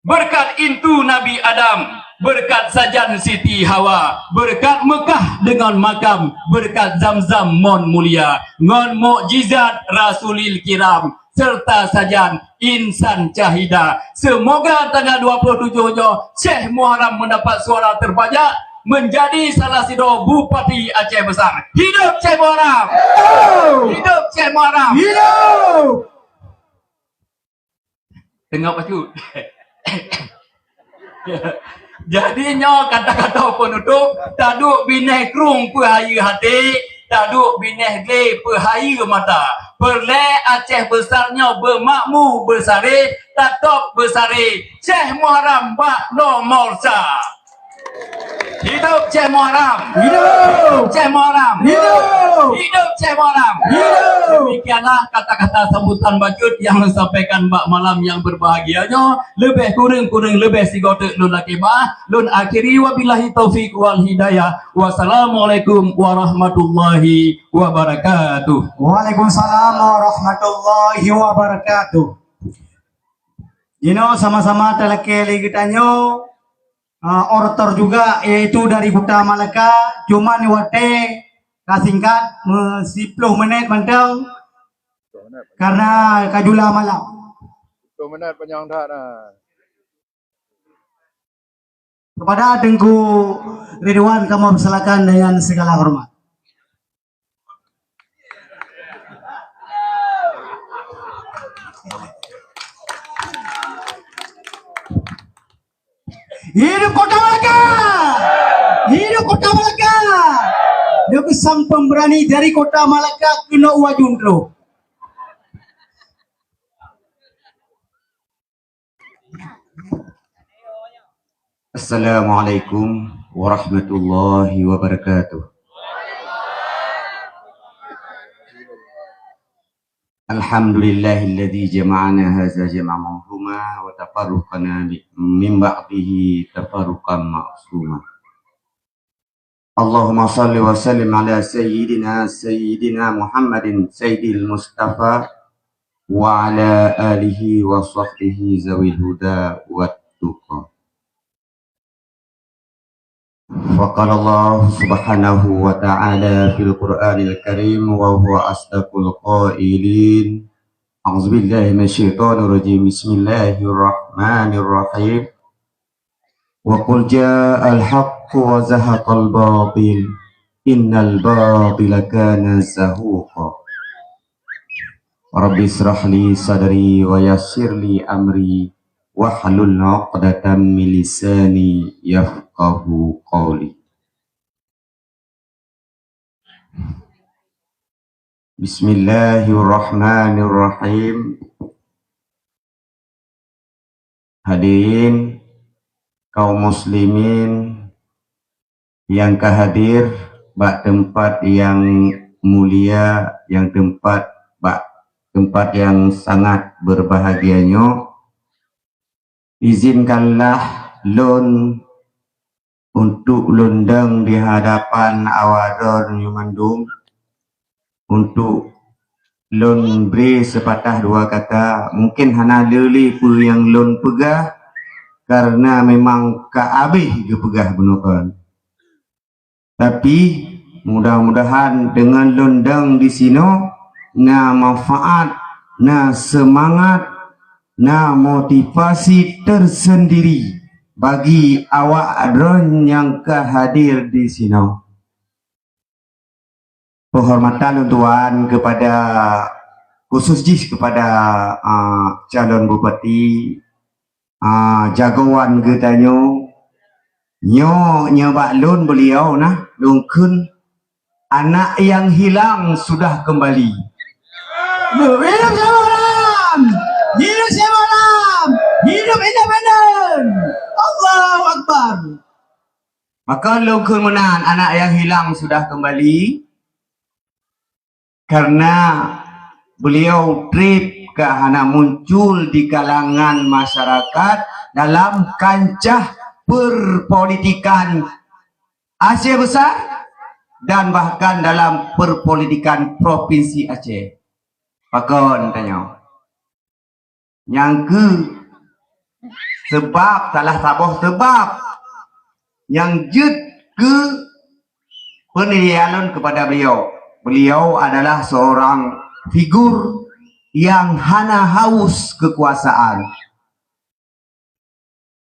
Berkat intu Nabi Adam, berkat sajan Siti Hawa, berkat Mekah dengan makam, berkat Zamzam mon mulia, ngon mukjizat Rasulil Kiram, serta sajan insan cahida. Semoga tanggal dua puluh tujuh nyoe Syekh Muharram mendapat suara terbanyak, menjadi salah sidroe Bupati Aceh Besar. Hidup Syekh Muharram! Hidup! Hidup Syekh Muharram! Hidup! Tengok bacut. Jadi nyoe kata-kata penutup, taduek binéh krueng peuhayeue até, taduek binéh glé peuhayeue mata. Peureulèe Aceh Besar nyoe beumakmu beusaré, tatôb beusaré. Syekh Muharram bak nomor sa. Hidup Syekh Muharram! Hidup! Syekh Muharram! Hidup! Hidup Syekh Muharram! Hidup! Demikianlah kata-kata sambutan bacut yang disampaikan bak malam yang berbahagia nyoe. Leubeh kureueng-kureueng leubeh sigoe teuk lôn lakèe meu'ah. Lôn akhiri, wabillahi taufik wal hidayah. Wassalamualaikum warahmatullahi wabarakatuh. Waalaikumsalam warahmatullahi wabarakatuh. Jinoe sama-sama talakèe lé geutanyoe, ah, orator juga, yaitu dari Kota Malaka, cuman watèe ka singkat, me-, siplôh menit mantong, karena ka jula malam. Siplôh menit panyang that, nah. Kepada Teungku Ridwan, kamoe persilakan dengan segala hormat. Hidup Kota Malaka! Hidup Kota Malaka! Nyoe keuh sang pemberani dari Kota Malaka keunoe u Ajun Trok. Assalamualaikum warahmatullahi wabarakatuh. Alhamdulillahilladzi jama'ana hadza jam'an marhuma wa tafarraqana min ba'dihi tafarruqan ma'suma. Allahumma shalli wa sallim ala sayyidina, sayyidina Muhammadin sayyidil Mustafa wa ala alihi wa sahbihi zawil huda wat tuqa. Wa qala Allah subhanahu wa ta'ala fil Qur'anil Karim wa huwa asdaqul qailin. A'udzubillahi minasyaitonir rajim. Bismillahirrahmanirrahim. Wa qul ja'al haqqu wa zahaqal batil, innal batila kana zahuqa. Rabbi israh li sadri wa yassir li amri, wahlul 'uqdatam min lisani yafqahu qawli. Bismillahirrahmanirrahim. Hadirin kaum muslimin yang ka hadir bak teumpat yang mulia, yang teumpat, bak teumpat yang sangat berbahagia nyoe, izinkanlah lôn untuk lôn dong di hadapan awak droeneuh mandum, untuk Lôn bri seupatah dua kata, mungken hana le lé peue nyang lôn peugah, kareuna memang ka abéh geupeugah bunoe kon. Tapi, mudah-mudahan deungon lôn dong disinoe na manfaat, na seumangat, na motivasi teuseundiri bagi awak droen nyang ka hadir disinoe. Penghormatan lôn tuan kepada, khusus jih kepada, ah, calon bupati, ah, jagoan geutanyoe. Nyoe, nyoe bak lôn beliau na, lôn kheun, anak yang hilang sudah kembali. Hidup Syamboran! Hidup Syamboran! Hidup independen! Allahu Akbar! Maka lôn kheun meunan, anak yang hilang sudah kembali, karena beliau treb ka hana muncul di kalangan masyarakat dalam kancah perpolitikan Aceh Besar dan bahkan dalam perpolitikan Provinsi Aceh. Pakon tanyoe? Nyang keu sebab, salah saboh sebab nyang jeuet keu penilaian lôn kepada beliau. Beliau adalah seorang figur yang hana haus kekuasaan.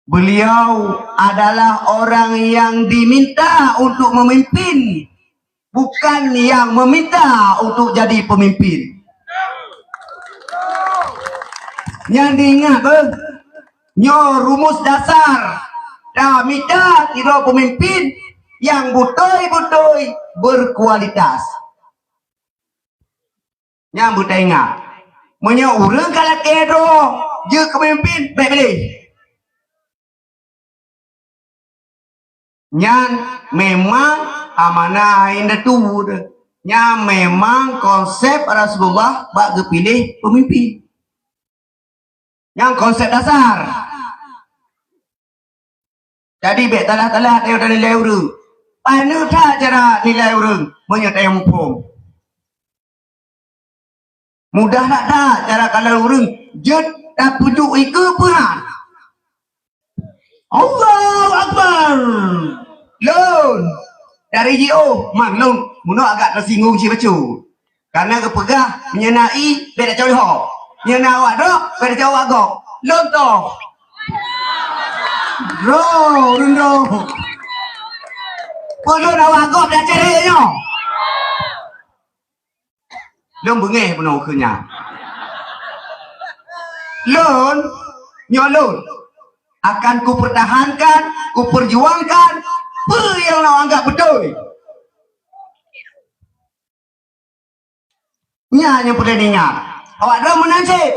Beliau adalah orang yang diminta untuk memimpin, bukan yang meminta untuk jadi pemimpin. Nyang diingat beuh, nyoe rumus dasar tamita sidroe peumimpin nyang beutôi-beutôi berkualitas. Nyang beutaingat, meunyoe ureuëng ka lakée droe jeuet keu peumimpin, bék piléh. Nyan memang amanah indatu. Nyan memang konsep Rasulullah bak geupiléh peumimpin. Nyan konsep dasar. Jadi, bék talah-talah tanyoe tanilai ureuëng. Paneuk that cara nilai ureuëng meunyoe tanyoe muphom. Mudah that-that cara kalon ureuëng jeuet tapujuk ikeue peuhan. Allahu Akbar! Lôn dari jiôh, man lôn meunoe agak teusinggung cit bacut. Karena geupeugah, meunyoe na ie, bék tacok ho. Meunyoe na awak droe, bék tacok awak gob. Lôn toh. Droe, ureuëng droe. Peue lôn awak gob dak cérék nyoe? Lôn beungéh bunoe keu nyan. Lôn, nyoe lôn akan kupertahankan, kuperjuangkan peue nyang lôn anggap beutôi. Nyan nyang peureulée ingat. Awak droe meunan cit.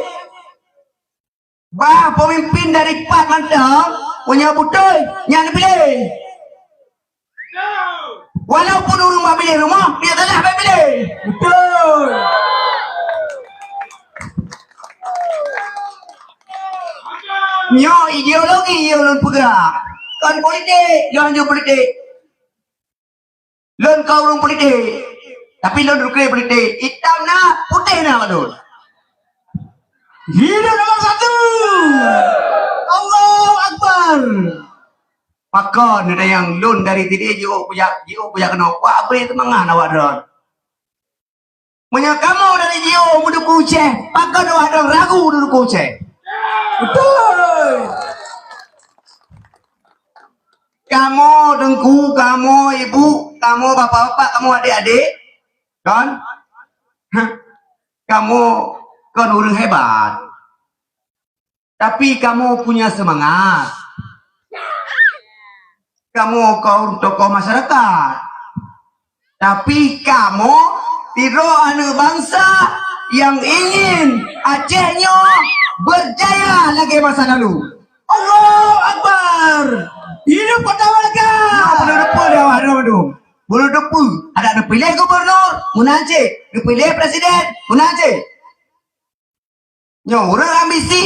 Bah peumimpin dari pat mantong, meunyoe beutôi, nyan neupiléh. Walaupun ureuëng bak biléh rumoh, dia telah bak biléh. Betul. Nyoe ideologi nyang lôn peugah. Kon politik, lôn hanjeuet politik. Lôn ka ureuëng politik, tapi lôn dukre politik. Itam na, putéh na bak lôn. Hidup nomor satu. Allahu Akbar. Pakon ada nyang lôn dari tadi jiôh kujak, jiôh kujak keunoe. Wah, bri teumangat awak droe. Meunyoe kamoe dari jiôh meuduku Aceh, pakon awak droe ragu duku Aceh? Betul. Kamoe teungku, kamoe ibu, kamoe bapak-bapak, kamoe adik-adik, kan? Hah, kamoe kon ureuëng hebat. Tapi kamoe punya semangat. Kamoe kon tokoh masyarakat. Tapi kamoe sidroe aneuëk bansa nyang ingin Aceh nyoe berjaya lagée masa lalu. Allahu Akbar! Hidup Kota Malaka! Nyoe bunoe deupeu dah awak droe mandum. Bunoe deupeu, adak neupiléh gubernur, meunan cit. Neupiléh presiden, meunan cit. Nyoe ureuëng ambisi.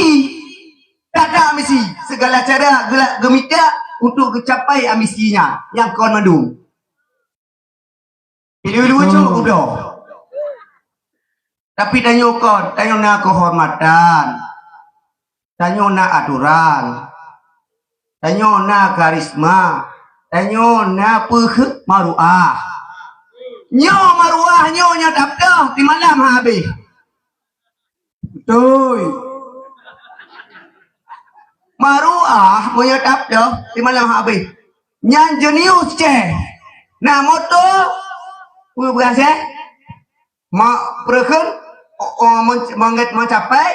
That-that ambisi. Segala cara geula-, geumita untuk geucapai ambisi nyan. Nyang kon mandum. Ilu-ilu cok udoe. Tapi tanyoe kon, tanyoe na keuhormatan. Tanyoe na atoran. Tanyoe na karisma. Tanyoe na peuheueh maruah. Nyoe maruah nyoe nyang taploh simalam habéh. Beutôi. Maruah meunyoe taploh simalam habéh. Nyan jenius ceh. Na moto, peue beurasai? Ma-, peureukeun, o-, o-, men-, menget-, mencapai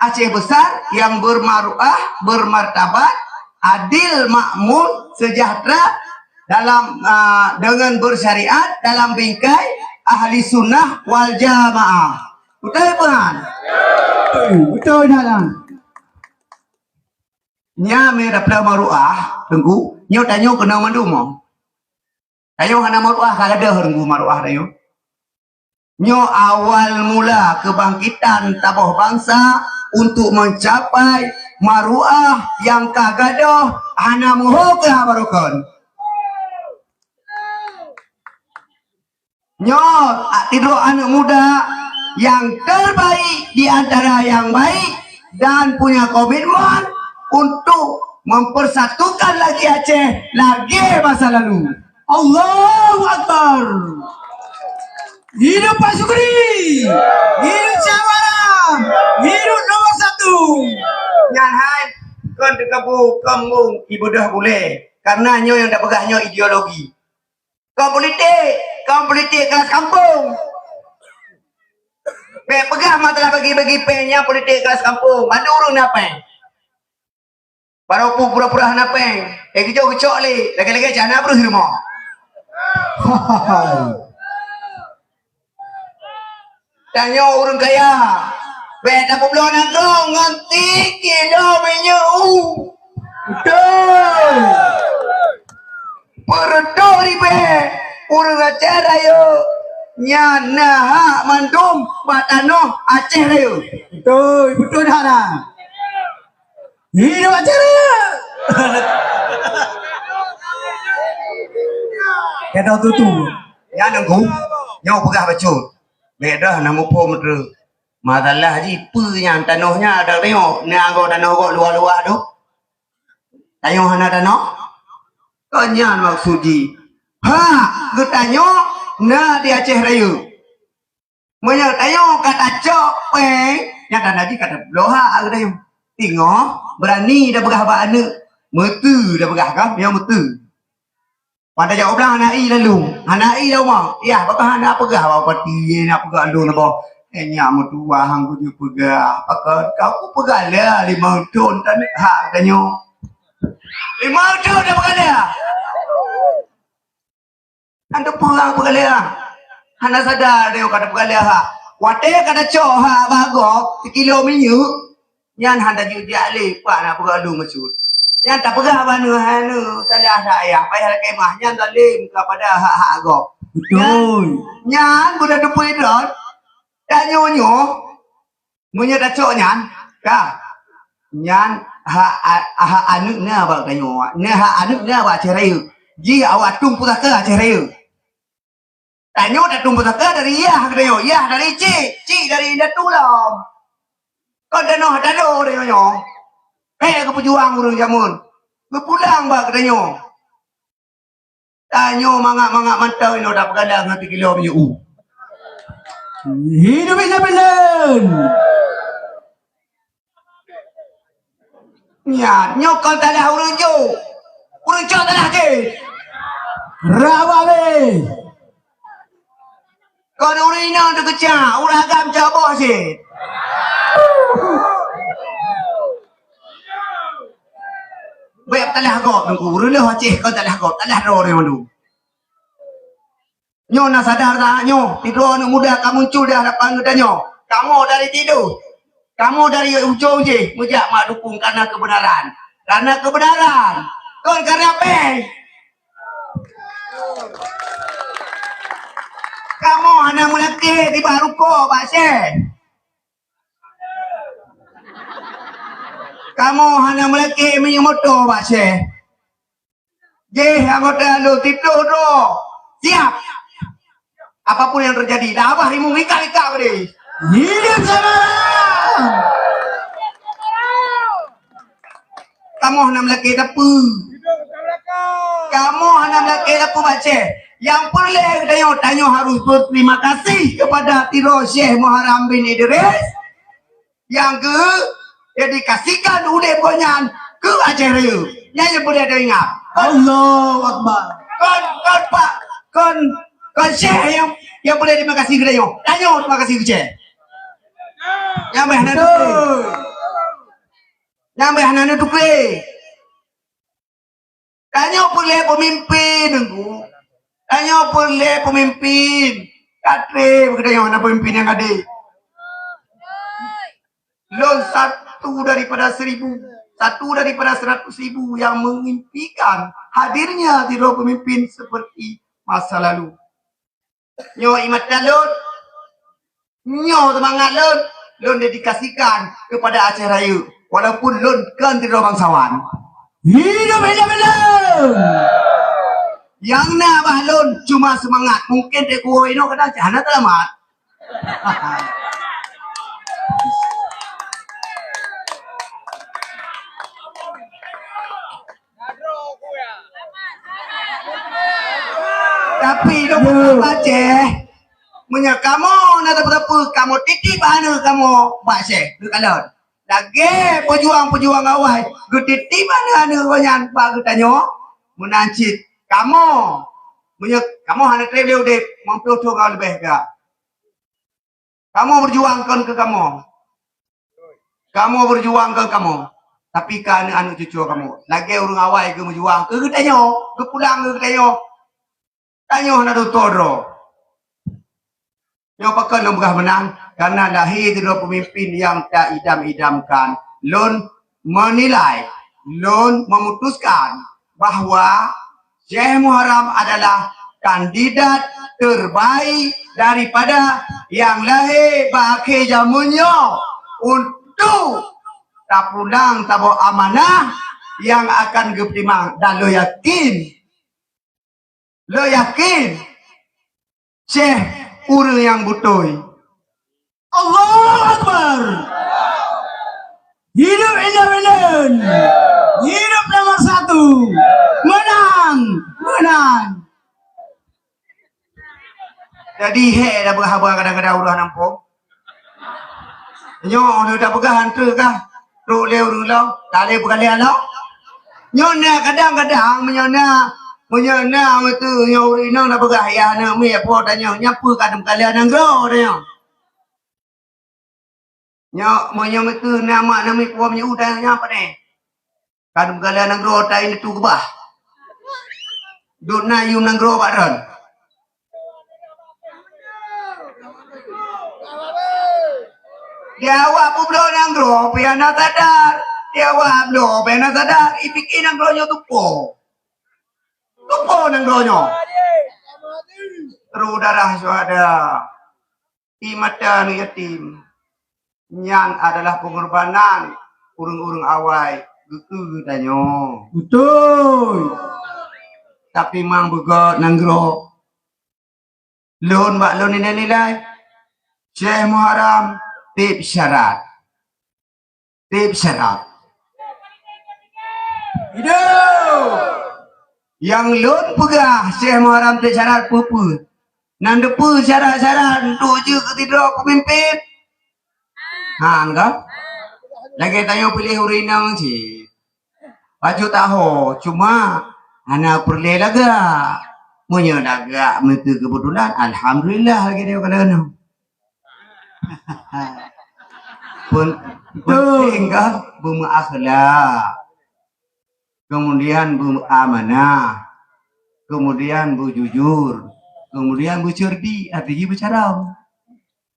Aceh Besar yang bermaruah, bermartabat, adil, makmur, sejahtera dalam, ah, dengan bersyariat dalam bingkai ahli sunnah wal jamaah. Beutôi, Tuhan? Beutôi, Tuhan. Nya meudapeue maruah, Teungku. Nyoe tanyoe keunong mandum, oh. Tanyoe hana maruah, ka gadôh Teungku maruah tanyoe. Nyoe awal mula kebangkitan saboh bansa untuk mencapai maruah nyang ka gadôh hana meuho keu haba rukon. Nyoe sidroe aneuk muda yang terbaik di antara yang baik dan punya komitmen untuk mempersatukan lagi Aceh lagi masa lalu. Allahu Akbar. Hidup Pak Syukri. Hidup Syah Baram. Hidup nomor satu. Nyan hai kon teukebu kembung ibadah bulèe. Karena nyoe nyang tapeugah nyoe ideologi. Kon politik, kon politik kelas kampung. Bèk peugah masalah bagi-bagi pèng nyan politik kelas kampung. Mandum ureueng na pèng. Barô peue pura-pura hana pèng. Eh, geujok geucok lé. Lagèe-lagèe cak na breuh rumoh. Tanyoe ureueng kaya. Bèk tapeubloe nanggroe ngon sikilo minyeuk u. Beutôi. Peureutôh ribèe ureueng Aceh Rayeuk nyan na hak mandum bak tanoh Aceh Rayeuk. Beutôi, beutôi that na. Hidup Aceh Rayeuk. Keudroe tutu. Nyan Teungku, nyoe peugah bacut. Bèk deuh na muphom treuk. Masalah jih peue nyan tanoh nyan, tanyoe na gob tanoh gob luwa-luwa tu. Tanyoe hana tanoh? Kon nyan maksud jih. Hak geutanyoe na di Aceh Rayeuk. Meunyoe tanyoe ka tacok pèng, nyang tanda jih ka tabloe hak geutanyoe. Teungoh beurani tapeugah bak aneuk, meuteue tapeugah ka, meunyoe meuteue. Pada jak u blang hana ie lalu, hana ie lam uma. Yah, bak hana peugah bak pati, na peugah lôn boh. Eh, nyak meutuah hang kujeue peugah. Pakon kau kupeugah lé limong thon tan hak tanyoe. Limong thon dah peugah lé. Kan teupeue hang peugah lé hak. Hana sadar tanyoe ka tapeugah lé hak. Watèe ka tacok hak bak gob sikilo minyeuk, nyan hana jeuet jak lé pat na peugah lôn meucue. Nyan tapeugah bak aneuk, hai aneuk, salah that yah, payah lakèe meu'ah, nyan zalim keupada hak-hak gob. Beutôi. Nyan, nyan beuna teupeue droe, tanyoe nyoe, meunyoe tacok nyan, ka. Nyan hak a-, hak aneuk na bak tanyoe, na hak aneuk na bak Aceh Rayeuk. Jih awak tueng pusaka Aceh Rayeuk. Tanyoe tatueng pusaka dari yah geutanyoe, yah dari cik, cik dari indatu lom. Kon tanoh tado tanyoe nyoe. Pèng geupeujuang ureueng jameun. Geupulang bak geutanyoe. Tanyoe mangat-mangat mantong inoe tapeugala ngon sikilo minyeuk u. Hidup independen. Nyan, nyoe kon salah ureueng jok. Ureueng cok salah jih. Rawa lé. Kon ureueng inong teukeucak, ureueng agam cok boh cit. Bèk salah gob Teungku, ureueng lheueh Aceh kon salah gob, salah droe mandum. Nyoe na sadar that nyoe, sidroe aneuk muda ka muncul di hadapan geutanyoe. Kamoe dari tidoe, kamoe dari ujong jih meujak mak dukung karena keubeunaran. Karena keubeunaran, kon karena pèng. Kamoe hana meulakèe nibak rukok bak Syeh. Kamoe hana meulakèe minyeuk moto bak Syeh. Jih anggota lôn siploh droe. Siap. Apapun yang terjadi, dah abah rimueng ikat-ikat beude. Hidup Samarang! Kamoe hana meulakée sapeue. Kamoe hana meulakée sapeue, Aceh. Nyang peureulée geutanyoe, tanyoe harus berterima kasih kepada Tiro Syekh Muharram bin Idris nyang geudedikasikan udeb gobnyan keu Aceh Rayeuk. Nyan nyang peureulée taingat. Allahu Akbar. Kon, kon, Pak, kon, kon Syekh nyang, nyang peureulée terima kasih keu tanyoe. Tanyoe terima kasih keu Syekh. Nyang beuh hana neutuké. Nyang beuh hana neutuké. Tanyoe peureulée peumimpin, Teungku. Tanyoe peureulée peumimpin. Ka treb geutanyoe hana peumimpin nyang gadéh. Lôn satu daripada seribu, satu daripada seratus ribu yang mengimpikan hadirnya sidroe peumimpin seperti masa lalu. Nyoe ié mata lôn, nyoe seumangat lôn, lôn dedikasikan kepada Aceh Rayeuk, walaupun lôn kon sidroe bangsawan. Hidup Indonesia! Nyang na bak lôn cuma seumangat, mungken teuk kuwoe inoe kadang cit hana seulamat. Tapi dok Aceh, meunyoe kamoe na teupeu-teupeu, kamoe titip aneuk kamoe bak Syekh, neukalon. Lagée peujuang-peujuang awai geutitip aneuk-aneuk gobnyan bak geutanyoe, meunan cit kamoe, meunyoe kamoe hana treb lé udeb, meuplôh thon ka leubeh ka. Kamoe berjuang kon keu kamoe. Kamoe berjuang kon kamoe. Tapi keu aneuk-aneuk cucoe kamoe. Lagée ureuëng awai geumeujuang keu geutanyoe, geupulang keu geutanyoe. Tanyoe hana tutoe droe. Nyoe pakon lôn peugah meunan, karena lahé sidroe peumimpin nyang taidam-idamkan. Lôn menilai, lôn memutuskan bahwa Syekh Muharram adalah kandidat terbaik daripada nyang lahé bak akhé jameun nyoe untuk tapulang saboh amanah nyang akan geupeutimang. Dan lôn yakin, lôn yakin, Syekh ureuëng nyang beutôi. Allahu Akbar! Hidup independen! Hidup nomor satu! Menang! Menang! Jadi, hék dah beurhaba kadang-kadang uroe nampung. Nyoe lôn tapeugah han treuk kah, trok lé ureuëng lom, ka lé peukaleuan lom. Nyoe na kadang-kadang meunyoe na, meunyoe na meuteu nyoe ureuëng inong na peugah, "Yah aneuk miet po tanyoe, nyan peue ka neupeukaleuan nanggroe tanyoe." Nyoe meunyoe meuteu na mak aneuk miet po meunyoe tanyoe nyan pane. Ka neupeukaleuan nanggroe ta ineuk teuh keubah. Dok na yum nanggroe bak droen. Di awak peubloe nanggroe pih hana sadar. Di awak bloe pih hana sadar. Ipike nanggroe nyoe tupo. Tupo nanggroe nyoe. Trok darah syuhada. Di mata aneuk yatim. Nyan adalah peungorbanan ureuëng-ureuëng awai geukeu geutanyoe. Beutôi. Tapi mang beugöt nanggroe. Lôn bak lôn nilai-nilai, Syekh Muharram tieb syarat. Tieb syarat. Hidup! Nyang lôn peugah Syekh Muharram tieb syarat peue-peue? Nan teupeue syarat-syarat untuk jeuet keu sidroe peumimpin? Han ka? Lagée tanyoe piléh ureuëng inong cit. Pajoh taho, cuma hana peureulée lagak. Meunyoe lagak meuteu keubetulan, alhamdulillah lagée nyoe ka lagée nyoe. Pen-, penting ka beumeuakhlak, kemudian beuamanah, kemudian beujujur, kemudian beuceurdi, arti jih beucarông.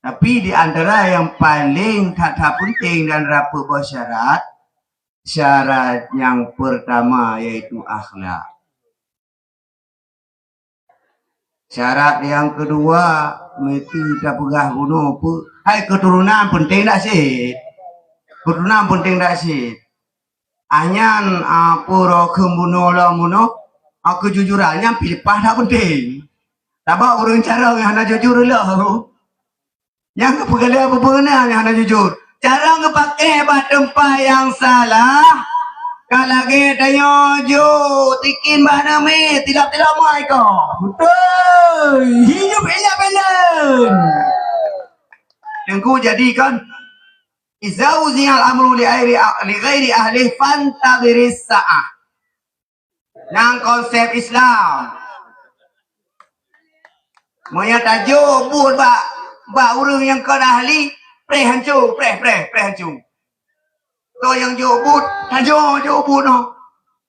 Tapi di antara yang paling that-that penting dan rapeuk boh syarat, syarat nyang pertama yaitu akhlak. Syarat nyang keudua, meuteu tapeugah bunoe peue, hai keuturonan penting dak cit. Keuturonan penting dak cit. Anyan, a, peue roh kheun bunoe lom bunoe, a, keujujuran nyan pih leupah dak penting. Sabab ureuëng carông nyang hana jujur lom. Nyang geupeugalak peue-peue na nyang hana jujur. Cara geupakée bak teumpat nyang salah, ka lagée tanyoe jok tikin bak aneuk miet, tilap-tilap mai ko. Beutôi. Hidup indah belen. Teungku jadi kan, "Iza wuzi'al amru li ghairi, li ghairi ahli fantadhiris sa'ah." Nang konsep Islam. Meunyoe tajok buet bak, bak ureuëng nyang kon ahli, preh hanco, preh, preh, preh hanco. Toh nyang jok buet, tanyoe jok buet noh.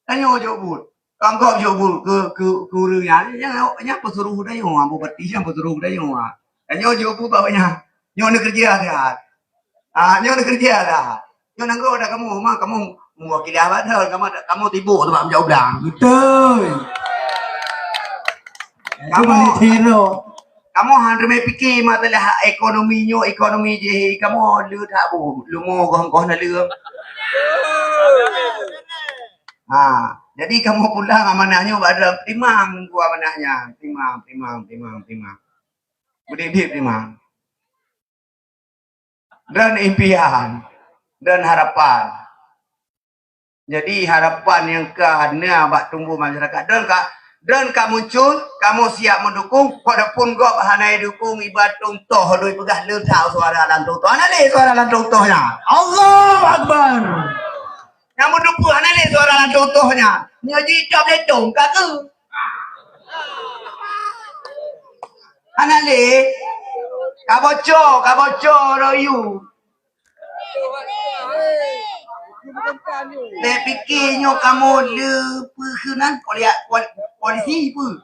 Tanyoe jok buet. Kang gob jok buet keu, keu, keu ureuëng nyan. Nyang, nyang peusuruh tanyoe, bupati nyang peusuruh tanyoe. Tanyoe jok buet bak nyan. Nyoe neukeureuja siat. Ah, nyoe neukeureuja dah. Nyoe nanggroe dah kamoe, ma kamoe meuwakilah badan, kamoe, kamoe tibuk teuma meujaweueb blang. Beutôi. Kamoe, kamoe han teumé pike masalah ekonomi nyoe, ekonomi jih, kamoe le that bu, leumo goh-goh na le. Ha, jadi kamoe pulang amanah nyoe bak droe, timang bu amanah nyan, timang, timang, timang, timang. Beudeb-deb timang. Dan impian, dan harapan. Jadi harapan nyang ka na bak tumbuh masyarakat dan ka, dan ka muncul, kamoe siap meudukung, walaupun gob hana dukung iba contoh lôn peugah le that suara lam contoh. Hana le suara lam contoh nyan. Allahu Akbar. Nyang meudukung hana le suara lam contoh nyan. Nyoe jicok lé dong ka keu. Hana lé. Ka bocor, ka bocor roh you. Lé pike nyoe kamoe le peue keunan koalisi peue?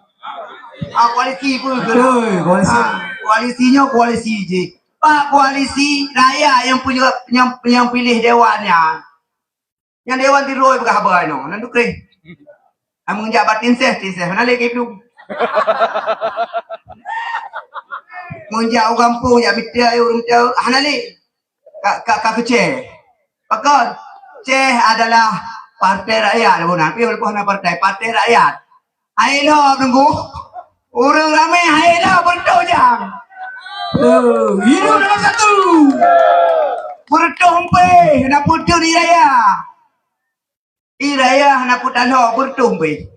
Ah, koalisi peue keunan? Betul, koalisi. Ah, koalisi nyoe koalisi jih. Pak koalisi raya nyang punya nyang, nyang pilih dewan nyan. Nyang dewan tiroe peugah haba inoe, nan dukreh. Amun jak bak tinseh, tinseh hana lé keu iblum. Mun jak u gampông, jak mita ayu, mita hana lé. Ka, ka, ka keuceh. Pakon? Ceh adalah partai rakyat, bukan? Tapi walaupun hana partai, partai rakyat. Hai lo teungku. Ureuëng ramé hai lo beureutoh jang. Hidup nomor satu. Beureutoh umpéh na peuteun di raya. Di raya na peutalho beureutoh umpéh.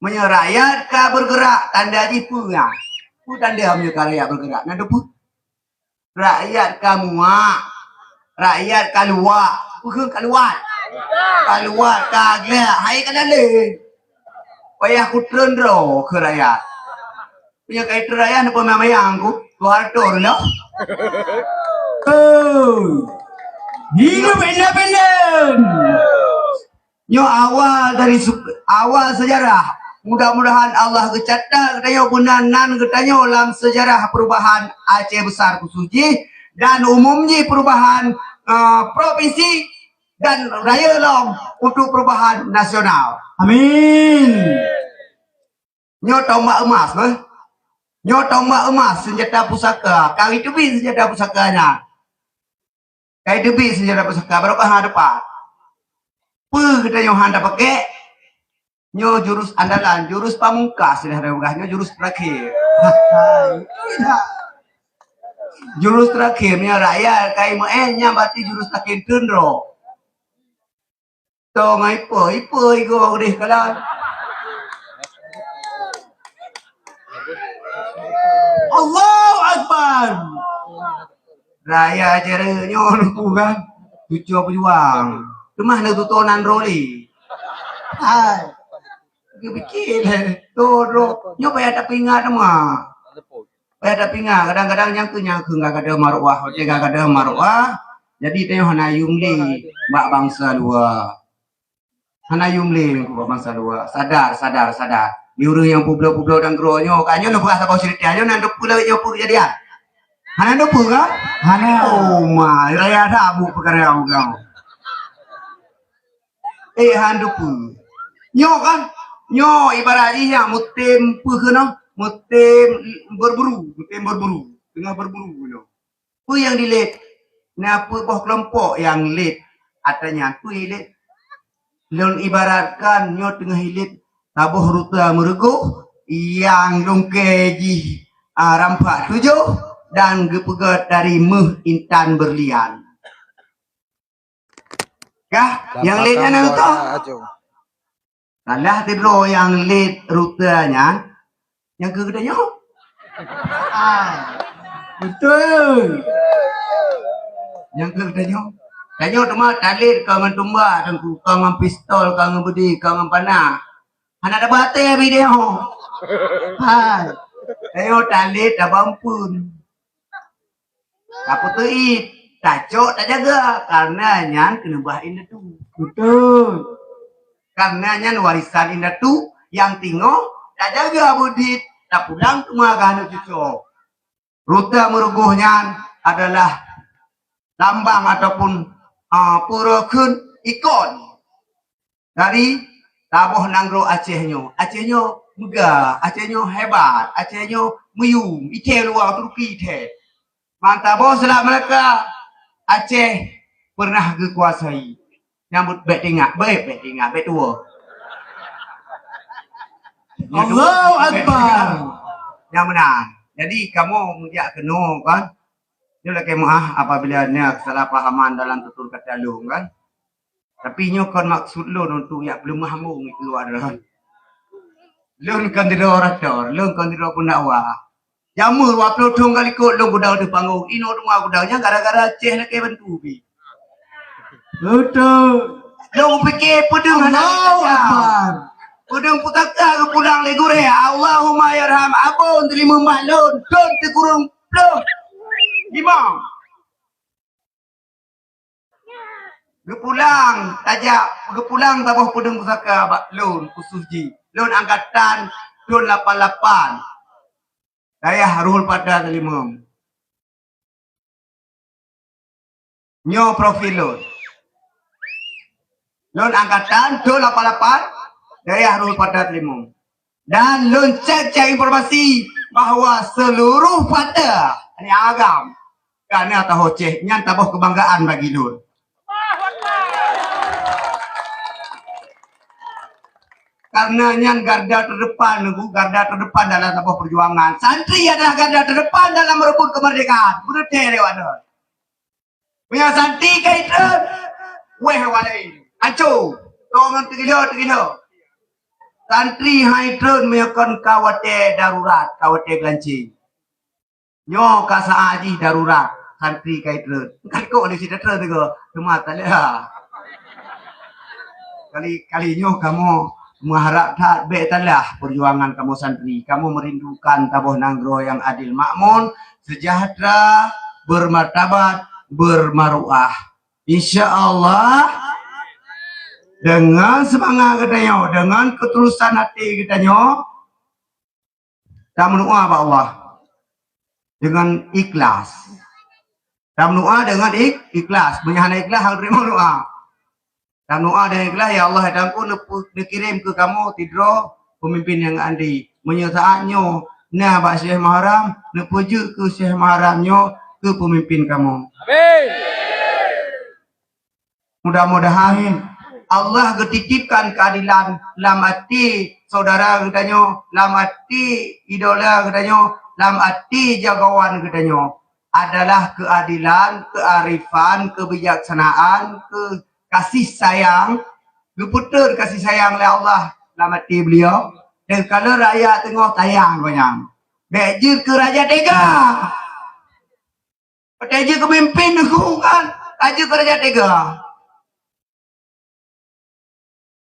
Meunyoe rakyat ka bergerak, tanda jih peue nyan? Peue tanda meunyoe ka rakyat bergerak? Na teupeue? Rakyat ka muak, rakyat ka luwak. Peue ka luwak? Ka luwak ka glak, hai ka daleh. Payah kutreun droe keu rakyat. Punya kai treun rakyat neupeumayang-mayang ku, Soeharto dulu. Oh. Hidup independen. Nyoe awal dari su-, awal sejarah. Mudah-mudahan Allah geucatat geutanyoe beunan nan geutanyoe lam sejarah perubahan Aceh Besar khusus jih dan umum jih perubahan, eh, provinsi dan raya lom untuk perubahan nasional. Amin. Nyoe tombak emas, eh. Nyoe tombak emas senjata pusaka. Ka jiteubiet senjata pusaka nyan. Ka jiteubiet senjata pusaka, barokah hana tepat. Peue geutanyoe hana tapakek? Nyoe jurus andalan, jurus pamungkas dah ada peugah, nyoe jurus terakhir. Jurus terakhir, nyoe rakyat kai meu'en nyan berarti jurus terakhir teun droe. Tong ai po, ipo igo deh kalan. Allahu Akbar. Raya jere nyoe nuku kan. Cuco pejuang. Teumah na tutonan roli. Hai. Geupiké lé. Tuh, tuh. Nyoe payah tapeuingat teuma. Payah tapeuingat. Kadang-kadang nyang keu, nyang keu gagada maruah. Watèe gagada maruah. Jadi tanyoe hana yum lé bak bansa luwa. Hana yum lé bak bansa luwa. Sadar, sadar, sadar. Di ureueng nyang peubloe-peubloe dan geuroe nyoe, ka nyoe neupeugah saboh ceurita nyoe, na teupeue lagèe nyoe peue keujadian. Hana teupeue kan? Hana. Oh my, raya that bu peukara ureueng. Eh, han teupeue. Nyoe kan, nyoe ibarat jih nyan meutem peue keunoe, meutem berburu, meutem berburu, teungoh berburu nyoe. Peue nyang dilét? Na peue boh keulompok nyang lét atra nyan? Peue ilét? Lôn ibaratkan nyoe teungoh ilét saboh ruta meureugoh nyang lungkée jih, ah, rampak tujoh, dan geupeugét dari méuh intan berlian. Kah? Nyang lét nyan na teuh? Salah sidroe nyang lét rute nyan, nyang keu geutanyoe. Ah, beutôi. Nyang keu geutanyoe. Tanyoe teuma talét ka ngon tumbak, Teungku, ka ngon pistol, ka ngon beudi, ka ngon panah. Hana tabatée bidée ho. Hai. Tanyoe talét tabampeuen. Tapeuteuiet, tacok, tajaga, kareuna nyan keuneubah indatu. Beutôi. Kareuna nyan warisan indatu, nyang teungoh tajaga beudit, tapulang teuma keu aneuk cucoe. Rute meurugoh nyan adalah lambang ataupun, a, peue kheun, ikon dari saboh nanggroe Aceh nyoe. Aceh nyoe meugah, Aceh nyoe hebat, Aceh nyoe meuyuem, ithée luwa Turki ithée. Mantap boh, Selat Melaka, Aceh pernah geukuasai. Nyambut bék tingak, bék, bék tingak, bék tuwo. Allahu Akbar. Nyang meunan. Jadi kamoe meujak keunoe kan. Nyoe lakée meuah apabila na kesalahpahaman dalam tutur kata lôn kan. Tapi nyoe kon maksud lôn untuk yak peuleumah ambong keuluwarga. Lôn kon sidroe orator, lôn kon sidroe peundakwah. Jameun dua ploh thon ka likot lôn gudang di panggong. Inoe teuma gudang nyan gara-gara Aceh lakée bantu pih. Beutôi. Lôn pike peudeueng hana Allahu Akbar. Peudeueng pusaka geupulang lé gurée. Allahumma yarham Abon teurimong mak lôn. Thon sikureueng ploh limong. Geupulang tajak, geupulang saboh peudeueng pusaka bak lôn khusus jih. Lôn angkatan thon lapan lapan. Dayah Ruhul Pada Teulimong. Nyoe profil lôn. Lôn angkatan thon lapan lapan, dayah Ruhul Pada Teulimong. Dan lôn cek-cek informasi bahwa seluruh Pada nyang agam ka na taho Aceh, nyan saboh keubanggaan bagi lôn. Karena nyan garda terdepan, Teungku, garda terdepan dalam saboh perjuangan. Santri adalah garda terdepan dalam merebut kemerdekaan. Beutôi lewat tu. Meunyoe santri ka itrön, wéh awak laén. Ancô. Tông ngon teugilo-teugilo. Santri hai trön meunyoe kon ka watée darurat, ka watée geulanci. Nyoe ka saát jih darurat, santri ka itrön. Kan kok lé cit trön teuk, teuma talah. Kali, kali nyoe kamoe meuharab that bék talah perjuangan kamoe santri. Kamoe merindukan saboh nanggroe nyang adil makmun, sejahtera, bermartabat, bermaruah. Insya Allah, dengan semangat geutanyoe, dengan ketulusan hati geutanyoe, tameudoa bak Allah dengan ikhlas. Tameudoa dengan ik-, ikhlas. Meunyoe hana ikhlas, hana teurimong doa. Tameudoa dengan ikhlas, "Ya Allah, ya Tuhanku, neupe-, neukirém keu kamoe sidroe peumimpin nyang adil." Meunyoe saát nyoe na bak Syekh Muharram, neupeujeuet keu Syekh Muharram nyoe keu peumimpin kamoe. Amin. Mudah-mudahan Allah geutitipkan keadilan lam até saudara geutanyoe, lam até idola geutanyoe, lam até jagoan geutanyoe. Adalah keadilan, kearifan, kebijaksanaan, ke-, kasih sayang, geupeutrön kasih sayang lé Allah lam até beliau. Dan kalau rakyat teungoh sayang gobnyan, bék jeuet keu raja tega. Watée jeuet keu mimpin Teungku kan, ka jeuet keu raja tega.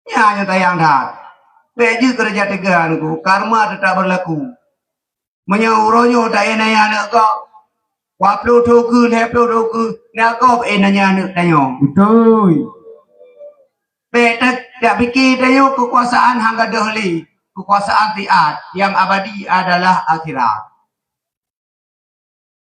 Nyan nyang sayang that. Bék jeuet keu raja tega Teungku, karma teutap beulaku. Meunyoe uroe nyoe ta-, eh, nanya aneuk gob, dua ploh thon keu, lhée ploh thon keu, aneuk gob, eh, nanya aneuk tanyoe. Beutôi. Bék ta-, tapike tanyoe keukuasaan han gadôh lé, keukuasaan siat, nyang abadi adalah akhirat.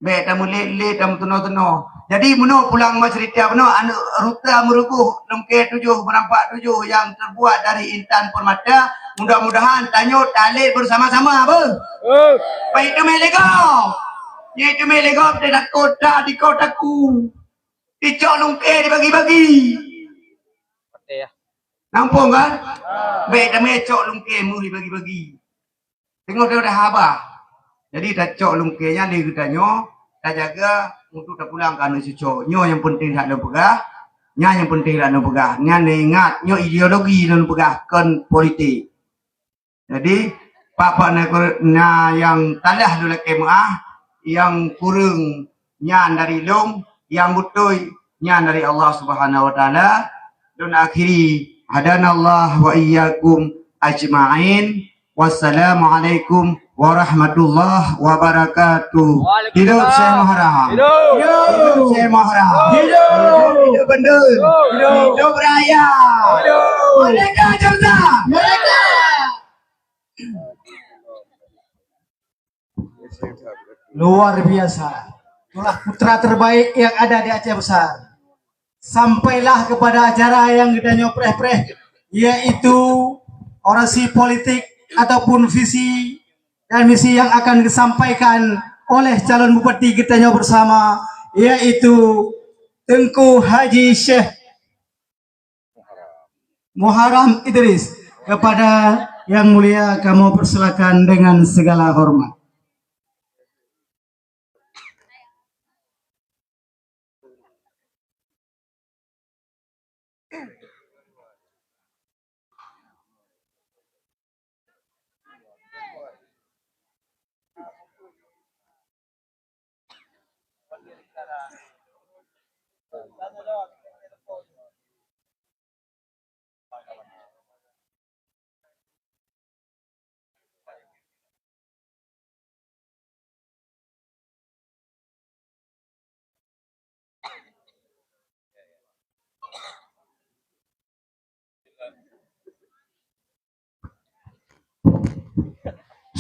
Bék tameulet-let, tameuteunoe-teunoe. Jadi, meunoe pulang bak cerita meunoe, aneuk ruta meurugoh, lungkée tujoh, meurampak tujoh nyang terbuat dari intan permata, mudah-mudahan tanyoe talét bersama-sama, beuh? Eh. Baik teumé lé gob. Nyang teumé lé gob, di kota, di kotaku. Dicok lungkée dibagi-bagi. Nampung kan? Bék teumé cok lungkée méuh dibagi-bagi. Teungoh teudah haba. Jadi tacok lungkée nyan lé geutanyoe, tajaga untuk tapulang keu aneuk cucu. Nyoe nyang peunteng that lôn peugah. Nyan nyang peunteng that lôn peugah. Nyan ingat, nyoe ideologi lôn peugah, kon politik. Jadi, pak-pak na kur-, na nyang talah lôn lakée meu'ah, nyang kureueng nyan dari lôn, nyang beutôi nyan dari Allah Subhanahu wa Taala. Lôn akhiri, hadanallah wa iyyakum ajma'in. Wassalamualaikum warahmatullahi wabarakatuh. Waalaikumsalam. Hidup Syekh Muharram. Hidup. Hidup Syekh Muharram. Hidup. Hidup, hidup bandum. Hidup. Hidup raya. Hidup. Merdeka Aceh Besar. Merdeka. Luar biasa. Itulah putra terbaik yang ada di Aceh Besar. Sampailah kepada acara yang geutanyoe preh-preh, yaitu orasi politik ataupun visi dan misi yang akan disampaikan oleh calon bupati geutanyoe bersama, yaitu Teungku Haji Syekh Muharram Idris. Kepada Yang Mulia kamoe persilakan dengan segala hormat.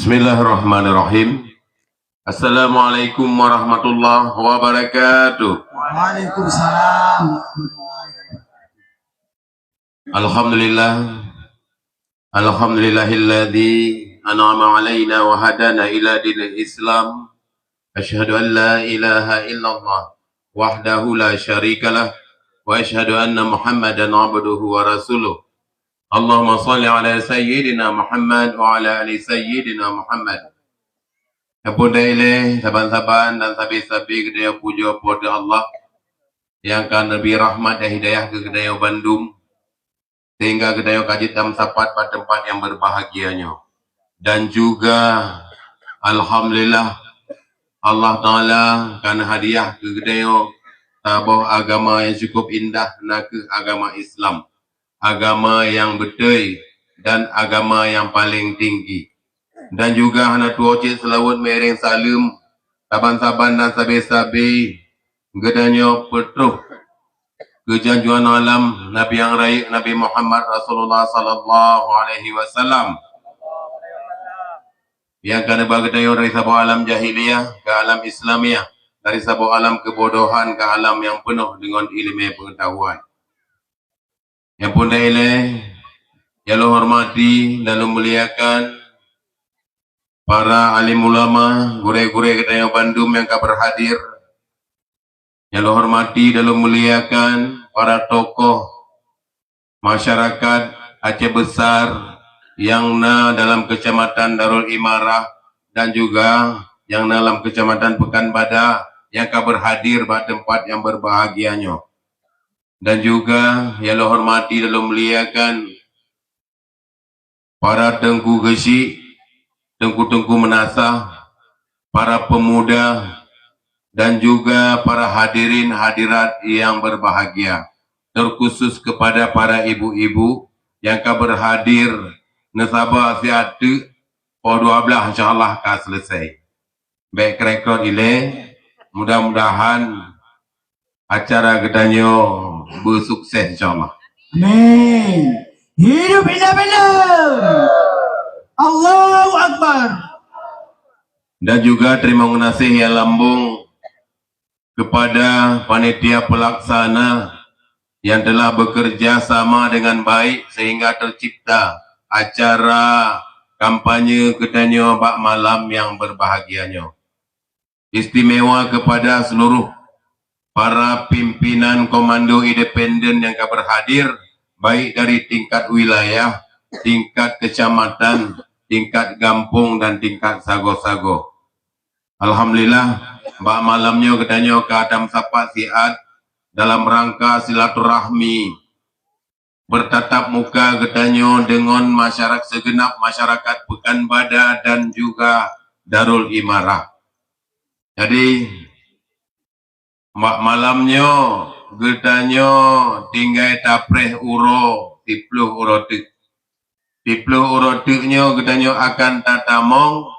Bismillahirrahmanirrahim. Assalamualaikum warahmatullahi wabarakatuh. Waalaikumsalam. Alhamdulillah. Alhamdulillahilladzi an'ama 'alaina wa hadana ila dinil Islam. Asyhadu an la ilaha illallah wahdahu la syarikalah, wa asyhadu anna Muhammadan abduhu wa rasuluh. Allahumma shalli ala sayyidina Muhammad wa ala ali sayyidina Muhammad. Sapeue ilée saban-saban dan sabe-sabe geutanyoe pujoe Po teu Allah nyang ka neubri rahmat dan hidayah keu geutanyoe bandum, sehingga geutanyoe ka jeuet tameusapat bak teumpat nyang berbahagia nyoe. Dan juga, alhamdulillah, Allah Taala ka neuhadiah keu geutanyoe saboh agama nyang cukup indah, nakeuh agama Islam, agama nyang beutôi, dan agama nyang paleng tinggi. Dan juga hana tuwoe cit seulaweuet meu'eng saleuem saban-saban dan sabe-sabe geutanyoe peutroh keu junjungan alam Nabi nyang rayeuk, Nabi Muhammad Rasulullah sallallahu alaihi wasallam, nyang ka neuba geutanyoe dari saboh alam jahiliyah keu alam Islamiah, dari saboh alam keubodohan keu alam nyang peunoh deungon ileumèe peungeutahuan. Nyang phôn ilée, nyang lôn hormati dan lôn muliakan para alim ulama, gurée-gurée geutanyoe bandum nyang ka berhadir. Nyang lôn hormati dan lôn muliakan para tokoh masyarakat Aceh Besar nyang na dalam Kecamatan Darul Imarah dan juga nyang na lam Kecamatan Pekanbadak nyang ka berhadir bak teumpat nyang berbahagia nyoe. Dan juga nyang lôn hormati dan lôn muliakan para teungku geuchik, teungku-teungku meunasah, para pemuda, dan juga para hadirin hadirat yang berbahagia, terkhusus kepada para ibu-ibu yang ka berhadir, neusaba siat teuk, poh dua belas insya Allah ka selesai. Bèk krek-krot ilée, mudah-mudahan acara geutanyoe beusukses insya Allah. Amin. Hidup Indah Bandung. Allahu Akbar. Dan juga terima kasih yang lambung kepada panitia pelaksana yang telah bekerja sama dengan baik sehingga tercipta acara kampanye geutanyoe bak malam yang berbahagia nyoe. Istimewa kepada seluruh para pimpinan komando independen yang ka berhadir, baik dari tingkat wilayah, tingkat kecamatan, tingkat gampong, dan tingkat sagoe-sagoe. Alhamdulillah, Bak malam nyoe geutanyoe ka tameusapat siat dalam rangka silaturahmi bertatap muka geutanyoe deungon masyarakat, segenap masyarakat Pekan Bada dan juga Darul Imarah. Jadi, bak malam nyoe geutanyoe tinggai tapreh uroe siploh uroe teuk. Siploh uroe teuk nyoe geutanyoe akan tatamong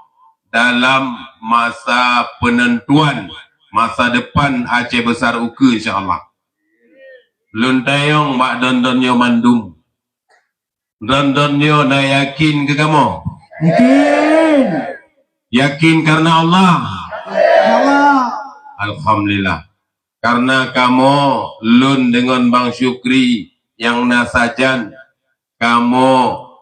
dalam masa penentuan masa depan Aceh Besar ukeue, insya Allah. Lôn tanyong bak dondon nyoe mandum. Dondon nyoe na yakin keu kamoe? Yakin. Yakin karena Allah? Ya Allah. Alhamdulillah. Karena kamoe, lôn deungon Bang Syukri nyang na sajan, kamoe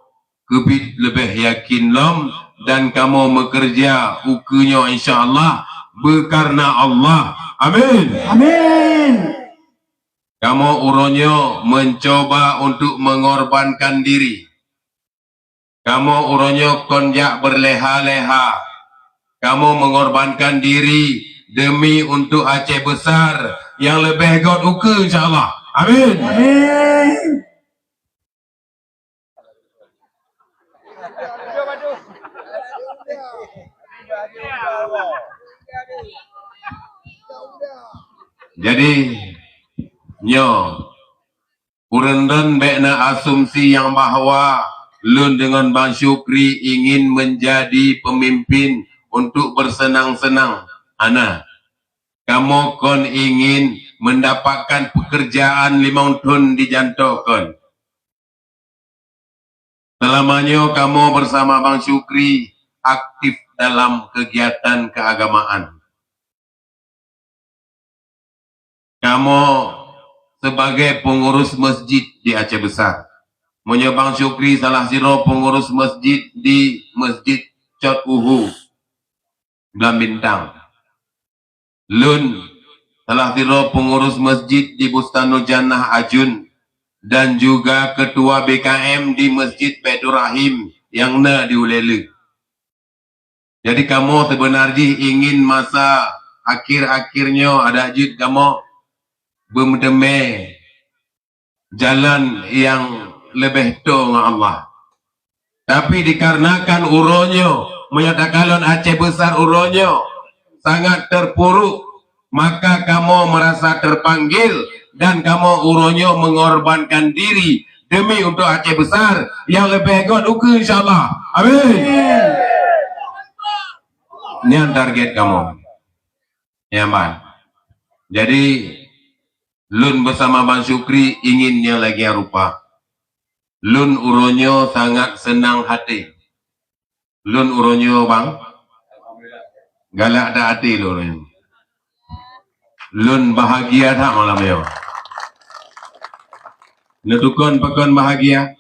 keubiet leubeh yakin lom dan kamoe meukeureuja ukeue nyoe, insya Allah, beukarna Allah. Amin. Amin. Kamoe uroe nyoe mencoba untuk mengorbankan diri. Kamoe uroe nyoe kon jak berleha-leha. Kamoe mengorbankan diri demi untuk Aceh Besar nyang leubeh göt ukeue, insya Allah. Amin. Amin. Jadi, nyoe, ureuëng droen bék na asumsi nyang bahwa lôn deungon Bang Syukri ingin menjadi pemimpin untuk bersenang-senang. Hana. Kamoe kon ingin mendapatkan pekerjaan limong thon di janto kon. Selama nyoe kamoe bersama Bang Syukri aktif dalam kegiatan keagamaan. Kamoe sebagai pengurus masjid di Aceh Besar. Meunyoe Bang Syukri salah sidroe pengurus masjid di Masjid Cot Uhu, Blang Bintang. Lôn salah sidroe pengurus masjid di Bustanul Jannah Ajun dan juga ketua B K M di Masjid Baiturrahim nyang na di Ulee Lheue. Jadi kamoe seubeuna jih ingin masa akhir-akhir nyoe adak jeuet kamoe beumeuteumé jalan nyang leubeh toe ngon Allah. Tapi dikarenakan uroe nyoe, meunyoe takalon Aceh Besar uroe nyoe sangat terpuruk, maka kamoe merasa terpanggil dan kamoe uroe nyoe mengorbankan diri demi untuk Aceh Besar nyang leubeh göt ukeue, insya Allah. Amin. Nyan target kamoe. Nyan ban. Jadi, lôn bersama Bang Syukri ingin nyang lagée rupa. Lôn uroe nyoe sangat seunang até. Lôn uroe nyoe, Bang, galak that até lôn uroe nyoe. Lôn bahagia that malam nyoe. Neutukon pakon bahagia?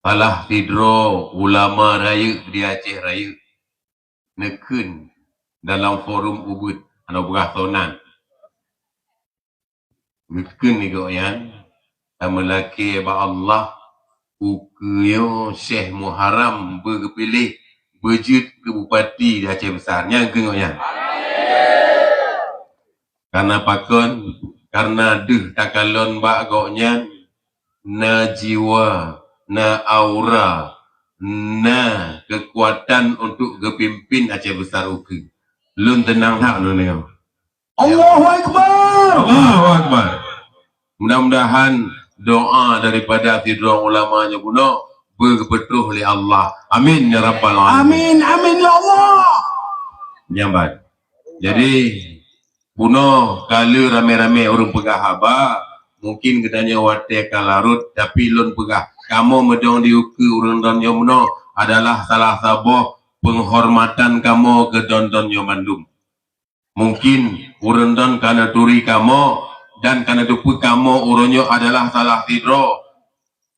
Salah sidroe ulama rayeuk di Aceh Rayeuk neukheun dalam forum ubit, hana peugah soe nan. Geukheun lé gobnyan, tameulakée bak Allah, ukeue nyoe Syekh Muharram beugeupiléh beujeuet keu bupati di Aceh Besar. Nyan kheun gobnyan. Karena pakon? Karena deuh takalon bak gobnyan na jiwa, na aura, na keukuatan untuk geupimpin Aceh Besar ukeue. Lôn teunang that lôn deungoe. Allahu Akbar. Allahu Akbar. Mudah-mudahan doa daripada sidroe ulama nyoe bunoe beugeupeutôh lé Allah. Amin ya rabbal alamin. Amin, amin ya Allah. Nyan ban. Jadi, bunoe ka lheueh ramé-ramé ureuëng peugah haba, mungkin geutanyoe watée ka larot, tapi lôn peugah, kamoe meudong di ukeue ureuëng droen nyoe bunoe adalah salah saboh penghormatan kamoe keu droen-droen nyoe mandum. Mungkin ureuëng droen ka neuturi kamoe dan ka neuteupeue kamoe uroe nyoe adalah salah sidroe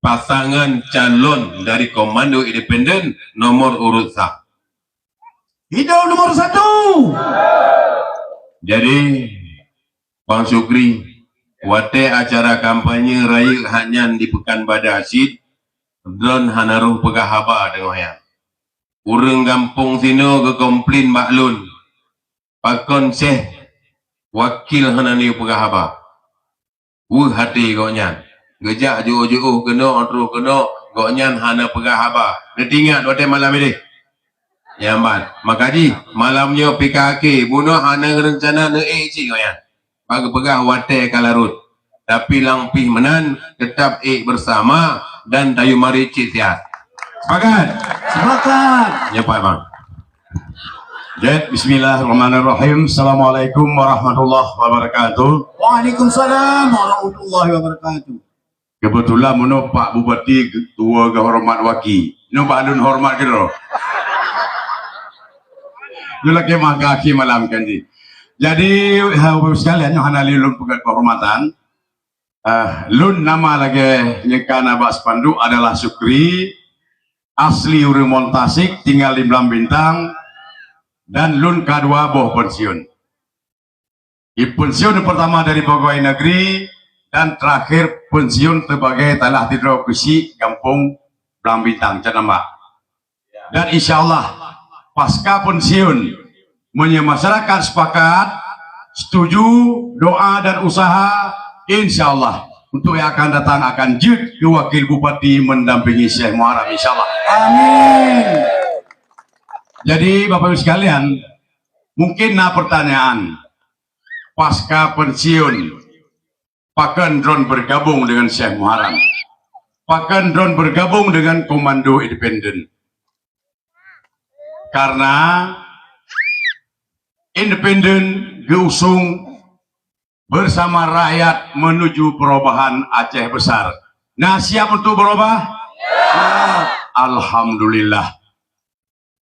pasangan calon dari Komando Independen nomor urut sah. Hidup nomor satu. Jadi, Bang Syukri, watée acara kampanye rayeuk hak nyan di Pekan Bada cit, droen hana roh peugah haba teungoh nyan. Ureuëng gampông sinoe geukomplain bak lôn, Pakon Syekh Wakil hana neupeugah haba? Weueh até gobnyan. Geujak jiôh-jiôh keunoe, troh keunoe, gobnyan hana peugah haba. Neutingat watée malam ideh. Nyan ban. Maka jih, malam nyoe pih ka akhé, bunoe hana reuncana neuék cit gobnyan. Bak geupeugah watée ka larot. Tapi lam pih meunan, teutap ék beusama dan tayue marit cit siat. Sepakat? Sepakat. Nyoe pat, Bang. Jeuet, bismillahirrahmanirrahim. Assalamualaikum warahmatullahi wabarakatuh. Waalaikumsalam warahmatullahi wabarakatuh. Keubeutulan meunoe Pak Bupati geu-, tuwoe geuhoreumat waki. Nyoe bah lôn horeumat keudroe. Nyoe lakée maka akhé malam kan jih. Jadi, Bapak Ibu sekalian, nyoe hana lé lôn peugét keuhormatan. Eh, lôn nama lagée nyang ka na bak spanduk adalah Sukri, asli ureuëng Montasik, tinggal di Blang Bintang, dan lôn ka dua boh pensiun. Di pensiun yang pertama dari pegawai negeri dan terakhir pensiun sebagai talah tidroe keuchik gampông Blang Bintang, Canamba. Dan insya Allah, pasca pensiun, meunyoe masyarakat sepakat, setuju, doa dan usaha, insya Allah, untuk yang akan datang akan jeuet keu wakil bupati mendampingi Syekh Muharram, insya Allah. Amin. Jadi, Bapak Ibu sekalian, mungkin na pertanyaan, pasca pensiun, pakon droen bergabung dengan Syekh Muharram? Pakon droen bergabung dengan komando independen? Karena independen geuusung bersama rakyat menuju perubahan Aceh Besar. Na siap untuk berubah? Siap. Alhamdulillah.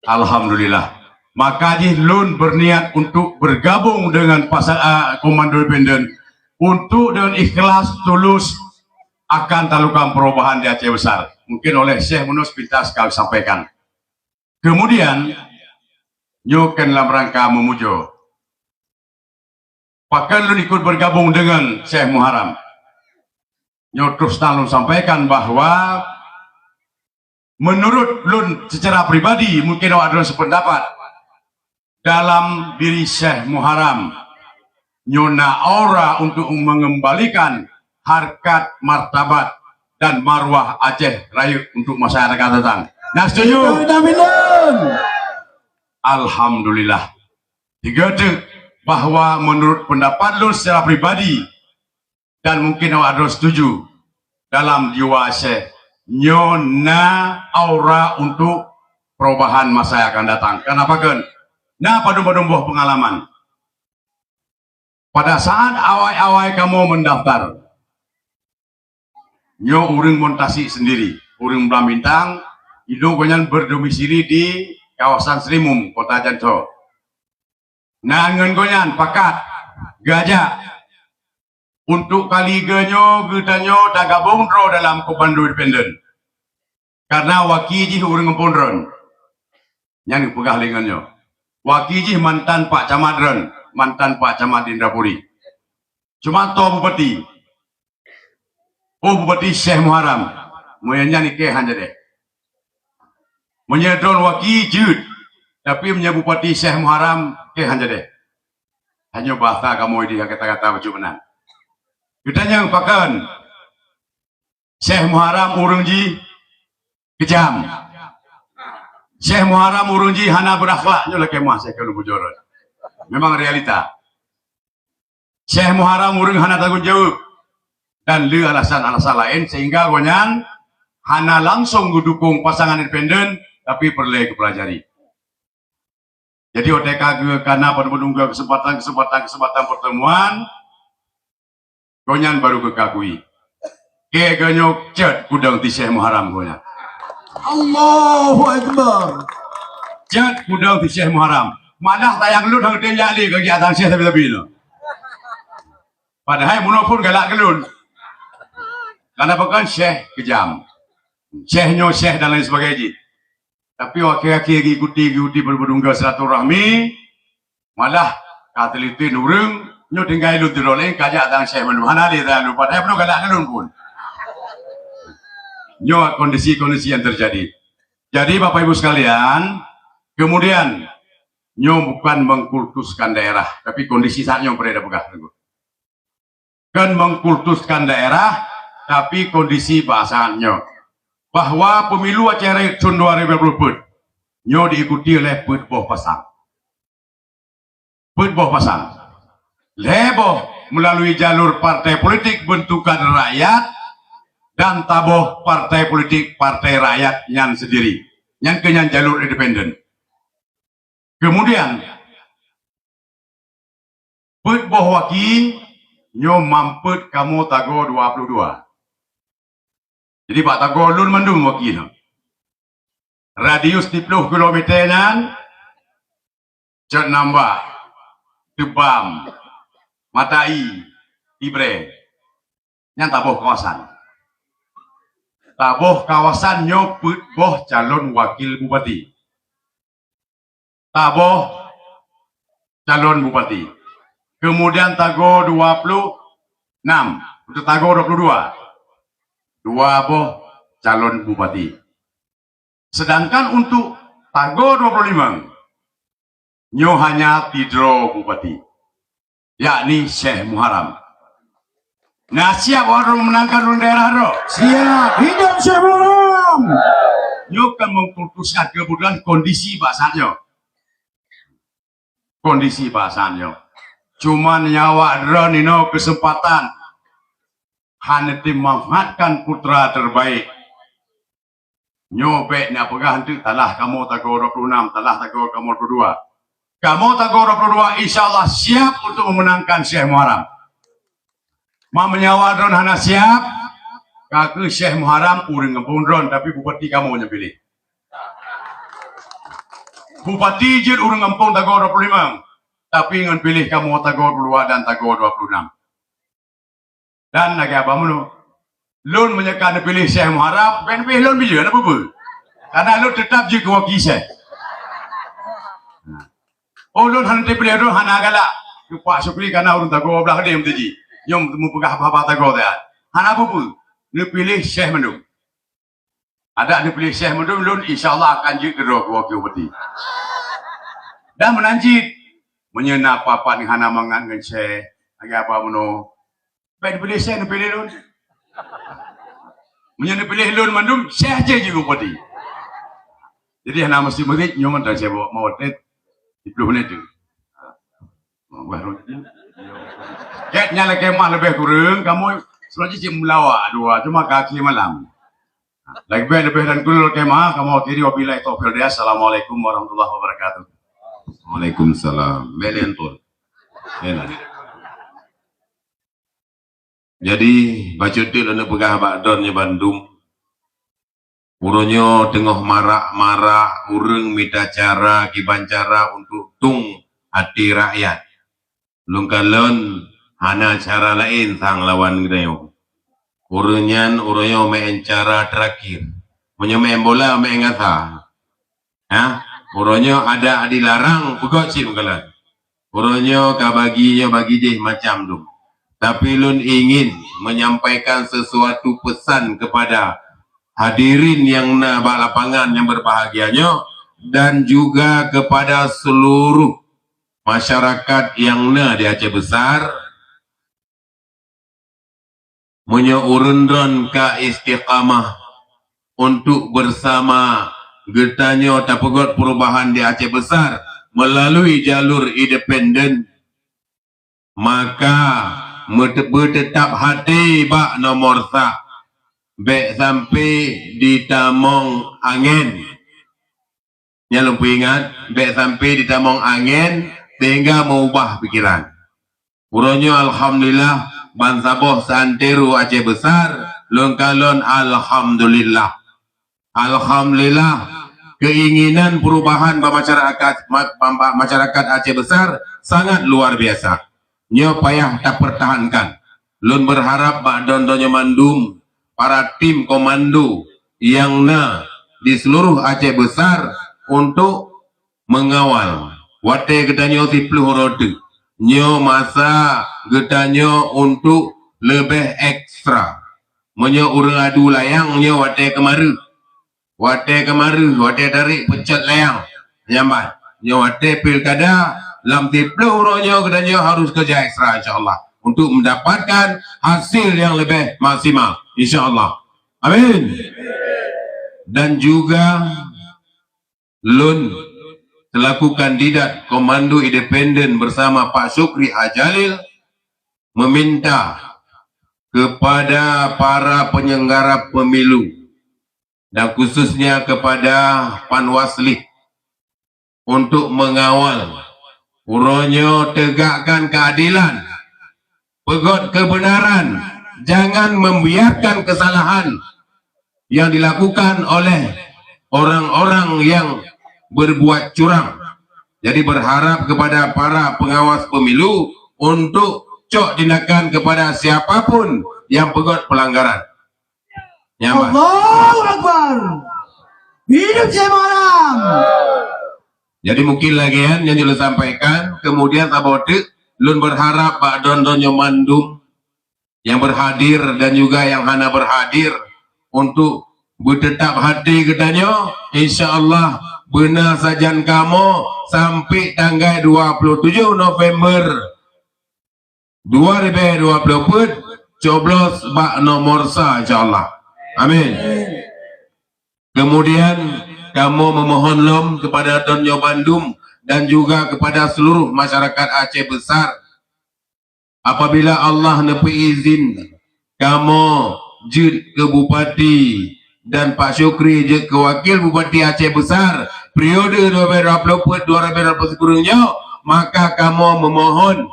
Alhamdulillah. Maka jih lôn berniat untuk bergabung dengan pasa-, ah, komando independen untuk dengan ikhlas, tulus akan talakukan perubahan di Aceh Besar. Mungkin oleh Syekh Yunus pintas ka sampaikan. Kemudian, nyoe kan dalam rangka memuja. Pakon lôn ikut bergabung dengan Syekh Muharram? Nyoe terus terang lôn sampaikan bahwa menurut lôn secara pribadi, mungkin awak droen sependapat, dalam diri Syekh Muharram nyoe na aura untuk mengembalikan harkat, martabat, dan marwah Aceh Rayeuk untuk masa yang akan datang. Nah, setuju? Amin, amin. Alhamdulillah. Tiga teuk bahwa menurut pendapat lôn secara pribadi, dan mungkin awak droen setuju, dalam jiwa Aceh nyoe na aura untuk perubahan masa yang akan datang. Kenapa kan? Na padum-padum boh pengalaman. Pada saat awai-awai kamoe mendaftar, nyoe ureuëng Montasik sendiri, ureuëng Blang Bintang, indong gobnyan berdomisili di kawasan Serimum, Kota Janco. Na ngon gobnyan pakat, geujak. Untuk kali geutanyoe, geutanyoe tagabong droe dalam komando independen. Karena waki jih ureuëng gampông droen. Nyan geupeugah lé ngon nyoe. Waki jih mantan Pak Camat droen, mantan Pak Camat di Indrapuri. Cuma toh bupati. Oh, Bupati Syekh Muharram. Meunyoe nyan ikée han jadeh. Meunyoe droen waki jeuet, tapi meunyoe Bupati Syekh Muharram, ikée han jadeh. Hanya bahasa kamoe di kata-kata bacut meunan. Geutanyong pakon? Syekh Muharram ureuëng jih keujam. Syekh Muharram ureuëng jih hana berakhlak, nyoe lakée meuah Syekh keuneuk bujur. Memang realita. Syekh Muharram ureuëng hana tanggong jaweueb dan le alasan-alasan laén sehingga gobnyan hana langsung geudukong pasangan independen, tapi peureulée geupelajari. Jadi, watée ka geu-, kana padum-padum geu-, kesempatan, kesempatan, kesempatan pertemuan, gobnyan baru geukakui. Keu geuh nyoe cot kudong di Syekh Muharram gobnyan. Allahu Akbar. Cot kudong di Syekh Muharram. Malah tayang lôn hang teuh jak lé keu jak tang Syekh sabe-sabe nyoe. Padahai bunoe phon galak keu lôn. Karena bukan Syekh keujam. Syekh nyoe Syekh dan lain sebagainya jih. Tapi akhé-akhé geuikuti, geuikuti beudungga silaturahmi, malah ka teulitin ureuëng nyoe tinggai lôn tidroe laén ka jak tang Syekh mandum. Hana lé tang lôn, padahai peunoh galak ngon lôn phon. Nyoe kondisi-kondisi yang terjadi. Jadi, Bapak Ibu sekalian, kemudian Nyoe bukan mengkultuskan daerah, tapi kondisi saat nyoe beu lé tapeugah. Kon mengkultuskan daerah, tapi kondisi bak saat nyoe. Bahwa pemilu Aceh Raya thon dua ribu dua puluh peuet, nyoe diikuti oleh peuet boh pasang. Peuet boh pasang. Lhée boh melalui jalur partai politik bentukan rakyat dan taboh partai politik partai rakyat nyan sendiri. Nyan keuh nyan jalur independen. Kemudian, peuet boh waki nyoe mampet kamoe tagoe dua puluh dua. Jadi bak tagoe lôn mandum waki nyoe. Radius tiplôh kilometer nyan, Cot Nambak, Teubam, Matai, Ibree. Nyan taboh kawasan. Taboh kawasan nyoe peuet boh calon wakil bupati. Taboh calon bupati. Kemudian tagoe dua puluh enam, untuk tagoe dua puluh dua. Dua boh calon bupati. Sedangkan untuk tagoe dua puluh lima, nyoe hanya sidroe bupati, yakni Syekh Muharram. Na siap awak droe memenangkan ureuëng daerah droe? Siap. Hidup Syekh Muharram. Nyoe kan mengkultuskan kebetulan kondisi bak saat nyoe. Kondisi bak saat nyoe. Cuman nyan awak droe inoe kesempatan hana dimanfaatkan putra terbaik. Nyoe bék na peugah eunteuk talah kamoe tagoe dua puluh enam, talah tagoe kamoe dua puluh dua. Kamoe tagoe dua puluh dua insya Allah siap untuk memenangkan Syekh Muharram. Ma meunyoe awak droe hana siap, ka keuh Syekh Muharram ureuëng gampông droe, tapi bupati kamoe nyang piléh. Bupati jeuet ureuëng gampông tagoe dua puluh lima, tapi ngon piléh kamoe tagoe dua puluh dua dan tagoe dua puluh enam. Dan lagée haba meunoe, lôn meunyoe ka neupiléh Syekh Muharram, bék neupiléh lôn bijeu, hana peue-peue. Karena lôn teutap jeuet keu waki Syekh. Oh, lôn hana teupiléh lôn hana galak. Keu Pak Syukri kana ureuëng tagoe blaih deh meuteujih. Nyoe meupeugah haba-haba tagoe teuh. Hana peue-peue. Neupiléh Syekh mandum. Adak neupiléh Syekh mandum, lôn insya Allah akan jeuet keudroe keu wakil bupati. Dan meunan cit, meunyoe na apa-apa nyang hana mangat ngon Syekh, lagée haba meunoe, bék neupiléh Syekh, neupiléh lôn. Meunyoe neupiléh lôn mandum, Syekh aja jeuet bupati. Jadi hana meusti-meusti nyoe mantong Syekh bawa mawat nyoe, siplôh menit tu. Gét nyan lakée meuah leubeh kureueng, kamoe seulalu cit meulawa dua, cuma ka akhé malam. Leubeh-leubeh dan kureueng lakée meuah, kamoe akhiri, wabillahi taufiq wal hidayah. Assalamualaikum warahmatullahi wabarakatuh. Waalaikumsalam. Bek lé anton. Enak. Jadi, bacut teuk lôn peugah bak droeneuh bandum. Uroe nyoe teungoh marak-marak ureuëng mita cara kiban cara untuk tueng até rakyat. Lôn kalon hana cara laén sang lawan geutanyoe. Ureuëng nyan uroe nyoe meu'en cara terakhir. Meunyoe meu'en bola, meu'en gasa. Ha? Uroe nyoe adak dilarang peugöt cit meukalon. Uroe nyoe ka bagi nyoe bagi jih macam dum. Tapi lôn ingin menyampaikan sesuatu pesan kepada hadirin yang na bak lapangan yang berbahagia nyoe dan juga kepada seluruh masyarakat yang na di Aceh Besar, meunyoe ureuëng droen ka istiqamah untuk bersama geutanyoe tapeugöt perubahan di Aceh Besar melalui jalur independen, maka meute-, beuteutap até bak nomor sa, bék sampai ditamong angén. Nyan lôn peuingat, bék sampai ditamong angén sehingga meubah pikeran. Uroe nyoe alhamdulillah, bansaboh santero Aceh Besar, lôn kalon alhamdulillah. Alhamdulillah, keinginan perubahan bak masyarakat, ma-, bak masyarakat Aceh Besar sangat luar biasa. Nyoe payah tapertahankan. Lôn berharap bak droen-droen nyoe mandum, para tim komando yang na di seluruh Aceh Besar untuk mengawal. Watée geutanyoe siplôh uroe teuk, nyoe masa geutanyoe untuk leubeh ekstra. Meunyoe ureuëng adu layang nyoe watée keumareuh. Watée keumareuh, watée tarék peucot layang, nyambat. Nyoe watée pilkada, lam siplôh uroe nyoe geutanyoe harus kerja ekstra, insya Allah, untuk mendapatkan hasil yang lebih maksimal, insya Allah. Amin. Dan juga lôn selaku kandidat Komando Independen bersama Pak Syukri Hajalil meminta kepada para penyelenggara pemilu dan khususnya kepada Panwaslih untuk mengawal uroe nyoe tegakkan keadilan, peugét kebenaran, jangan membiarkan kesalahan yang dilakukan oleh orang-orang yang berbuat curang. Jadi berharap kepada para pengawas pemilu untuk cok tindakan kepada siapapun yang peugét pelanggaran. Nyan bah. Allahu Akbar. Hidup Syekh Malam. Jadi mungkin lagée nyan nyang lôn sampaikan, kemudian saboh teuk lôn berharap bak droeneuh nyoe mandum yang berhadir dan juga yang hana berhadir untuk beuteutap hati geutanyoe, insya Allah beuna sajan kamoe sampai tanggai dua puluh tujuh November dua ribu dua puluh empat coblos bak nomor sa, insya Allah. Amin. Kemudian kamoe memohon lom kepada droeneuh nyoe bandum dan juga kepada seluruh masyarakat Aceh Besar, apabila Allah neupeuizin kamoe jeuet keu bupati dan Pak Syukri jeuet keu wakil bupati Aceh Besar periode dua ribu dua puluh empat dua ribu dua puluh sembilan nyoe, maka kamoe memohon,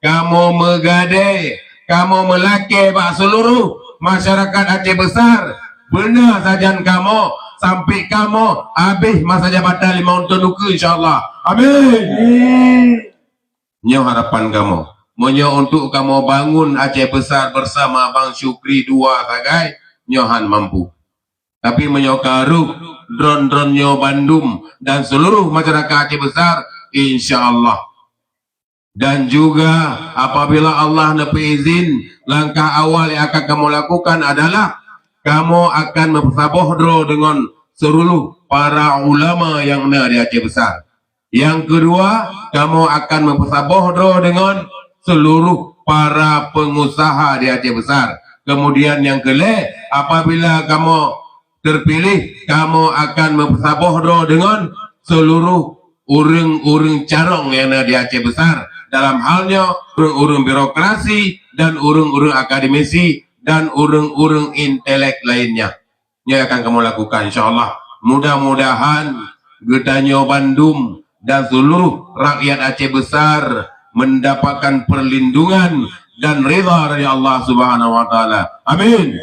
kamoe meugadai, kamoe meulakée bak seluruh masyarakat Aceh Besar, beuna sajan kamoe sampai kamoe habéh masa jabatan limong thon ukeue, insya Allah. Amin. Nyoe harapan kamoe. Meunyoe untuk kamoe bangun Aceh Besar bersama Bang Syukri dua sagai, nyoe han mampu. Tapi meunyoe ka rôh droeneuh nyoe bandum dan seluruh masyarakat Aceh Besar, insya Allah. Dan juga apabila Allah neupeuizin, langkah awal yang akan kamoe lakukan adalah kamoe akan meusaboh droe deungon seluruh para ulama nyang na di Aceh Besar. Nyang keudua, kamoe akan meusaboh droe deungon seluruh para pengusaha di Aceh Besar. Kemudian nyang keulhée, apabila kamoe terpilih, kamoe akan meusaboh droe deungon seluruh ureuëng-ureuëng carông nyang na di Aceh Besar. Dalam hal nyoe, ureuëng-ureuëng birokrasi dan ureuëng-ureuëng akademisi dan ureuëng-ureuëng intelek lainnya. Nyoe akan kamoe lakukan, insya Allah. Mudah-mudahan geutanyoe bandum dan seluruh rakyat Aceh Besar mendapatkan perlindungan dan ridha dari Allah Subhanahu wa Taala. Amin.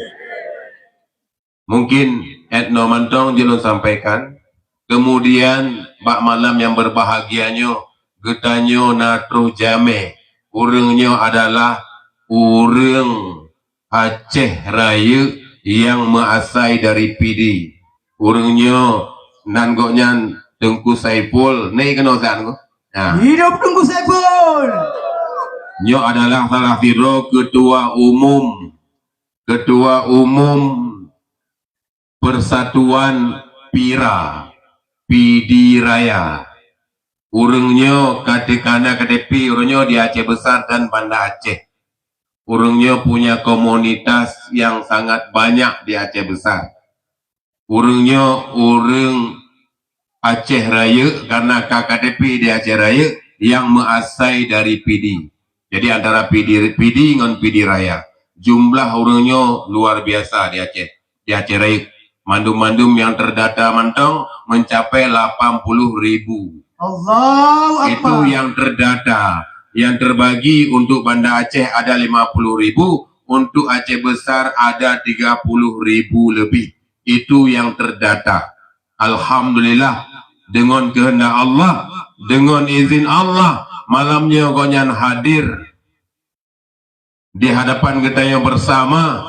Mungkin 'et noe mantong jeuet lôn sampaikan. Kemudian, bak malam nyang berbahagia nyoe, geutanyoe na troh jamé. Ureuëng nyoe adalah ureuëng Aceh Rayeuk nyang meuasai dari Pidie. Ureuëng nyoe nan gobnyan Teungku Saiful. Nyoe keunoe sajan, Teungku. Nah. Hidup Teungku Saiful. Nyoe adalah salah sidroe ketua umum, ketua umum Persatuan Pira, Pidie Raya. Ureuëng nyoe ka teuka na K T P ureuëng nyoe di Aceh Besar dan Banda Aceh. Ureuëng nyoe punya komunitas yang sangat banyak di Aceh Besar. Ureuëng nyoe ureuëng Aceh Rayeuk karena ka K T P di Aceh Rayeuk yang meuasai dari Pidie. Jadi antara Pidie, Pidie ngon Pidie Raya. Jumlah ureuëng nyoe luar biasa di Aceh, di Aceh Rayeuk. Mandum-mandum yang terdata mantong mencapai lapan puluh ribu. Allahu Akbar. Itu yang terdata. Yang terbagi untuk Banda Aceh ada lima puluh ribu, untuk Aceh Besar ada tiga puluh ribu lebih. Itu yang terdata. Alhamdulillah, dengan kehendak Allah, dengan izin Allah, malam nyoe gobnyan hadir di hadapan geutanyoe bersama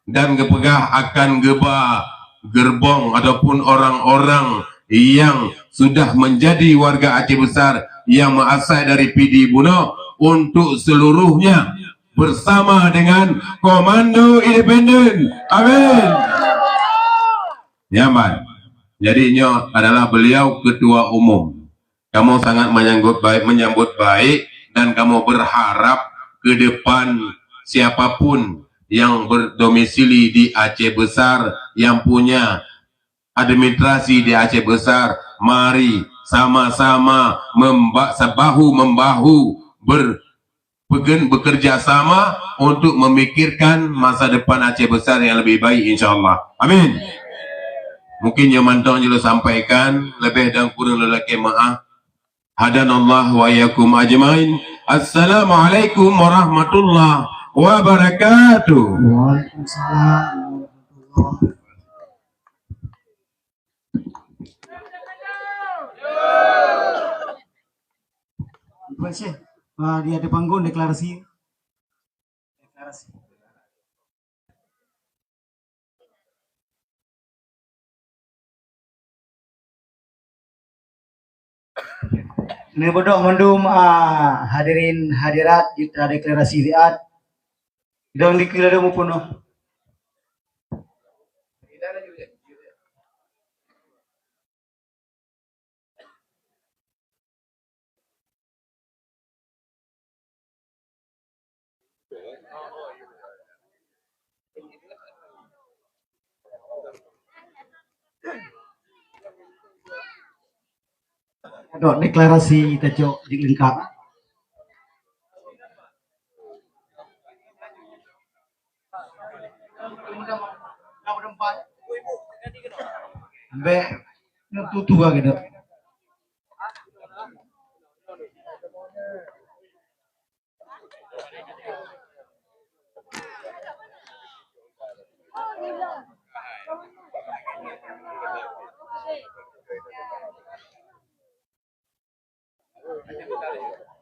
dan geupeugah akan geuba gerbong ataupun orang-orang yang sudah menjadi warga Aceh Besar yang meuasai dari Pidie bunoe untuk seluruhnya bersama dengan Komando Independen. Amin. Nyaman. Jadi nyoe adalah beliau ketua umum. Kamoe sangat menyambut baik, menyambut baik dan kamoe berharap ke depan siapapun yang berdomisili di Aceh Besar, yang punya administrasi di Aceh Besar, mari sama-sama memba-, sebahu-membahu ber-, begen-, bekerja sama untuk memikirkan masa depan Aceh Besar yang lebih baik, insya Allah. Amin. Mungkin nyoe mantong jeuet lôn sampaikan, leubeh dan kureueng lôn lakée meu'ah. Hadanallah wa iyyakum ajmain. Assalamualaikum warahmatullahi wabarakatuh. Waalaikumsalam warahmatullahi. Tuan Syekh, ah, di atas panggung deklarasi. Deklarasi. Neubeudôh mandum, ah, hadirin hadirat, kita deklarasi siat. Dong dikeue ladôm peunoh. Dok deklarasi tacok di lengkap. Ambek tutu lagi dok.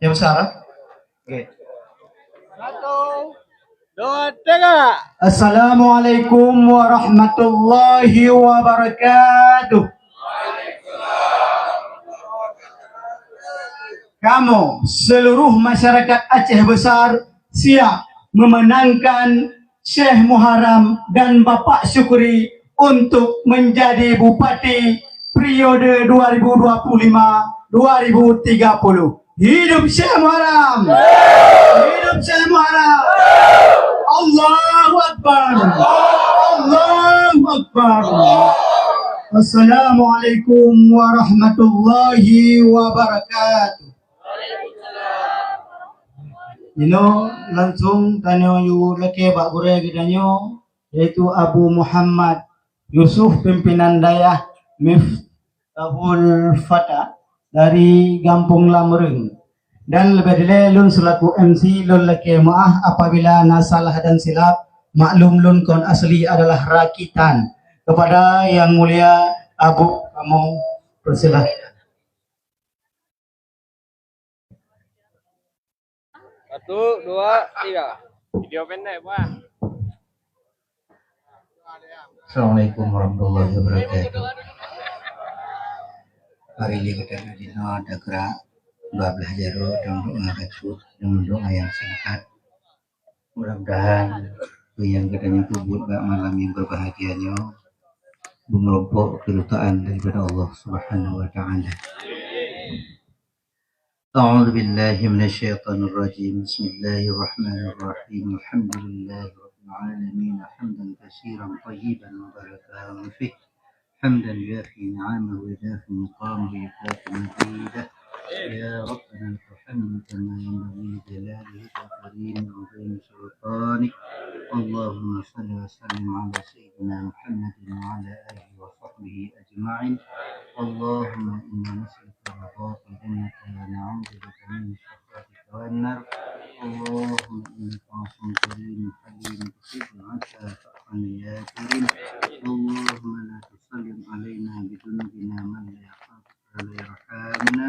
Yang besar, ah? Oke. Satu, dua, tiga. Assalamualaikum warahmatullahi wabarakatuh. Kamoe seluruh masyarakat Aceh Besar siap memenangkan Syekh Muharram dan Bapak Syukri untuk menjadi Bupati periode dua ribu dua puluh lima dua ribu tiga puluh. Hidup Syekh Muharram! Hidup Syekh Muharram! Allahu Akbar! Allahu Akbar! Assalamualaikum warahmatullahi wabarakatuh. Inoe langsung tanyoe yue lakée bak gurée geutanyoe, yaitu Abu Muhammad Yusuf, pimpinan dayah Miftahul Fata dari Gampông Lameureung. Dan leubeh dilée lôn selaku M C lôn lakée meu'ah apabila na salah dan silap, maklum lôn kon asli adalah rakitan. Kepada Yang Mulia Abu, kamoe persilahkan. Satu, dua, tiga. Video pendek, Bang. Assalamualaikum warahmatullahi wabarakatuh. Hari ini kita di sini ada gerak dua belas jaroe dan doa khusus dengan doa yang singkat. Mudah-mudahan apa yang kita nyebut bak malam yang berbahagia nyoe merupakan kedutaan daripada Allah Subhanahu wa Taala. أعوذ بالله من الشيطان الرجيم. بسم الله الرحمن الرحيم. الحمد لله رب العالمين. حمدا كثيرا طيبا مباركا فيه. حمدا يوافي نعمه ويكافئ نقمه ويكافئ مزيده. يا ربنا لك الحمد كما ينبغي لجلال وجهك الكريم وعظيم سلطانك. اللهم صل وسلم على سيدنا محمد وعلى آله وصحبه أجمعين. اللهم إنا نسألك رضاك وجنتك ونعوذ بك من سخطك والنار. اللهم إنك عفو كريم حليم تحب العفو فاعف عنا يا كريم. اللهم لا تسلط علينا بذنوبنا من لا يخافك ولا يرحمنا.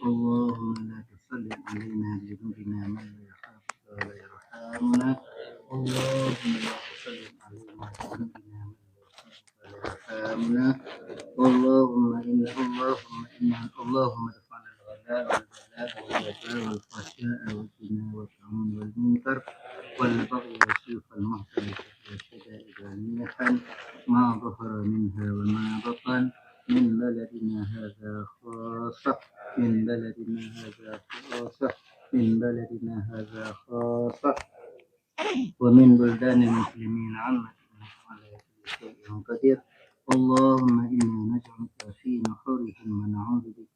اللهم لا تسلط علينا بذنوبنا من لا يخافك ولا يرحمنا. اللهم لا تسلط علينا بذنوبنا من لا يخافك ولا يرحمنا. اللهم إنا، اللهم إنا، اللهم ادفع عنا الغلاء والبلاء والوباء والفحشاء والزنا والطاعون والمنكر والبغي والسيوف والمحن والشدائد والمحن ما ظهر منها وما بطن من بلدنا هذا خاصة. من بلدنا هذا خاصة، من بلدنا هذا خاصة، ومن بلدان المسلمين عامة، إنك على كل شيء قدير. اللهم إنا نجعلك في نحورهم ونعوذ بك